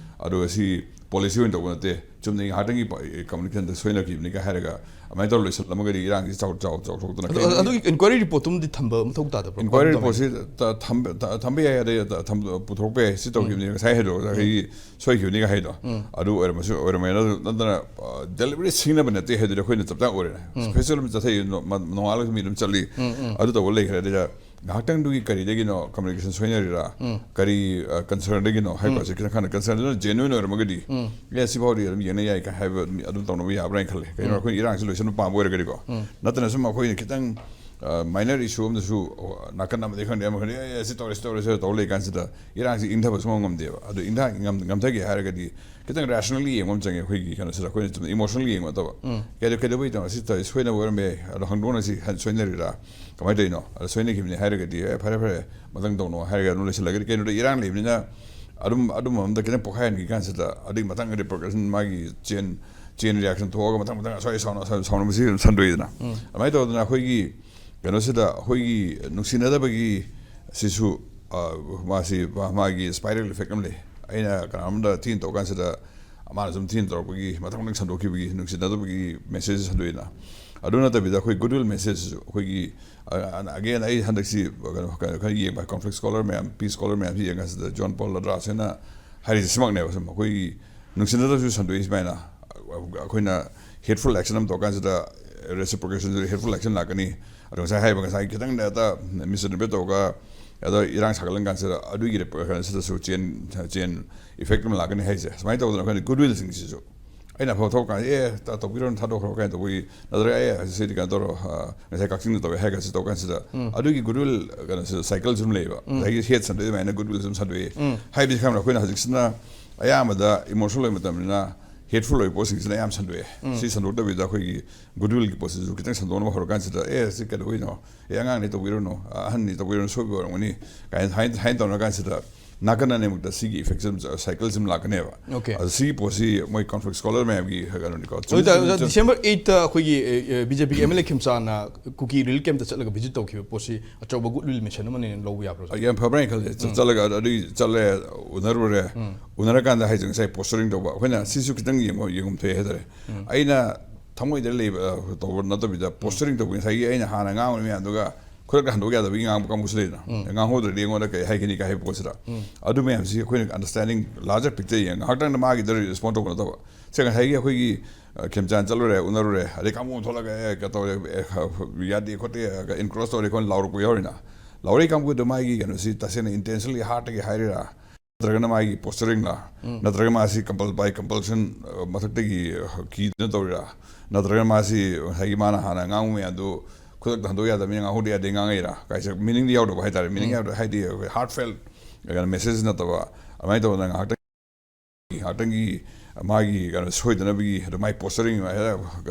ꯑꯗꯨꯒ ꯁꯤ ꯄꯣꯂꯤꯁꯤ ꯑꯣꯏꯅ ꯇꯧꯕ ꯅꯠꯇꯦ, ꯆꯨꯝꯅꯒꯤ ꯉꯥꯏꯍꯥꯛꯇꯪꯒꯤ ꯀꯝꯃꯨꯅꯤꯀꯦꯁꯟꯗ ꯁꯣꯏꯅꯈꯤꯕꯅꯤꯒ" ꯍꯥꯏꯔꯒ ꯑꯗꯨꯃꯥꯏꯅ ꯇꯧꯔ ꯂꯣꯏꯁꯤꯜꯂꯝꯃꯒꯗꯤ ꯏꯔꯥꯡꯁꯤ ꯆꯥꯎ ꯆꯥꯎ ꯆꯥꯎꯊꯣꯛꯇꯅ ꯑꯗꯣ ꯀꯩꯝ- ꯑꯗꯨꯒꯤ ꯏꯟꯀ꯭ꯋꯥꯏꯔꯤ ꯔꯤꯄꯣꯔꯠꯇꯨꯝꯗꯤ ꯊꯝꯕ ꯃꯊꯧ ꯇꯥꯗꯕ꯭ꯔꯣ? ꯏꯟꯀ꯭ꯋꯥꯏꯔꯤ ꯀꯃꯥꯏꯅ ꯇꯧꯕ? ꯔꯤꯄꯣꯔꯠꯁꯤ ꯊ- ꯊꯝꯕ- ꯊ- ꯊꯝꯕ ꯌꯥꯏ, ꯑꯗꯩ ꯊ- ꯊꯝ- ꯄꯨꯊꯣꯔꯛꯄ ꯌꯥꯏ꯫ "ꯁꯤ ꯇꯧꯈꯤꯕꯅꯤ, ꯉꯁꯥꯏ ꯍꯥꯏꯗꯣ ꯑꯩꯈꯣꯏꯒꯤ ꯁꯣꯏꯈꯤꯕꯅꯤ" ꯍꯥꯏꯗꯣ꯫ ꯑꯗꯨ ꯑꯣꯏꯔꯝꯃꯁꯨ ꯑꯣꯏꯔꯝꯃꯦ꯫ ꯑꯗꯨ ꯅꯠꯇꯅ ꯗꯦꯂꯤꯕꯔꯤ ꯁꯤꯡꯅꯕ ꯅꯠꯇꯦ ꯍꯥꯏꯗꯨꯗꯤ ꯑꯩꯈꯣꯏꯅ ꯆꯞ ꯆꯥ ꯑꯣꯏꯔꯦ꯫ ꯐꯦꯁꯇꯤꯚꯦꯜ ꯑꯃ ꯆꯠꯊꯩ, ꯅꯣ- ꯃ- ꯅꯣꯡꯉꯥꯜꯂꯒ ꯃꯤ ꯑꯗꯨꯝ ꯆꯠꯂꯤ꯫ ꯑꯗꯨ ꯇꯧꯕ ꯂꯩꯈ꯭ꯔꯦ꯫ ꯑꯗꯨꯗ ꯉꯥꯏꯍꯥꯛꯇꯪꯗꯨꯒꯤ ꯀꯔꯤꯗꯒꯤꯅꯣ ꯀꯝꯃꯨꯅꯤꯀꯦꯁꯟ ꯁꯣꯏꯅꯔꯤꯔꯥ, ꯀꯔꯤ ꯀꯟꯁꯔꯟꯗꯒꯤꯅꯣ ꯍꯥꯏꯕꯁꯦ ꯈꯤꯇꯪ ꯈꯟꯅ, ꯀꯟꯁꯔꯟꯗꯨꯅ ꯖꯦꯅꯨꯏꯟ ꯑꯣꯏꯔꯝꯃꯒꯗꯤ, "ꯑꯦ, ꯁꯤꯐꯥꯎꯗꯤ ꯑꯗꯨꯝ ꯌꯦꯡꯅ ꯌꯥꯏ" ꯀꯥꯏ ꯍꯥꯏꯕ ꯃꯤ ꯑꯗꯨꯝ ꯇꯧꯅꯕ ꯌꯥꯕ꯭ꯔꯥ ꯍꯥꯏꯅ ꯈꯜꯂꯦ꯫ ꯀꯩꯅꯣ, ꯑꯩꯈꯣꯏꯅ ꯏꯔꯥꯡꯁꯤ ꯂꯣꯏꯁꯤꯟꯕ ꯄꯥꯝꯕ ꯑꯣꯏꯔꯒꯗꯤꯀꯣ꯫ ꯅꯠꯇꯅ ꯁꯨꯝ ꯑꯩꯈꯣꯏꯅ ꯈꯤꯇꯪ ꯃꯥꯏꯅꯔ ꯏꯁꯨ ꯑꯃꯗꯁꯨ ꯅꯥꯀꯟ ꯑꯃꯗꯤ ꯈꯪꯗꯦ, ꯑꯃ ꯈꯪꯗꯦ, "ꯑꯦ, ꯁꯤ ꯇꯧꯔꯦ, ꯁꯤ ꯇꯧꯔꯦ, ꯁꯤ ꯇꯧꯔ ꯂꯩꯀꯥꯟꯁꯤꯗ ꯏꯔꯥꯡꯁꯤ ꯏꯪꯊꯕ ꯁꯨꯡꯉꯝ ꯉꯝꯗꯦꯕ꯫ ꯑꯗꯨ ꯏꯪꯊ-, ꯉꯝ-, ꯉꯝꯊꯒꯦ ꯍꯥꯏꯔꯒꯗꯤ ꯈꯤꯇꯪ ꯔꯦꯁꯅꯦꯜꯂꯤ ꯌꯦꯡꯕ ꯑꯃ ꯆꯪꯉꯦ ꯑꯩꯈꯣꯏꯒꯤ ꯀꯩꯅꯣꯁꯤꯗ꯫ ꯑꯩꯈꯣꯏꯅ ꯆꯨꯝꯅ ꯏꯃꯣꯁꯅꯦꯜ ꯌꯦꯡꯕ ꯅꯠꯇꯕ꯫ ꯎꯝ꯫ "ꯀꯩꯗꯧ-, ꯀꯩꯗꯧꯕꯩ ꯇꯧꯔꯤꯅꯣ? ꯁꯤ ꯇꯧꯔꯤ, ꯁꯣꯏꯅꯕ ꯑꯣꯏꯔꯝꯕ ꯌꯥꯏ, ꯑꯗꯣ ꯍꯪꯗꯣꯛꯅꯁꯤ, ꯍꯟ-, ꯁꯣꯏꯅꯔꯤꯔꯥ? ꯀꯃꯥꯏꯅ ꯇꯧꯔꯤꯅꯣ? ꯑꯗꯣ ꯁꯣꯏꯅꯈꯤꯕꯅꯤ ꯍꯥꯏꯔꯒꯗꯤ, ꯑꯦ, ꯐꯔꯦ, ꯐꯔꯦ, ꯃꯊꯪ ꯇꯧꯅꯣ" ꯍꯥꯏꯔꯒ ꯑꯗꯨꯝ ꯂꯣꯏꯁꯤꯜꯂꯒꯗꯤ ꯀꯩꯅꯣꯗ ꯏꯔꯥꯡ ꯂꯩꯕꯅꯤꯅ ꯑꯗꯨꯝ, ꯑꯗꯨꯝꯕ ꯑꯃꯗ ꯈꯤꯇꯪ ꯄꯣꯛꯈꯥꯏꯍꯟꯈꯤ ꯀꯥꯟꯁꯤꯗ ꯑꯗꯨꯒꯤ ꯃꯊꯪ ꯔꯤꯄꯔꯀꯁꯟ, ꯃꯥꯒꯤ ꯆꯦꯟ, ꯆꯦꯟ ꯔꯤꯌꯦꯛꯁꯟ ꯊꯣꯛꯑꯒ ꯃꯊꯪ ꯃꯊꯪ ꯑꯁꯣꯏ ꯑꯁꯥꯎꯅ, ꯑꯁꯣꯏ ꯑꯁꯥꯎꯅꯕꯁꯤ ꯑꯗꯨꯝ ꯁꯟꯗꯣꯛꯏꯗꯅ꯫ ꯎꯝ꯫ ꯑꯗꯨꯃꯥꯏꯅ ꯇꯧꯗꯅ ꯑꯩꯈꯣꯏꯒꯤ ꯀꯩꯅꯣꯁꯤꯗ ꯑꯩꯈꯣꯏꯒꯤ ꯅꯨꯡꯁꯤꯅꯗꯕꯒꯤ ꯁꯤꯁꯨ, ꯑ, ꯃꯥꯁꯤ ꯃꯥ-, ꯃꯥꯒꯤ ꯁ꯭ꯄꯥꯏꯔꯦꯜ ꯏꯐꯦꯛ ꯑꯃ ꯂꯩ꯫ ꯑꯩꯅ ꯀꯅꯥꯅꯣꯝꯗ ꯊꯤꯅ ꯇꯧ ꯀꯥꯟꯁꯤꯗ ꯃꯥꯅ ꯁꯨꯝ ꯊꯤꯅ ꯇꯧꯔꯛꯄꯒꯤ ꯃꯊꯪ ꯃꯊꯪ ꯁꯟꯗꯣꯛꯈꯤꯕꯒꯤ ꯅꯨꯡꯁꯤꯅꯗꯕꯒꯤ ꯃꯦꯁꯦꯖ ꯁꯟꯗꯣꯛꯏꯅ꯫ ꯑꯗꯨ ꯅꯠꯇꯕꯤꯗ ꯑꯩꯈꯣꯏ ꯒꯨꯗꯋꯤꯜ ꯃꯦꯁꯦꯖꯁꯤꯁꯨ ꯑꯩꯈꯣꯏꯒꯤ, ꯑ, ꯑ, again, ꯑꯩ ꯍꯟꯗꯛꯁꯤ ꯀꯩꯅꯣ, ꯀꯩꯅꯣ ꯈꯔ ꯌꯦꯡꯕ, ꯀꯣꯟꯐ꯭ꯂꯤꯛ ꯁ꯭ꯀꯣꯂꯔ ꯃꯌꯥꯝ, ꯄꯤꯁ ꯁ꯭ꯀꯣꯂꯔ ꯃꯌꯥꯝꯁꯤ ꯌꯦꯡ ꯀꯥꯟꯁꯤꯗ ꯖꯣꯟ ꯄꯣꯜ ꯂꯗ꯭ꯔꯥꯁ ꯍꯥꯏꯅ ꯍꯥꯏꯔꯤꯁꯦ ꯁꯤꯃꯛꯅꯦꯕ꯫ ꯁꯨꯝ ꯑꯩꯈꯣꯏꯒꯤ ꯅꯨꯡꯁꯤꯅꯗꯕꯁꯨ ꯁꯟꯗꯣꯛꯏ ꯁꯨꯃꯥꯏꯅ꯫ ꯑꯩꯈꯣꯏꯅ ꯍꯦꯠꯐꯨꯜ ꯑꯦꯛꯁꯟ ꯑꯃ ꯇꯧꯔꯀꯥꯟꯁꯤꯗ ꯔꯦꯁꯤꯄ꯭ꯔꯣꯀꯦꯁꯟꯁꯨ ꯍꯦꯠꯐꯨꯜ ꯑꯦꯛꯁꯟ ꯂꯥꯛꯀꯅꯤ꯫ ꯑꯗꯣ ꯉꯁꯥꯏ ꯍꯥꯏꯕ, ꯉꯁꯥꯏ ꯈꯤꯇꯪ ꯍꯦꯛꯇ ꯃꯤꯁꯏꯟꯇꯔꯄ꯭ꯔꯤꯠ ꯇꯧꯔꯒ ꯑꯗꯣ ꯏꯔꯥꯡ ꯁꯥꯒꯠꯂꯟ ꯀꯥꯟꯁꯤꯗ ꯑꯗꯨꯒꯤ ꯔꯦꯄ-, ꯀꯩꯅꯣꯁꯤꯗꯁꯨ ꯆꯦꯟ, ꯆꯦꯟ ꯏꯐꯦꯛ ꯑꯃ ꯂꯥꯛꯀꯅꯤ ꯍꯥꯏꯁꯦ꯫ ꯁꯨꯃꯥꯏꯅ ꯇꯧꯗꯅ ꯑꯩꯈꯣꯏꯅ ꯒꯨꯗꯋꯤꯜꯁꯤꯡꯁꯤꯁꯨ ꯑꯩꯅ ꯑꯐꯕ ꯊꯕꯛ ꯀꯥꯟꯗ, "ꯑꯦ, ꯇ-, ꯇꯧꯕꯤꯔꯣꯅꯨ, ꯊꯥꯗꯣꯛꯈ꯭ꯔꯣ" ꯀꯥꯏꯅ ꯇꯧꯕꯒꯤ, ꯅꯠꯇ꯭ꯔꯒ, "ꯑꯦ, ꯁꯤꯗꯤ ꯀꯩꯅꯣ ꯇꯧꯔꯣ, ꯑ, ꯉꯁꯥꯏ ꯀꯛꯆꯤꯡꯗ ꯇꯧꯋꯦ" ꯍꯥꯏꯔꯒꯁꯨ ꯇꯧ ꯀꯥꯟꯁꯤꯗ ꯎꯝ꯫ ꯑꯗꯨꯒꯤ ꯒꯨꯗꯋꯤꯜ ꯀꯩꯅꯣꯁꯤ ꯁꯥꯏꯀꯜꯁꯨ ꯑꯗꯨꯝ ꯂꯩꯌꯦꯕ꯫ ꯎꯝ꯫ ꯉꯁꯥꯏꯒꯤ ꯍꯦꯠ ꯁꯟꯗꯣꯛꯏ ꯑꯗꯨꯃꯥꯏꯅ ꯒꯨꯗꯋꯤꯜꯁꯨ ꯑꯗꯨꯝ ꯁꯟꯗꯣꯛꯏ꯫ ꯎꯝ꯫ ꯍꯥꯏꯕꯗꯤ ꯈꯪꯕ꯭ꯔꯥ, ꯑꯩꯈꯣꯏꯅ ꯍꯧꯖꯤꯛꯁꯤꯅ ꯑꯌꯥꯝꯕꯗ ꯏꯃꯣꯁꯅꯦꯜ ꯑꯣꯏꯕ ꯃꯇꯝꯅꯤꯅ ꯍꯦꯠꯐꯨꯜ ꯑꯣꯏꯕ ꯄꯣꯠꯁꯤꯡꯁꯤꯅ ꯑꯌꯥꯝꯕ ꯁꯟꯗꯣꯛꯑꯦ꯫ ꯎꯝ꯫ ꯁꯤ ꯁꯟꯗꯣꯛꯇꯕꯤꯗ ꯑꯩꯈꯣꯏꯒꯤ ꯒꯨꯗꯋꯤꯜꯒꯤ ꯄꯣꯠꯁꯤꯁꯨ ꯈꯤꯇꯪ ꯁꯟꯗꯣꯛꯅꯕ ꯍꯧꯔꯀꯥꯟꯁꯤꯗ, "ꯑꯦ, ꯁꯤ ꯀꯩꯗꯧꯕꯩꯅꯣ? ꯑꯦ, ꯑꯉꯥꯡꯅꯤ ꯇꯧꯕꯤꯔꯨꯅꯨ, ꯑꯍꯟꯅꯤ ꯇꯧꯕꯤꯔꯨꯅꯨ, ꯁꯣꯏꯕ ꯑꯣꯏꯔꯝꯒꯅꯤ" ꯀꯥꯏꯅ ꯍꯥꯏꯅ, ꯍꯥꯏꯅ ꯇꯧꯅꯔ ꯀꯥꯟꯁꯤꯗ ꯅꯥꯀꯟ ꯑꯅꯤꯃꯛꯇ ꯁꯤꯒꯤ ꯏꯐꯦꯛꯁꯦ ꯑꯗꯨꯝ, ꯁꯥꯏꯀꯜꯁꯦ ꯑꯗꯨꯝ ꯂꯥꯛꯀꯅꯦꯕ꯫ ꯑꯣꯀꯦ꯫ ꯑꯗꯣ ꯁꯤꯒꯤ ꯄꯣꯠꯁꯤ ꯃꯣꯏ ꯀꯣꯟꯐ꯭ꯂꯤꯛ ꯁ꯭ꯀꯣꯂꯔ ꯃꯌꯥꯝꯒꯤ ꯀꯩꯅꯣꯅꯤꯀꯣ꯫ ꯑꯗꯨ ꯑꯣꯏꯇꯥꯔꯗꯤ ꯆꯨꯝ-, ꯆꯨꯝ-, ꯗꯤꯁꯦꯝꯕꯔ ꯑꯩꯠꯇ ꯑꯩꯈꯣꯏꯒꯤ, ꯑꯦ, ꯑꯦ, ꯕꯤ ꯖꯦ ꯄꯤꯒꯤ ꯑꯦꯝ ꯑꯦꯜ ꯑꯦ ꯈꯦꯝꯆꯥꯟꯅ ꯀꯨꯀꯤ ꯔꯤꯂꯤꯐ ꯀꯦꯝꯞꯇ ꯆꯠꯂꯒ ꯚꯤꯖꯤꯠ ꯇꯧꯈꯤꯕ ꯄꯣꯠꯁꯤ ꯑꯆꯧꯕ ꯒꯨꯗꯋꯤꯜ ꯃꯤꯁꯟ ꯑꯃꯅꯦꯅ ꯂꯧꯕ ꯌꯥꯕ꯭ꯔꯣ? ꯑ, ꯌꯥꯝ ꯐꯕ꯭ꯔꯥ ꯍꯥꯏꯅ ꯈꯜꯂꯦ꯫ ꯆꯠ-, ꯎꯝ꯫ ꯆꯠꯂꯒ ꯑꯗꯨ, ꯑꯗꯨꯒꯤ ꯆꯠꯂꯦ, ꯎꯅꯔꯨꯔꯦ꯫ ꯎꯝ꯫ ꯎꯅꯔꯀꯥꯟꯗ ꯍꯥꯏꯁꯦ ꯉꯁꯥꯏ ꯄꯣꯁꯇꯔꯤꯡ ꯇꯧꯕ, ꯑꯩꯈꯣꯏꯅ ꯁꯤꯁꯨ ꯈꯤꯇꯪ ꯌꯦꯡꯉꯣ-, ꯌꯦꯡꯐꯝ ꯊꯣꯛꯑꯦ ꯍꯥꯏꯇꯥꯔꯦ꯫ ꯎꯝ꯫ ꯑꯩꯅ ꯊꯃꯣꯏꯗ ꯂꯩꯕ, ꯑ, ꯇꯧꯕ ꯅꯠꯇꯕꯤꯗ ꯄꯣꯁꯇꯔꯤꯡ ꯇꯧꯕ, ꯉꯁꯥꯏꯒꯤ ꯑꯩꯅ ꯍꯥꯟꯅ ꯉꯥꯡꯕ ꯃꯌꯥꯝꯗꯨꯒ ꯈꯨꯗꯛꯇ ꯍꯟꯗꯣꯛ ꯌꯥꯗꯕꯒꯤ ꯉꯥꯡꯕ ꯀꯥꯡꯕꯨꯁꯨ ꯂꯩꯗꯅ꯫ ꯎꯝ꯫ ꯉꯥꯡꯍꯧꯗ꯭ꯔꯗꯤ ꯑꯩꯉꯣꯟꯗ ꯀꯩ ꯍꯥꯏꯒꯅꯤ ꯀꯥꯏ ꯍꯥꯏꯕ ꯄꯣꯠꯁꯤꯗ꯫ ꯎꯝ꯫ ꯑꯗꯨ ꯃꯌꯥꯝꯁꯤ ꯑꯩꯈꯣꯏꯅ ꯑꯟꯗꯔꯁꯇꯦꯟꯗꯤꯡ ꯂꯥꯔꯖꯔ ꯄꯤꯛꯆꯔ ꯌꯦꯡꯉ ꯉꯥꯏꯍꯥꯛꯇꯪꯗ ꯃꯥꯒꯤꯗ ꯔꯦꯁꯄꯣꯟ ꯇꯧꯕ ꯅꯠꯇꯕ꯫ ꯁꯦ, ꯉꯁꯥꯏꯒꯤ ꯑꯩꯈꯣꯏꯒꯤ, ꯑ, ꯈꯦꯝꯆꯥꯟ ꯆꯠꯂꯨꯔꯦ, ꯎꯅꯔꯨꯔꯦ, ꯑꯗꯩ ꯀꯥꯡꯕꯨ ꯑꯃ ꯊꯣꯛꯂꯒ, "ꯑꯦ, ꯀꯩ ꯇꯧꯔꯦ, ꯑꯦ, ꯌꯥꯗꯦ ꯈꯣꯠꯇꯦ" ꯏꯟꯀ꯭ꯔꯣꯁ ꯇꯧꯔꯦ ꯈꯣꯠꯅ ꯂꯥꯎꯔꯛꯄ ꯌꯥꯎꯔꯤꯅ꯫ ꯂꯥꯎꯔꯛꯏ ꯀꯥꯡꯕꯨꯗꯣ ꯃꯥꯒꯤ ꯀꯩꯅꯣꯁꯤ ꯇꯁꯦꯡꯅ ꯏꯟꯇꯦꯟꯁꯅꯦꯜꯂꯤ ꯍꯥꯔꯠꯇꯒꯤ ꯍꯥꯏꯔꯤꯔꯥ, ꯅꯠꯇ꯭ꯔꯒꯅ ꯃꯥꯒꯤ ꯄꯣꯁꯇꯔꯤꯡꯂꯥ, ꯎꯝ꯫ ꯅꯠꯇ꯭ꯔꯒ ꯃꯥꯁꯤ ꯀꯝꯄꯜ-, ꯕꯥꯏ ꯀꯝꯄꯜꯁꯟ, ꯑ, ꯃꯊꯛꯇꯒꯤ, ꯑ, ꯀꯤꯗꯨꯅ ꯇꯧꯔꯤꯔꯥ, ꯅꯠꯇ꯭ꯔꯒꯅ ꯃꯥꯁꯤ ꯉꯁꯥꯏꯒꯤ ꯃꯥꯅ ꯍꯥꯟꯅ ꯉꯥꯡꯕ ꯃꯌꯥꯝꯗꯨ ꯈꯨꯗꯛꯇ ꯍꯟꯗꯣꯛ ꯌꯥꯗꯕꯅꯤꯅ ꯉꯥꯡꯍꯧꯗ ꯌꯥꯗꯦ ꯉꯥꯡꯉꯛꯏꯔꯥ ꯀꯥꯏꯁꯦ, ꯃꯤꯅꯤꯡꯗꯤ ꯌꯥꯎꯗꯕ ꯍꯥꯏꯇꯥꯔꯦ꯫ ꯃꯤꯅꯤꯡ ꯎꯝ꯫ ꯌꯥꯎꯗꯕ ꯍꯥꯏꯗꯤ ꯑꯩꯈꯣꯏ heartfelt ꯀꯩꯅꯣ message ꯅꯠꯇꯕ, ꯑꯗꯨꯃꯥꯏꯅ ꯇꯧꯗꯅ ꯉꯥꯏꯍꯥꯛꯇꯪ, ꯉꯥꯏꯍꯥꯛꯇꯪꯒꯤ ꯃꯥꯒꯤ ꯀꯩꯅꯣ ꯁꯣꯏꯗꯅꯕꯒꯤ, ꯑꯗꯨ ꯃꯥꯒꯤ posturing ꯍꯥꯏꯔ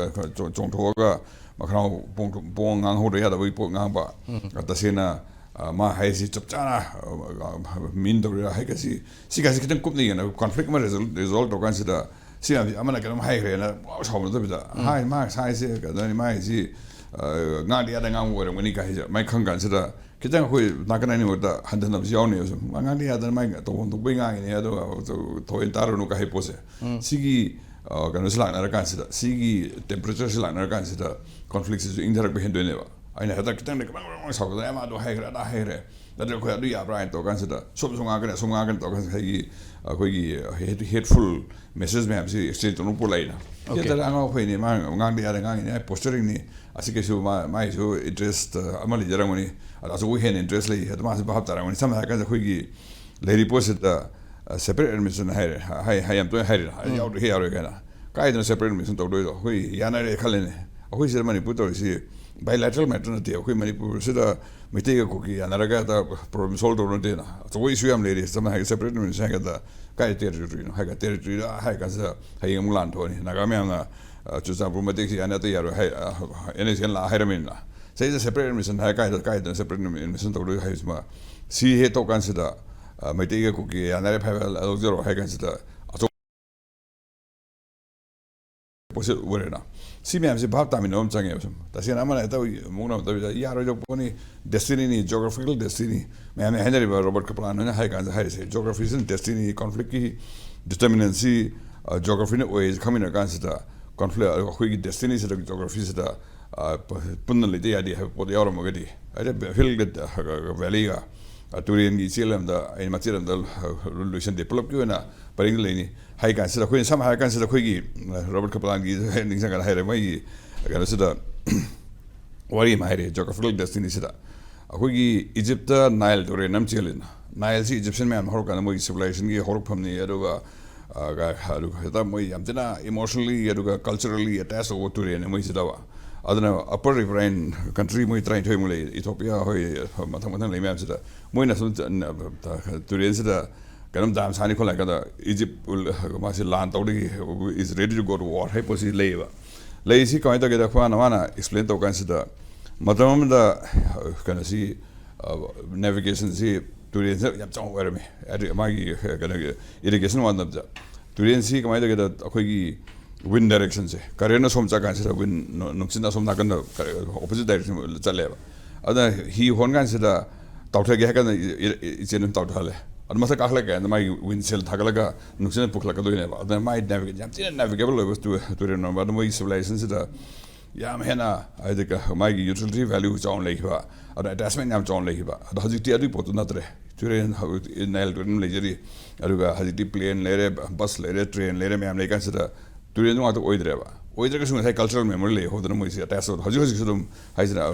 ꯆꯣ-, ꯆꯣꯡꯊꯣꯛꯑꯒ ꯃꯈꯅꯥꯎ ꯄꯣꯡ-, ꯄꯣꯡ ꯉꯥꯡꯍꯧꯗ ꯌꯥꯗꯕꯒꯤ ꯄꯣꯠ ꯉꯥꯡꯕ꯫ ꯎꯝ꯫ ꯇꯁꯦꯡꯅ, ꯑ, ꯃꯥ ꯍꯥꯏꯁꯤ ꯆꯞ ꯆꯥꯅ, ꯑ, mean ꯇꯧꯔꯤꯔꯥ ꯍꯥꯏꯒꯁꯤ, ꯁꯤꯒꯁꯤ ꯈꯤꯇꯪ ꯀꯨꯞꯅ ꯌꯦꯡꯉꯒ conflict ꯑꯃ resol-, resolve ꯇꯧꯔꯀꯥꯟꯁꯤꯗ ꯁꯤ ꯃꯌꯥꯝꯁꯤ ꯑꯃꯅ ꯀꯩꯅꯣꯝ ꯍꯥꯏꯈ꯭ꯔꯦꯅ ꯄꯨꯡꯁꯥꯎ ꯁꯥꯎꯅꯗꯕꯤꯗ, ꯎꯝ꯫ ꯍꯥꯏ, ꯃꯥ ꯍꯥꯏꯁꯦ ꯀꯩꯅꯣꯅꯤ, ꯃꯥ ꯍꯥꯏꯁꯤ, ꯑ, ꯉꯥꯡꯗ ꯌꯥꯗ ꯉꯥꯡꯕ ꯑꯣꯏꯔꯝꯒꯅꯤ ꯀꯥꯏꯁꯦ ꯃꯥꯏ ꯈꯪ ꯀꯥꯟꯁꯤꯗ ꯈꯤꯇꯪ ꯑꯩꯈꯣꯏ ꯅꯥꯀꯟ ꯑꯅꯤꯃꯛꯇ ꯍꯟꯊꯅꯕꯁꯨ ꯌꯥꯎꯅꯦꯕ꯫ ꯁꯨꯝ ꯃꯥ ꯉꯥꯡꯗ ꯌꯥꯗꯅ ꯃꯥꯏ ꯇꯧꯐꯝ ꯊꯣꯛꯄꯩ ꯉꯥꯡꯉꯤꯅꯦ, ꯑꯗꯨꯒ ꯊꯑꯣꯏꯅ ꯇꯥꯔꯨꯅꯨ ꯀꯥꯏ ꯍꯥꯏ ꯄꯣꯠꯁꯦ꯫ ꯎꯝ꯫ ꯁꯤꯒꯤ, ꯑ, ꯀꯩꯅꯣꯁꯤ ꯂꯥꯛꯅꯔꯀꯥꯟꯁꯤꯗ, ꯁꯤꯒꯤ temperatureꯁꯤ ꯂꯥꯛꯅꯔꯀꯥꯟꯁꯤꯗ conflictꯁꯤꯁꯨ ꯏꯪꯊꯔꯛꯄ ꯍꯦꯟꯗꯣꯏꯅꯦꯕ꯫ ꯑꯩꯅ ꯍꯦꯛꯇ ꯈꯤꯇꯪꯗꯤ ꯀꯃꯥꯏ ꯀꯃꯥꯏ ꯁꯥꯎꯒꯗꯅ, "ꯑꯦ, ꯃꯥ ꯑꯗꯨ ꯍꯥꯏꯈ꯭ꯔꯦ, ꯑꯗꯥ ꯍꯥꯏꯈ꯭ꯔꯦ, ꯅꯠꯇ꯭ꯔꯒ ꯑꯩꯈꯣꯏ ꯑꯗꯨ ꯌꯥꯕ꯭ꯔꯥ?" ꯍꯥꯏꯅ ꯇꯧꯔꯀꯥꯟꯁꯤꯗ ꯁꯣꯝꯁꯨ ꯉꯥꯡꯒꯅꯤ, ꯑꯁꯣꯝ ꯉꯥꯡꯒꯅꯤ ꯇꯧꯔꯀꯥꯟꯁꯤꯗ ꯑꯩꯒꯤ, ꯑꯩꯈꯣꯏꯒꯤ hate-, hateful message ꯃꯌꯥꯝꯁꯤ exchange ꯇꯧꯅꯕ ꯄꯣꯠ ꯂꯩꯅ꯫ Okay. ꯍꯦꯛꯇ ꯑꯉꯥꯎ ꯑꯐꯩꯅꯤ, ꯃꯥ ꯉꯥꯡꯗ ꯌꯥꯗꯦ ꯉꯥꯡꯉꯤꯅꯦ, posturingꯅꯤ, ꯑꯁꯤ ꯀꯩꯁꯨ ꯃꯥ-, ꯃꯥꯏꯁꯨ interest ꯑꯃ ꯂꯩꯖꯔꯝꯒꯅꯤ, ꯑꯗ ꯑꯆꯧꯕ ꯍꯦꯟꯅ interest ꯂꯩ, ꯑꯗ ꯃꯥꯁꯨ ꯚꯥꯞ ꯇꯥꯔꯝꯒꯅꯤ꯫ ꯁꯝꯅ ꯍꯥꯏꯔꯀꯥꯟꯗ ꯑꯩꯈꯣꯏꯒꯤ ꯂꯩꯔꯤ ꯄꯣꯠꯁꯤꯗ, ꯑ, separate admission ꯍꯥꯏꯔꯦ, ꯍꯥꯏ, ꯍꯥꯏ ꯌꯥꯝ ꯇꯣꯏꯅ ꯍꯥꯏꯔꯦ, ꯎꯝ꯫ ꯌꯥꯎꯗ꯭ꯔꯗꯤ ꯌꯥꯔꯣꯏ ꯀꯥꯏꯅ꯫ ꯀꯥꯏꯗꯅꯣ separate admission ꯇꯧꯗꯣꯏꯗꯣ? ꯑꯩꯈꯣꯏ ꯌꯥꯅꯔꯦ ꯈꯜꯂꯦꯅꯦ꯫ ꯑꯩꯈꯣꯏ ꯁꯤꯗ ꯃꯅꯤꯄꯨꯔ ꯇꯧꯔꯤꯁꯤ bilateral matter ꯅꯠꯇꯦ꯫ ꯑꯩꯈꯣꯏ ꯃꯅꯤꯄꯨꯔꯁꯤꯗ ꯃꯩꯇꯩꯒ ꯀꯨꯀꯤ ꯌꯥꯅꯔꯒ ꯍꯦꯛꯇ problem solve ꯇꯧꯕ ꯅꯠꯇꯦꯅ꯫ ꯑꯆꯧꯕ issue ꯌꯥꯝ ꯂꯩꯔꯤ꯫ ꯁꯝꯅ ꯍꯥꯏꯔꯒ separate admission ꯍꯥꯏꯒꯗ ꯀꯥꯏ territoryꯅꯣ? ꯍꯥꯏꯒ territoryꯗ ꯍꯥꯏ ꯀꯥꯟꯁꯤꯗ ꯍꯌꯦꯡ ꯑꯃꯨꯛ ꯂꯥꯟ ꯊꯣꯛꯑꯅꯤ꯫ ꯅꯥꯒꯥ ꯃꯌꯥꯝꯅ, ꯑ, ꯆꯨꯔꯆꯥꯟꯄꯨꯔ ꯃꯇꯦꯛꯁꯤ ꯌꯥꯅꯤ ꯑꯇꯩ ꯌꯥꯔꯣꯏ ꯍꯥꯏ, ꯑ, NSCꯅ ꯂꯥꯛꯑ ꯍꯥꯏꯔꯝꯃꯤꯅ꯫ ꯁꯤꯗꯩꯗ separate admission ꯍꯥꯏ ꯀꯥꯏꯗ, ꯀꯥꯏꯗꯅꯣ separate admission ꯇꯧꯗꯣꯏ ꯍꯥꯏꯁꯤꯃ? ꯁꯤ ꯍꯦꯛ ꯇꯧ ꯀꯥꯟꯁꯤꯗ, ꯑ, ꯃꯩꯇꯩꯒ ꯀꯨꯀꯤ ꯌꯥꯅꯔꯦ ꯐꯥꯏꯕ ꯂꯧꯖꯔꯣ ꯍꯥꯏ ꯀꯥꯟꯁꯤꯗ ꯑꯆꯧꯕ ꯄꯣꯠꯁꯛ ꯑꯣꯏꯔꯦꯅ꯫ ꯁꯤ ꯃꯌꯥꯝꯁꯦ ꯚꯥꯞ ꯇꯥꯃꯤꯟꯅꯕ ꯑꯃ ꯆꯪꯉꯦꯕ꯫ ꯁꯨꯝ ꯇꯁꯦꯡꯅ ꯑꯃꯅ ꯍꯦꯛꯇ ꯃꯨꯛꯅꯕ ꯅꯠꯇꯕꯤꯗ ꯌꯥꯔꯣꯏꯗꯧꯕ ꯄꯣꯠꯅꯤ, destinyꯅꯤ, geographical destiny꯫ ꯃꯌꯥꯝꯅ ꯍꯥꯏꯅꯔꯤꯕ ꯔꯣꯕꯔꯠ ꯀꯄꯂꯥꯟ ꯍꯣꯏꯅ ꯍꯥꯏ ꯀꯥꯟꯗ ꯍꯥꯏꯔꯤꯁꯦ, geographyꯁꯤꯅ destinyꯒꯤ conflictꯀꯤ determinantꯁꯤ, ꯑ, geographyꯅ ꯑꯣꯏ ꯈꯪꯃꯤꯟꯅꯔ ꯀꯥꯟꯁꯤꯗ conflict, ꯑꯩꯈꯣꯏꯒꯤ destinyꯁꯤꯗ, geographyꯁꯤꯗ, ꯑ, ꯄ-, ꯄꯨꯟꯅ ꯂꯩꯇ ꯌꯥꯗꯦ ꯍꯥꯏꯕ ꯄꯣꯠ ꯌꯥꯎꯔꯝꯃꯒꯗꯤ, ꯍꯥꯏꯗꯤ hillꯒ, ꯑ, valleyꯒ, ꯑ, ꯇꯨꯔꯦꯟꯒꯤ ꯏꯆꯦꯜ ꯑꯃꯗ ꯑꯩꯅ ꯃꯆꯦꯠ ꯑꯃꯗ, ꯑ, ꯂꯣꯏꯁꯤꯟꯗꯦ, ꯄꯨꯂꯞꯀꯤ ꯑꯣꯏꯅ ꯄꯔꯤꯡꯗ ꯂꯩꯅꯤ꯫ ꯍꯥꯏ ꯀꯥꯟꯁꯤꯗ ꯑꯩꯈꯣꯏꯅ ꯁꯝꯅ ꯍꯥꯏꯔ ꯀꯥꯟꯁꯤꯗ ꯑꯩꯈꯣꯏꯒꯤ, ꯑ, ꯔꯣꯕꯔꯠ ꯀꯄꯂꯥꯟꯒꯤ ꯍꯦꯛ ꯅꯤꯡꯁꯤꯡꯉꯒ ꯍꯥꯏꯔꯦ, ꯃꯣꯏꯒꯤ ꯀꯩꯅꯣꯁꯤꯗ ꯋꯥꯔꯤ ꯑꯃ ꯍꯥꯏꯔꯦ, geographical destinyꯁꯤꯗ꯫ ꯑꯩꯈꯣꯏꯒꯤ Egyptꯇ Nile ꯇꯨꯔꯦꯜ ꯑꯃ ꯆꯦꯜꯂꯤꯅ꯫ Nileꯁꯤ Egyptian ꯃꯌꯥꯝ ꯍꯧꯔꯀꯥꯟꯗ ꯃꯣꯏꯒꯤ civilizationꯒꯤ ꯍꯧꯔꯛꯐꯝꯅꯤ, ꯑꯗꯨꯒ, ꯑ, ꯒ-, ꯑꯗꯨꯒ ꯍꯦꯛꯇ ꯃꯣꯏ ꯌꯥꯝ ꯊꯤꯅ emotionally ꯑꯗꯨꯒ culturally attach ꯇꯧꯕ ꯇꯨꯔꯦꯜꯅꯤ ꯃꯣꯏꯁꯤꯗꯕ꯫ ꯑꯗꯨꯅ ꯑꯄꯔ ꯔꯤꯚꯔꯥꯏꯟ ꯀꯟꯇ꯭ꯔꯤ ꯃꯣꯏ ꯇꯔꯥꯅꯤꯊꯣꯏꯃꯨꯛ ꯂꯩ, ꯏꯊꯣꯄꯤꯌꯥ ꯍꯣꯏ, ꯃꯊꯪ ꯃꯊꯪ ꯂꯩ ꯃꯌꯥꯝꯁꯤꯗ, ꯃꯣꯏꯅ ꯁꯨꯝ ꯆ-, ꯇꯨꯔꯦꯟꯁꯤꯗ ꯀꯩꯅꯣꯝ ꯗꯥꯝ ꯁꯥꯅꯤ ꯈꯣꯠꯂꯦ ꯍꯥꯏ ꯀꯥꯟꯗ, ꯏꯖꯤꯞ ꯎꯜ-, ꯃꯥꯁꯤ ꯂꯥꯟ ꯇꯧꯔꯤ, is ready to go to war ꯍꯥꯏ ꯄꯣꯠꯁꯤ ꯂꯩꯌꯦꯕ꯫ ꯂꯩꯁꯤ ꯀꯃꯥꯏꯅ ꯇꯧꯒꯦꯗ, ꯑꯩꯈꯣꯏ ꯃꯥꯅ, ꯃꯥꯅ ꯑꯦꯛꯁꯄ꯭ꯂꯦꯟ ꯇꯧ ꯀꯥꯟꯁꯤꯗ, ꯃꯇꯝ ꯑꯃꯗ ꯀꯩꯅꯣꯁꯤ, ꯅꯦꯚꯤꯒꯦꯁꯟꯁꯤ ꯇꯨꯔꯦꯟꯁꯤꯗ ꯌꯥꯝ ꯆꯥꯎꯅ ꯑꯣꯏꯔꯝꯃꯤ꯫ ꯍꯥꯏꯗꯤ ꯃꯥꯒꯤ ꯀꯩꯅꯣꯒꯤ ꯏꯔꯤꯒꯦꯁꯟ ꯋꯥꯟꯗꯕꯗ, ꯇꯨꯔꯦꯟꯁꯤ ꯀꯃꯥꯏꯅ ꯇꯧꯒꯦꯗ, ꯑꯩꯈꯣꯏꯒꯤ ꯋꯤꯟ ꯗꯥꯏꯔꯦꯛꯁꯟꯁꯦ, ꯀꯔꯦꯟꯅ ꯁꯣꯝ ꯆꯠꯀꯥꯟꯁꯤꯗ ꯋꯤꯟ, ꯅꯨ-, ꯅꯨꯡꯁꯤꯠꯅ ꯑꯁꯣꯝ ꯅꯥꯀꯟꯗ, opposite direction ꯆꯠꯂꯦꯕ꯫ ꯑꯗꯨꯅ ꯍꯤ ꯍꯣꯟ ꯀꯥꯟꯁꯤꯗ ꯇꯥꯎꯊꯒꯦ ꯍꯥꯏ ꯀꯥꯟꯗ ꯏ-, ꯏ-, ꯏꯆꯦꯅ ꯑꯗꯨꯝ ꯇꯥꯎꯊꯍꯜꯂꯦ꯫ ꯑꯗꯨ ꯃꯊꯛ ꯀꯥꯈꯠꯂꯛꯀꯦ ꯍꯥꯏꯅ ꯃꯥꯒꯤ ꯋꯤꯟ ꯁꯦꯜ ꯊꯥꯒꯠꯂꯒ ꯅꯨꯡꯁꯤꯠꯅ ꯄꯨꯈꯠꯂꯛꯀꯗꯣꯏꯅꯦꯕ꯫ ꯑꯗꯨꯅ ꯃꯥꯒꯤ ꯅꯦꯚꯤꯒꯦ-, ꯌꯥꯝ ꯊꯤꯅ ꯅꯦꯚꯤꯒꯦꯕꯜ ꯑꯣꯏꯕ ꯇꯨ-, ꯇꯨꯔꯦꯜ ꯑꯣꯏꯔꯝꯕ꯫ ꯑꯗꯨ ꯃꯣꯏꯒꯤ ꯁꯤꯚꯤꯂꯥꯏꯖꯦꯁꯟꯁꯤꯗ ꯌꯥꯝ ꯍꯦꯟꯅ, ꯍꯥꯏꯗꯤ, ꯀ-, ꯃꯥꯒꯤ ꯌꯨꯇꯤꯂꯤꯇꯤ ꯚꯦꯂ꯭ꯌꯨ ꯆꯥꯎꯅ ꯂꯩꯈꯤꯕ, ꯑꯗ ꯑꯦꯇꯦꯆꯃꯦꯟ ꯌꯥꯝ ꯆꯥꯎꯅ ꯂꯩꯈꯤꯕ꯫ ꯑꯗꯣ ꯍꯧꯖꯤꯛꯇꯤ ꯑꯗꯨꯒꯤ ꯄꯣꯠꯇꯨ ꯅꯠꯇ꯭ꯔꯦ꯫ ꯇꯨꯔꯦꯟ, ꯍꯧꯖꯤꯛꯇꯤ ꯅꯥꯏꯜ ꯇꯨꯔꯦꯜ ꯑꯃ ꯂꯩꯖꯔꯤ, ꯑꯗꯨꯒ ꯍꯧꯖꯤꯛꯇꯤ ꯄ꯭ꯂꯦꯟ ꯂꯩꯔꯦ, ꯕꯁ ꯂꯩꯔꯦ, ꯇ꯭ꯔꯦꯟ ꯂꯩꯔꯦ, ꯃꯌꯥꯝ ꯂꯩ ꯀꯥꯟꯁꯤꯗ ꯇꯨꯔꯦꯟꯗꯨ ꯉꯥꯛꯇ ꯑꯣꯏꯗ꯭ꯔꯦꯕ꯫ ꯑꯣꯏꯗ꯭ꯔꯒꯁꯨ ꯉꯁꯥꯏ ꯀꯜꯆꯔꯦꯜ ꯃꯦꯃꯣꯔꯤ ꯂꯩꯍꯧꯗꯅ ꯃꯣꯏꯁꯤ ꯑꯦꯇꯦꯆ ꯇꯧꯗꯅ ꯍꯧꯖꯤꯛ ꯍꯧꯖꯤꯛꯁꯨ ꯑꯗꯨꯝ, ꯍꯥꯏꯁꯤꯅ,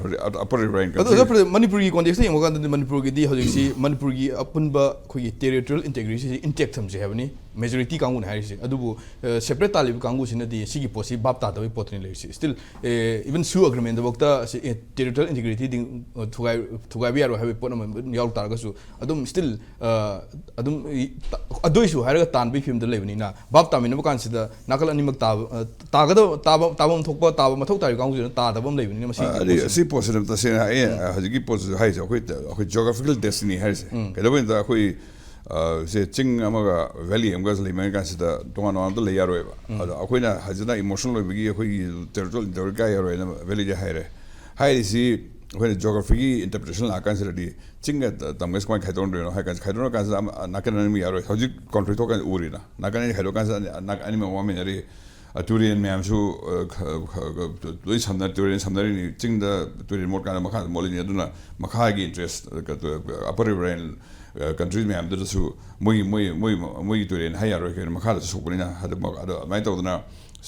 ꯑꯄꯔ ꯔꯤꯚꯔꯥꯏꯟ ꯑꯗꯣ ꯀꯟꯇ꯭ꯔꯤ꯫ ꯑꯣꯖꯥ ꯄ꯭ꯔꯗꯤꯞ, ꯃꯅꯤꯄꯨꯔꯒꯤ ꯀꯣꯟꯇꯦꯛꯁꯇ ꯌꯦꯡꯕ ꯀꯥꯟꯗꯗꯤ ꯃꯅꯤꯄꯨꯔꯒꯤꯗꯤ ꯍꯧꯖꯤꯛꯁꯤ ꯃꯅꯤꯄꯨꯔꯒꯤ ꯑꯄꯨꯟꯕ ꯑꯩꯈꯣꯏꯒꯤ ꯇꯦꯔꯤꯇꯣꯔꯤꯌꯦꯜ ꯏꯟꯇꯦꯒ꯭ꯔꯤꯇꯤꯁꯤ ꯏꯟꯇꯦꯛ ꯊꯝꯁꯦ ꯍꯥꯏꯕꯅꯤ, ꯃꯦꯖꯣꯔꯤꯇꯤ ꯀꯥꯡꯕꯨꯅ ꯍꯥꯏꯔꯤꯁꯦ꯫ ꯑꯗꯨꯕꯨ ꯁꯦꯄꯔꯦꯠ ꯇꯥꯜꯂꯤꯕ ꯀꯥꯡꯕꯨꯁꯤꯅꯗꯤ ꯁꯤꯒꯤ ꯄꯣꯠꯁꯤ ꯚꯥꯞ ꯇꯥꯗꯕꯒꯤ ꯄꯣꯠꯇꯨꯅꯤ ꯂꯩꯔꯤꯁꯤ꯫ ꯁ꯭ꯇꯤꯜ ꯏꯚꯟ ꯁꯤꯌꯨ ꯑꯦꯒ꯭ꯔꯤꯃꯦꯟꯗꯐꯥꯎꯗ ꯇꯦꯔꯤꯇꯣꯔꯤꯌꯦꯜ ꯏꯟꯇꯦꯒ꯭ꯔꯤꯇꯤꯗꯤ ꯊꯨꯒꯥꯏ, ꯊꯨꯒꯥꯏꯕ ꯌꯥꯔꯣꯏ ꯍꯥꯏꯕꯒꯤ ꯄꯣꯠ ꯑꯃ ꯌꯥꯎꯔꯛ ꯇꯥꯔꯒꯁꯨ, ꯑꯗꯨꯝ ꯁ꯭ꯇꯤꯜ ꯑꯗꯨꯝ ꯏ-, ꯇ-, ꯑꯗꯨꯏꯁꯨ ꯍꯥꯏꯔꯒ ꯇꯥꯟꯕꯒꯤ ꯐꯤꯕꯝꯗ ꯂꯩꯕꯅꯤꯅ, ꯚꯥꯞ ꯇꯥꯃꯤꯟꯅꯕ ꯀꯥꯟꯁꯤꯗ ꯅꯥꯀꯜ ꯑꯅꯤꯃꯛ ꯇꯥꯕ, ꯑ, ꯇꯥꯒꯗꯕ, ꯇꯥꯕ, ꯇꯥꯐꯝ ꯊꯣꯛꯄ, ꯇꯥꯕ ꯃꯊꯧ ꯇꯥꯔꯤꯕ ꯀꯥꯡꯕꯨꯁꯤꯅ ꯇꯥꯗꯕ ꯑꯃ ꯂꯩꯕꯅꯤꯅ, ꯃꯁꯤ ꯑ, ꯑꯗꯩ ꯄꯣꯠꯁꯤꯅ ꯑꯁꯤ ꯄꯣꯠꯁꯤꯅ ꯇꯁꯦꯡꯅ ꯍꯥꯏ-, ꯎꯝ꯫ ꯍꯧꯖꯤꯛꯀꯤ ꯄꯣꯠꯁꯤꯁꯨ ꯍꯥꯏꯔꯤꯁꯦ ꯑꯩꯈꯣꯏ, ꯑꯩꯈꯣꯏ ꯖꯤꯑꯣꯒ꯭ꯔꯥꯐꯤꯀꯦꯜ ꯗꯦꯁꯇꯤꯅꯤ ꯍꯥꯏꯔꯤꯁꯦ꯫ ꯎꯝ꯫ ꯀꯩꯗꯧꯕꯩꯅꯣꯗ ꯑꯩꯈꯣꯏ, ꯑ, ꯁꯦ ꯆꯤꯡ ꯑꯃꯒ ꯚꯦꯂꯤ ꯑꯃꯒ ꯂꯩꯃꯤꯟꯅ ꯀꯥꯟꯁꯤꯗ ꯇꯣꯉꯥꯟ ꯇꯣꯉꯥꯟꯕ ꯂꯩ ꯌꯥꯔꯣꯏꯕ꯫ ꯎꯝ꯫ ꯑꯗꯣ ꯑꯩꯈꯣꯏꯅ ꯍꯧꯖꯤꯛꯅ ꯏꯃꯣꯁꯅꯦꯜ ꯑꯣꯏꯕꯒꯤ ꯑꯩꯈꯣꯏꯒꯤ ꯇꯦꯔꯤꯇꯣꯔꯤꯌꯦꯜ ꯏꯟꯇꯦꯒ꯭ꯔꯤꯇꯤ ꯀꯥꯏ ꯌꯥꯔꯣꯏꯅ ꯚꯦꯂꯤꯗꯤ ꯍꯥꯏꯔꯦ꯫ ꯍꯥꯏꯔꯤꯁꯤ ꯑꯩꯈꯣꯏꯅ ꯖꯤꯑꯣꯒ꯭ꯔꯥꯐꯤꯒꯤ ꯏꯟꯇꯔꯄ꯭ꯔꯤꯇꯦꯁꯟ ꯂꯥꯛꯀꯥꯟꯁꯤꯗꯗꯤ ꯆꯤꯡꯒ ꯇ-, ꯇꯝꯒꯁꯦ ꯀꯃꯥꯏꯅ ꯈꯥꯏꯗꯣꯛꯅꯗꯣꯏꯅꯣ ꯍꯥꯏ ꯀꯥꯟꯁꯤꯗ, ꯈꯥꯏꯗꯣꯛꯅ ꯀꯥꯟꯁꯤꯗ ꯑꯃ, ꯅꯥꯀꯟ ꯑꯅꯤꯃꯛ ꯌꯥꯔꯣꯏ꯫ ꯍꯧꯖꯤꯛ ꯀꯣꯟꯐ꯭ꯂꯤꯛ ꯊꯣꯛꯀꯥꯟꯁꯤꯗ ꯎꯔꯤꯅ, ꯅꯥꯀꯟ ꯑꯅꯤ ꯈꯥꯏꯗꯣꯛ ꯀꯥꯟꯁꯤꯗ ꯑꯅꯤ-, ꯅꯥꯀꯟ ꯑꯅꯤꯃꯛ ꯋꯥꯃꯤꯟꯅꯔꯤ꯫ ꯑ, ꯇꯨꯔꯦꯟ ꯃꯌꯥꯝꯁꯨ, ꯑ, ꯈ-, ꯈ-, ꯈ-, ꯂꯣꯏ ꯁꯝꯅ-, ꯇꯨꯔꯦꯟ ꯁꯝꯅꯔꯤꯅꯤ꯫ ꯆꯤꯡꯗ ꯇꯨꯔꯦꯟ ꯃꯣꯠ ꯀꯥꯟꯗ ꯃꯈꯥꯗ ꯃꯣꯠꯂꯤꯅꯤ꯫ ꯑꯗꯨꯅ ꯃꯈꯥꯒꯤ ꯏꯟꯇꯔꯦꯁ, ꯑ, ꯀ-, ꯑꯄꯔ ꯔꯤꯚꯔꯥꯏꯟ ꯀꯟꯇ꯭ꯔꯤ ꯃꯌꯥꯝꯗꯨꯗꯁꯨ ꯃꯣꯏꯒꯤ ꯃꯣꯏ ꯃꯣꯏ ꯃꯣꯏꯒꯤ ꯇꯨꯔꯦꯜ ꯍꯥꯏ ꯌꯥꯔꯣꯏ, ꯀꯩꯅꯣ, ꯃꯈꯥꯗꯁꯨ ꯁꯣꯛꯄꯅꯤꯅ꯫ ꯑꯗꯨ ꯑꯗꯣ ꯑꯗꯨꯃꯥꯏꯅ ꯇꯧꯗꯅ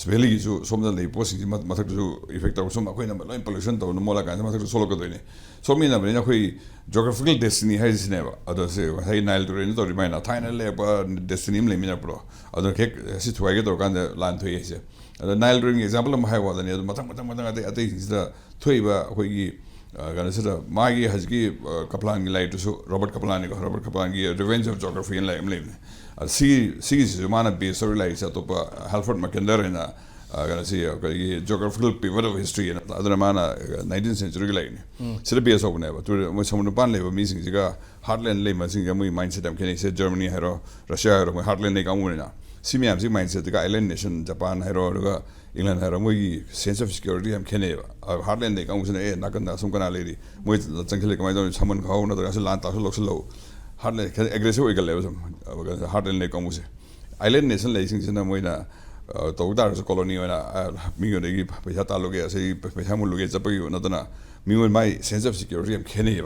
ꯚꯦꯂꯤꯒꯤꯁꯨ ꯁꯣꯝꯗ ꯂꯩꯕ ꯄꯣꯠꯁꯤꯡꯁꯤ ꯃꯊꯛꯇꯁꯨ ꯏꯐꯦꯛ ꯇꯧꯔꯒ ꯁꯨꯝ ꯑꯩꯈꯣꯏꯅ ꯂꯣꯏ ꯄꯣꯂꯨꯁꯟ ꯇꯧꯗꯅ ꯃꯣꯠꯂꯀꯥꯟꯗ ꯃꯊꯛꯇ ꯁꯣꯛꯂꯛꯀꯗꯣꯏꯅꯤ꯫ ꯁꯣꯝ ꯃꯤꯟꯅꯕꯅꯤꯅ ꯑꯩꯈꯣꯏ ꯖꯣꯒ꯭ꯔꯥꯐꯤꯀꯦꯜ ꯗꯦꯁꯇꯤꯅꯤ ꯍꯥꯏꯔꯤꯁꯤꯅꯦꯕ꯫ ꯑꯗꯣ ꯁꯤ ꯉꯁꯥꯏ ꯅꯥꯏꯜ ꯇꯨꯔꯦꯜꯅ ꯇꯧꯔꯤ ꯑꯗꯨꯃꯥꯏꯅ ꯊꯥꯏꯅ ꯂꯩꯔꯛꯄ ꯗꯦꯁꯇꯤꯅꯤ ꯑꯃ ꯂꯩꯃꯤꯟꯅꯔꯛꯄꯗꯣ, ꯑꯗꯣ ꯍꯦꯛ ꯁꯤ ꯊꯨꯒꯥꯏꯒꯦ ꯇꯧꯔꯀꯥꯟꯗ ꯂꯥꯟ ꯊꯣꯛꯏ ꯍꯥꯏꯁꯦ꯫ ꯑꯗꯣ ꯅꯥꯏꯜ ꯇꯨꯔꯦꯜꯒꯤ ꯑꯦꯛꯖꯥꯝꯄꯜ ꯑꯃ ꯍꯥꯏꯕ ꯋꯥꯗꯅꯤ, ꯑꯗꯣ ꯃꯊꯪ ꯃꯊꯪ ꯃꯊꯪ ꯑꯇꯩ ꯑꯇꯩꯁꯤꯡꯁꯤꯗ ꯊꯣꯛꯏꯕ ꯑꯩꯈꯣꯏꯒꯤ, ꯑ, ꯀꯩꯅꯣꯁꯤꯗ ꯃꯥꯒꯤ ꯍꯧꯖꯤꯛꯀꯤ, ꯑ, ꯀꯄꯂꯥꯟꯒꯤ ꯂꯥꯏꯔꯤꯛꯇꯨꯁꯨ, ꯔꯣꯕꯔꯠ ꯀꯄꯂꯥꯟꯅꯤꯀꯣ, ꯔꯣꯕꯔꯠ ꯀꯄꯂꯥꯟꯒꯤ Revenge of Geography ꯍꯥꯏꯅ ꯂꯥꯏꯔꯤꯛ ꯑꯃ ꯂꯩꯕꯅꯦ꯫ ꯑ, ꯁꯤ ꯁꯤꯒꯤꯁꯤꯁꯨ ꯃꯥꯅ ꯕꯦꯁ ꯇꯧꯔꯤ ꯂꯥꯏꯔꯤꯛꯁꯦ ꯑꯇꯣꯞꯄ, ꯑ, ꯍꯦꯜꯐꯔꯠ ꯃꯦꯀꯦꯟꯗꯔ ꯍꯥꯏꯅ, ꯑ, ꯀꯩꯅꯣꯁꯤ ꯑꯩꯈꯣꯏꯒꯤ Geographical Pivot of History ꯍꯥꯏꯅ, ꯑꯗꯨꯅ ꯃꯥꯅ ꯅꯥꯏꯟꯇꯤꯟ ꯁꯦꯟꯆꯨꯔꯤꯒꯤ ꯂꯥꯏꯔꯤꯛꯅꯤ꯫ ꯁꯤꯗ ꯕꯦꯁ ꯇꯧꯕꯅꯦꯕ꯫ ꯇꯨꯔꯦꯜ, ꯃꯣꯏ ꯁꯃꯨꯗ꯭ꯔ ꯃꯄꯥꯟ ꯂꯩꯕ ꯃꯤꯁꯤꯡꯁꯤꯒ ꯍꯥꯔꯠꯂꯦꯟ ꯂꯩꯕꯁꯤꯡꯁꯦ ꯃꯣꯏ ꯃꯥꯏꯟꯁꯦꯠ ꯌꯥꯝ ꯈꯦꯠꯅꯩ꯫ ꯁꯦ ꯖꯔꯃꯅꯤ ꯍꯥꯏꯔꯣ, ꯔꯁꯤꯌꯥ ꯍꯥꯏꯔꯣ, ꯃꯣꯏ ꯍꯥꯔꯠꯂꯦꯟ ꯂꯩ ꯀꯥꯡꯕꯨꯅꯤꯅ꯫ ꯁꯤ ꯃꯌꯥꯝꯁꯤ ꯃꯥꯏꯟꯁꯦꯠꯇꯒ ꯑꯥꯏꯂꯦꯟ ꯅꯦꯁꯟ, ꯖꯄꯥꯟ ꯍꯥꯏꯔꯣ, ꯑꯗꯨꯒ ꯏꯪꯂꯦꯟ ꯍꯥꯏꯔꯣ, ꯃꯣꯏꯒꯤ ꯁꯦꯟꯁ ꯑꯣꯐ ꯁꯦꯀ꯭ꯌꯨꯔꯤꯇꯤ ꯌꯥꯝ ꯈꯦꯠꯅꯩꯑꯕ꯫ ꯍꯥꯔꯠꯂꯦꯟ ꯂꯩ ꯀꯥꯡꯕꯨꯁꯤꯅ, "ꯑꯦ, ꯅꯥꯀꯟꯗ ꯑꯁꯨꯝ ꯀꯅꯥ ꯂꯩꯔꯤ? ꯃꯣꯏ ꯆꯪꯁꯤꯜꯂꯦ, ꯀꯃꯥꯏꯅ ꯇꯧꯅꯤ? ꯁꯃꯟ ꯈꯥꯎ ꯅꯠꯇ꯭ꯔꯒ ꯁꯤ ꯂꯥꯟ ꯇꯥꯛꯁꯨ ꯂꯧꯁꯤꯜꯂꯧ"꯫ ꯍꯥꯔꯠꯂꯦꯟ ꯈꯤꯇꯪ ꯑꯦꯒ꯭ꯔꯦꯁꯤꯞ ꯑꯣꯏꯒꯜꯂꯦꯕ ꯁꯨꯝ, ꯍꯥꯔꯠꯂꯦꯟ ꯂꯩ ꯀꯥꯡꯕꯨꯁꯦ꯫ ꯑꯥꯏꯂꯦꯟ ꯅꯦꯁꯟ ꯂꯩꯁꯤꯡꯁꯤꯅ ꯃꯣꯏꯅ, ꯑ, ꯇꯧ ꯇꯥꯔꯒꯁꯨ ꯀꯣꯂꯣꯅꯤ ꯑꯣꯏꯅ, ꯑ, ꯃꯤꯉꯣꯟꯗꯒꯤ ꯄꯩꯁꯥ ꯇꯥꯜꯂꯨꯒꯦ, ꯑꯁꯤ ꯄꯩꯁꯥ ꯃꯨꯜꯂꯨꯒꯦ ꯆꯠꯄꯒꯤ ꯅꯠꯇꯅ ꯃꯤꯉꯣꯟ ꯃꯥꯏ ꯁꯦꯟꯁ ꯑꯣꯐ ꯁꯦꯀ꯭ꯌꯨꯔꯤꯇꯤ ꯌꯥꯝ ꯈꯦꯠꯅꯩꯌꯦꯕ꯫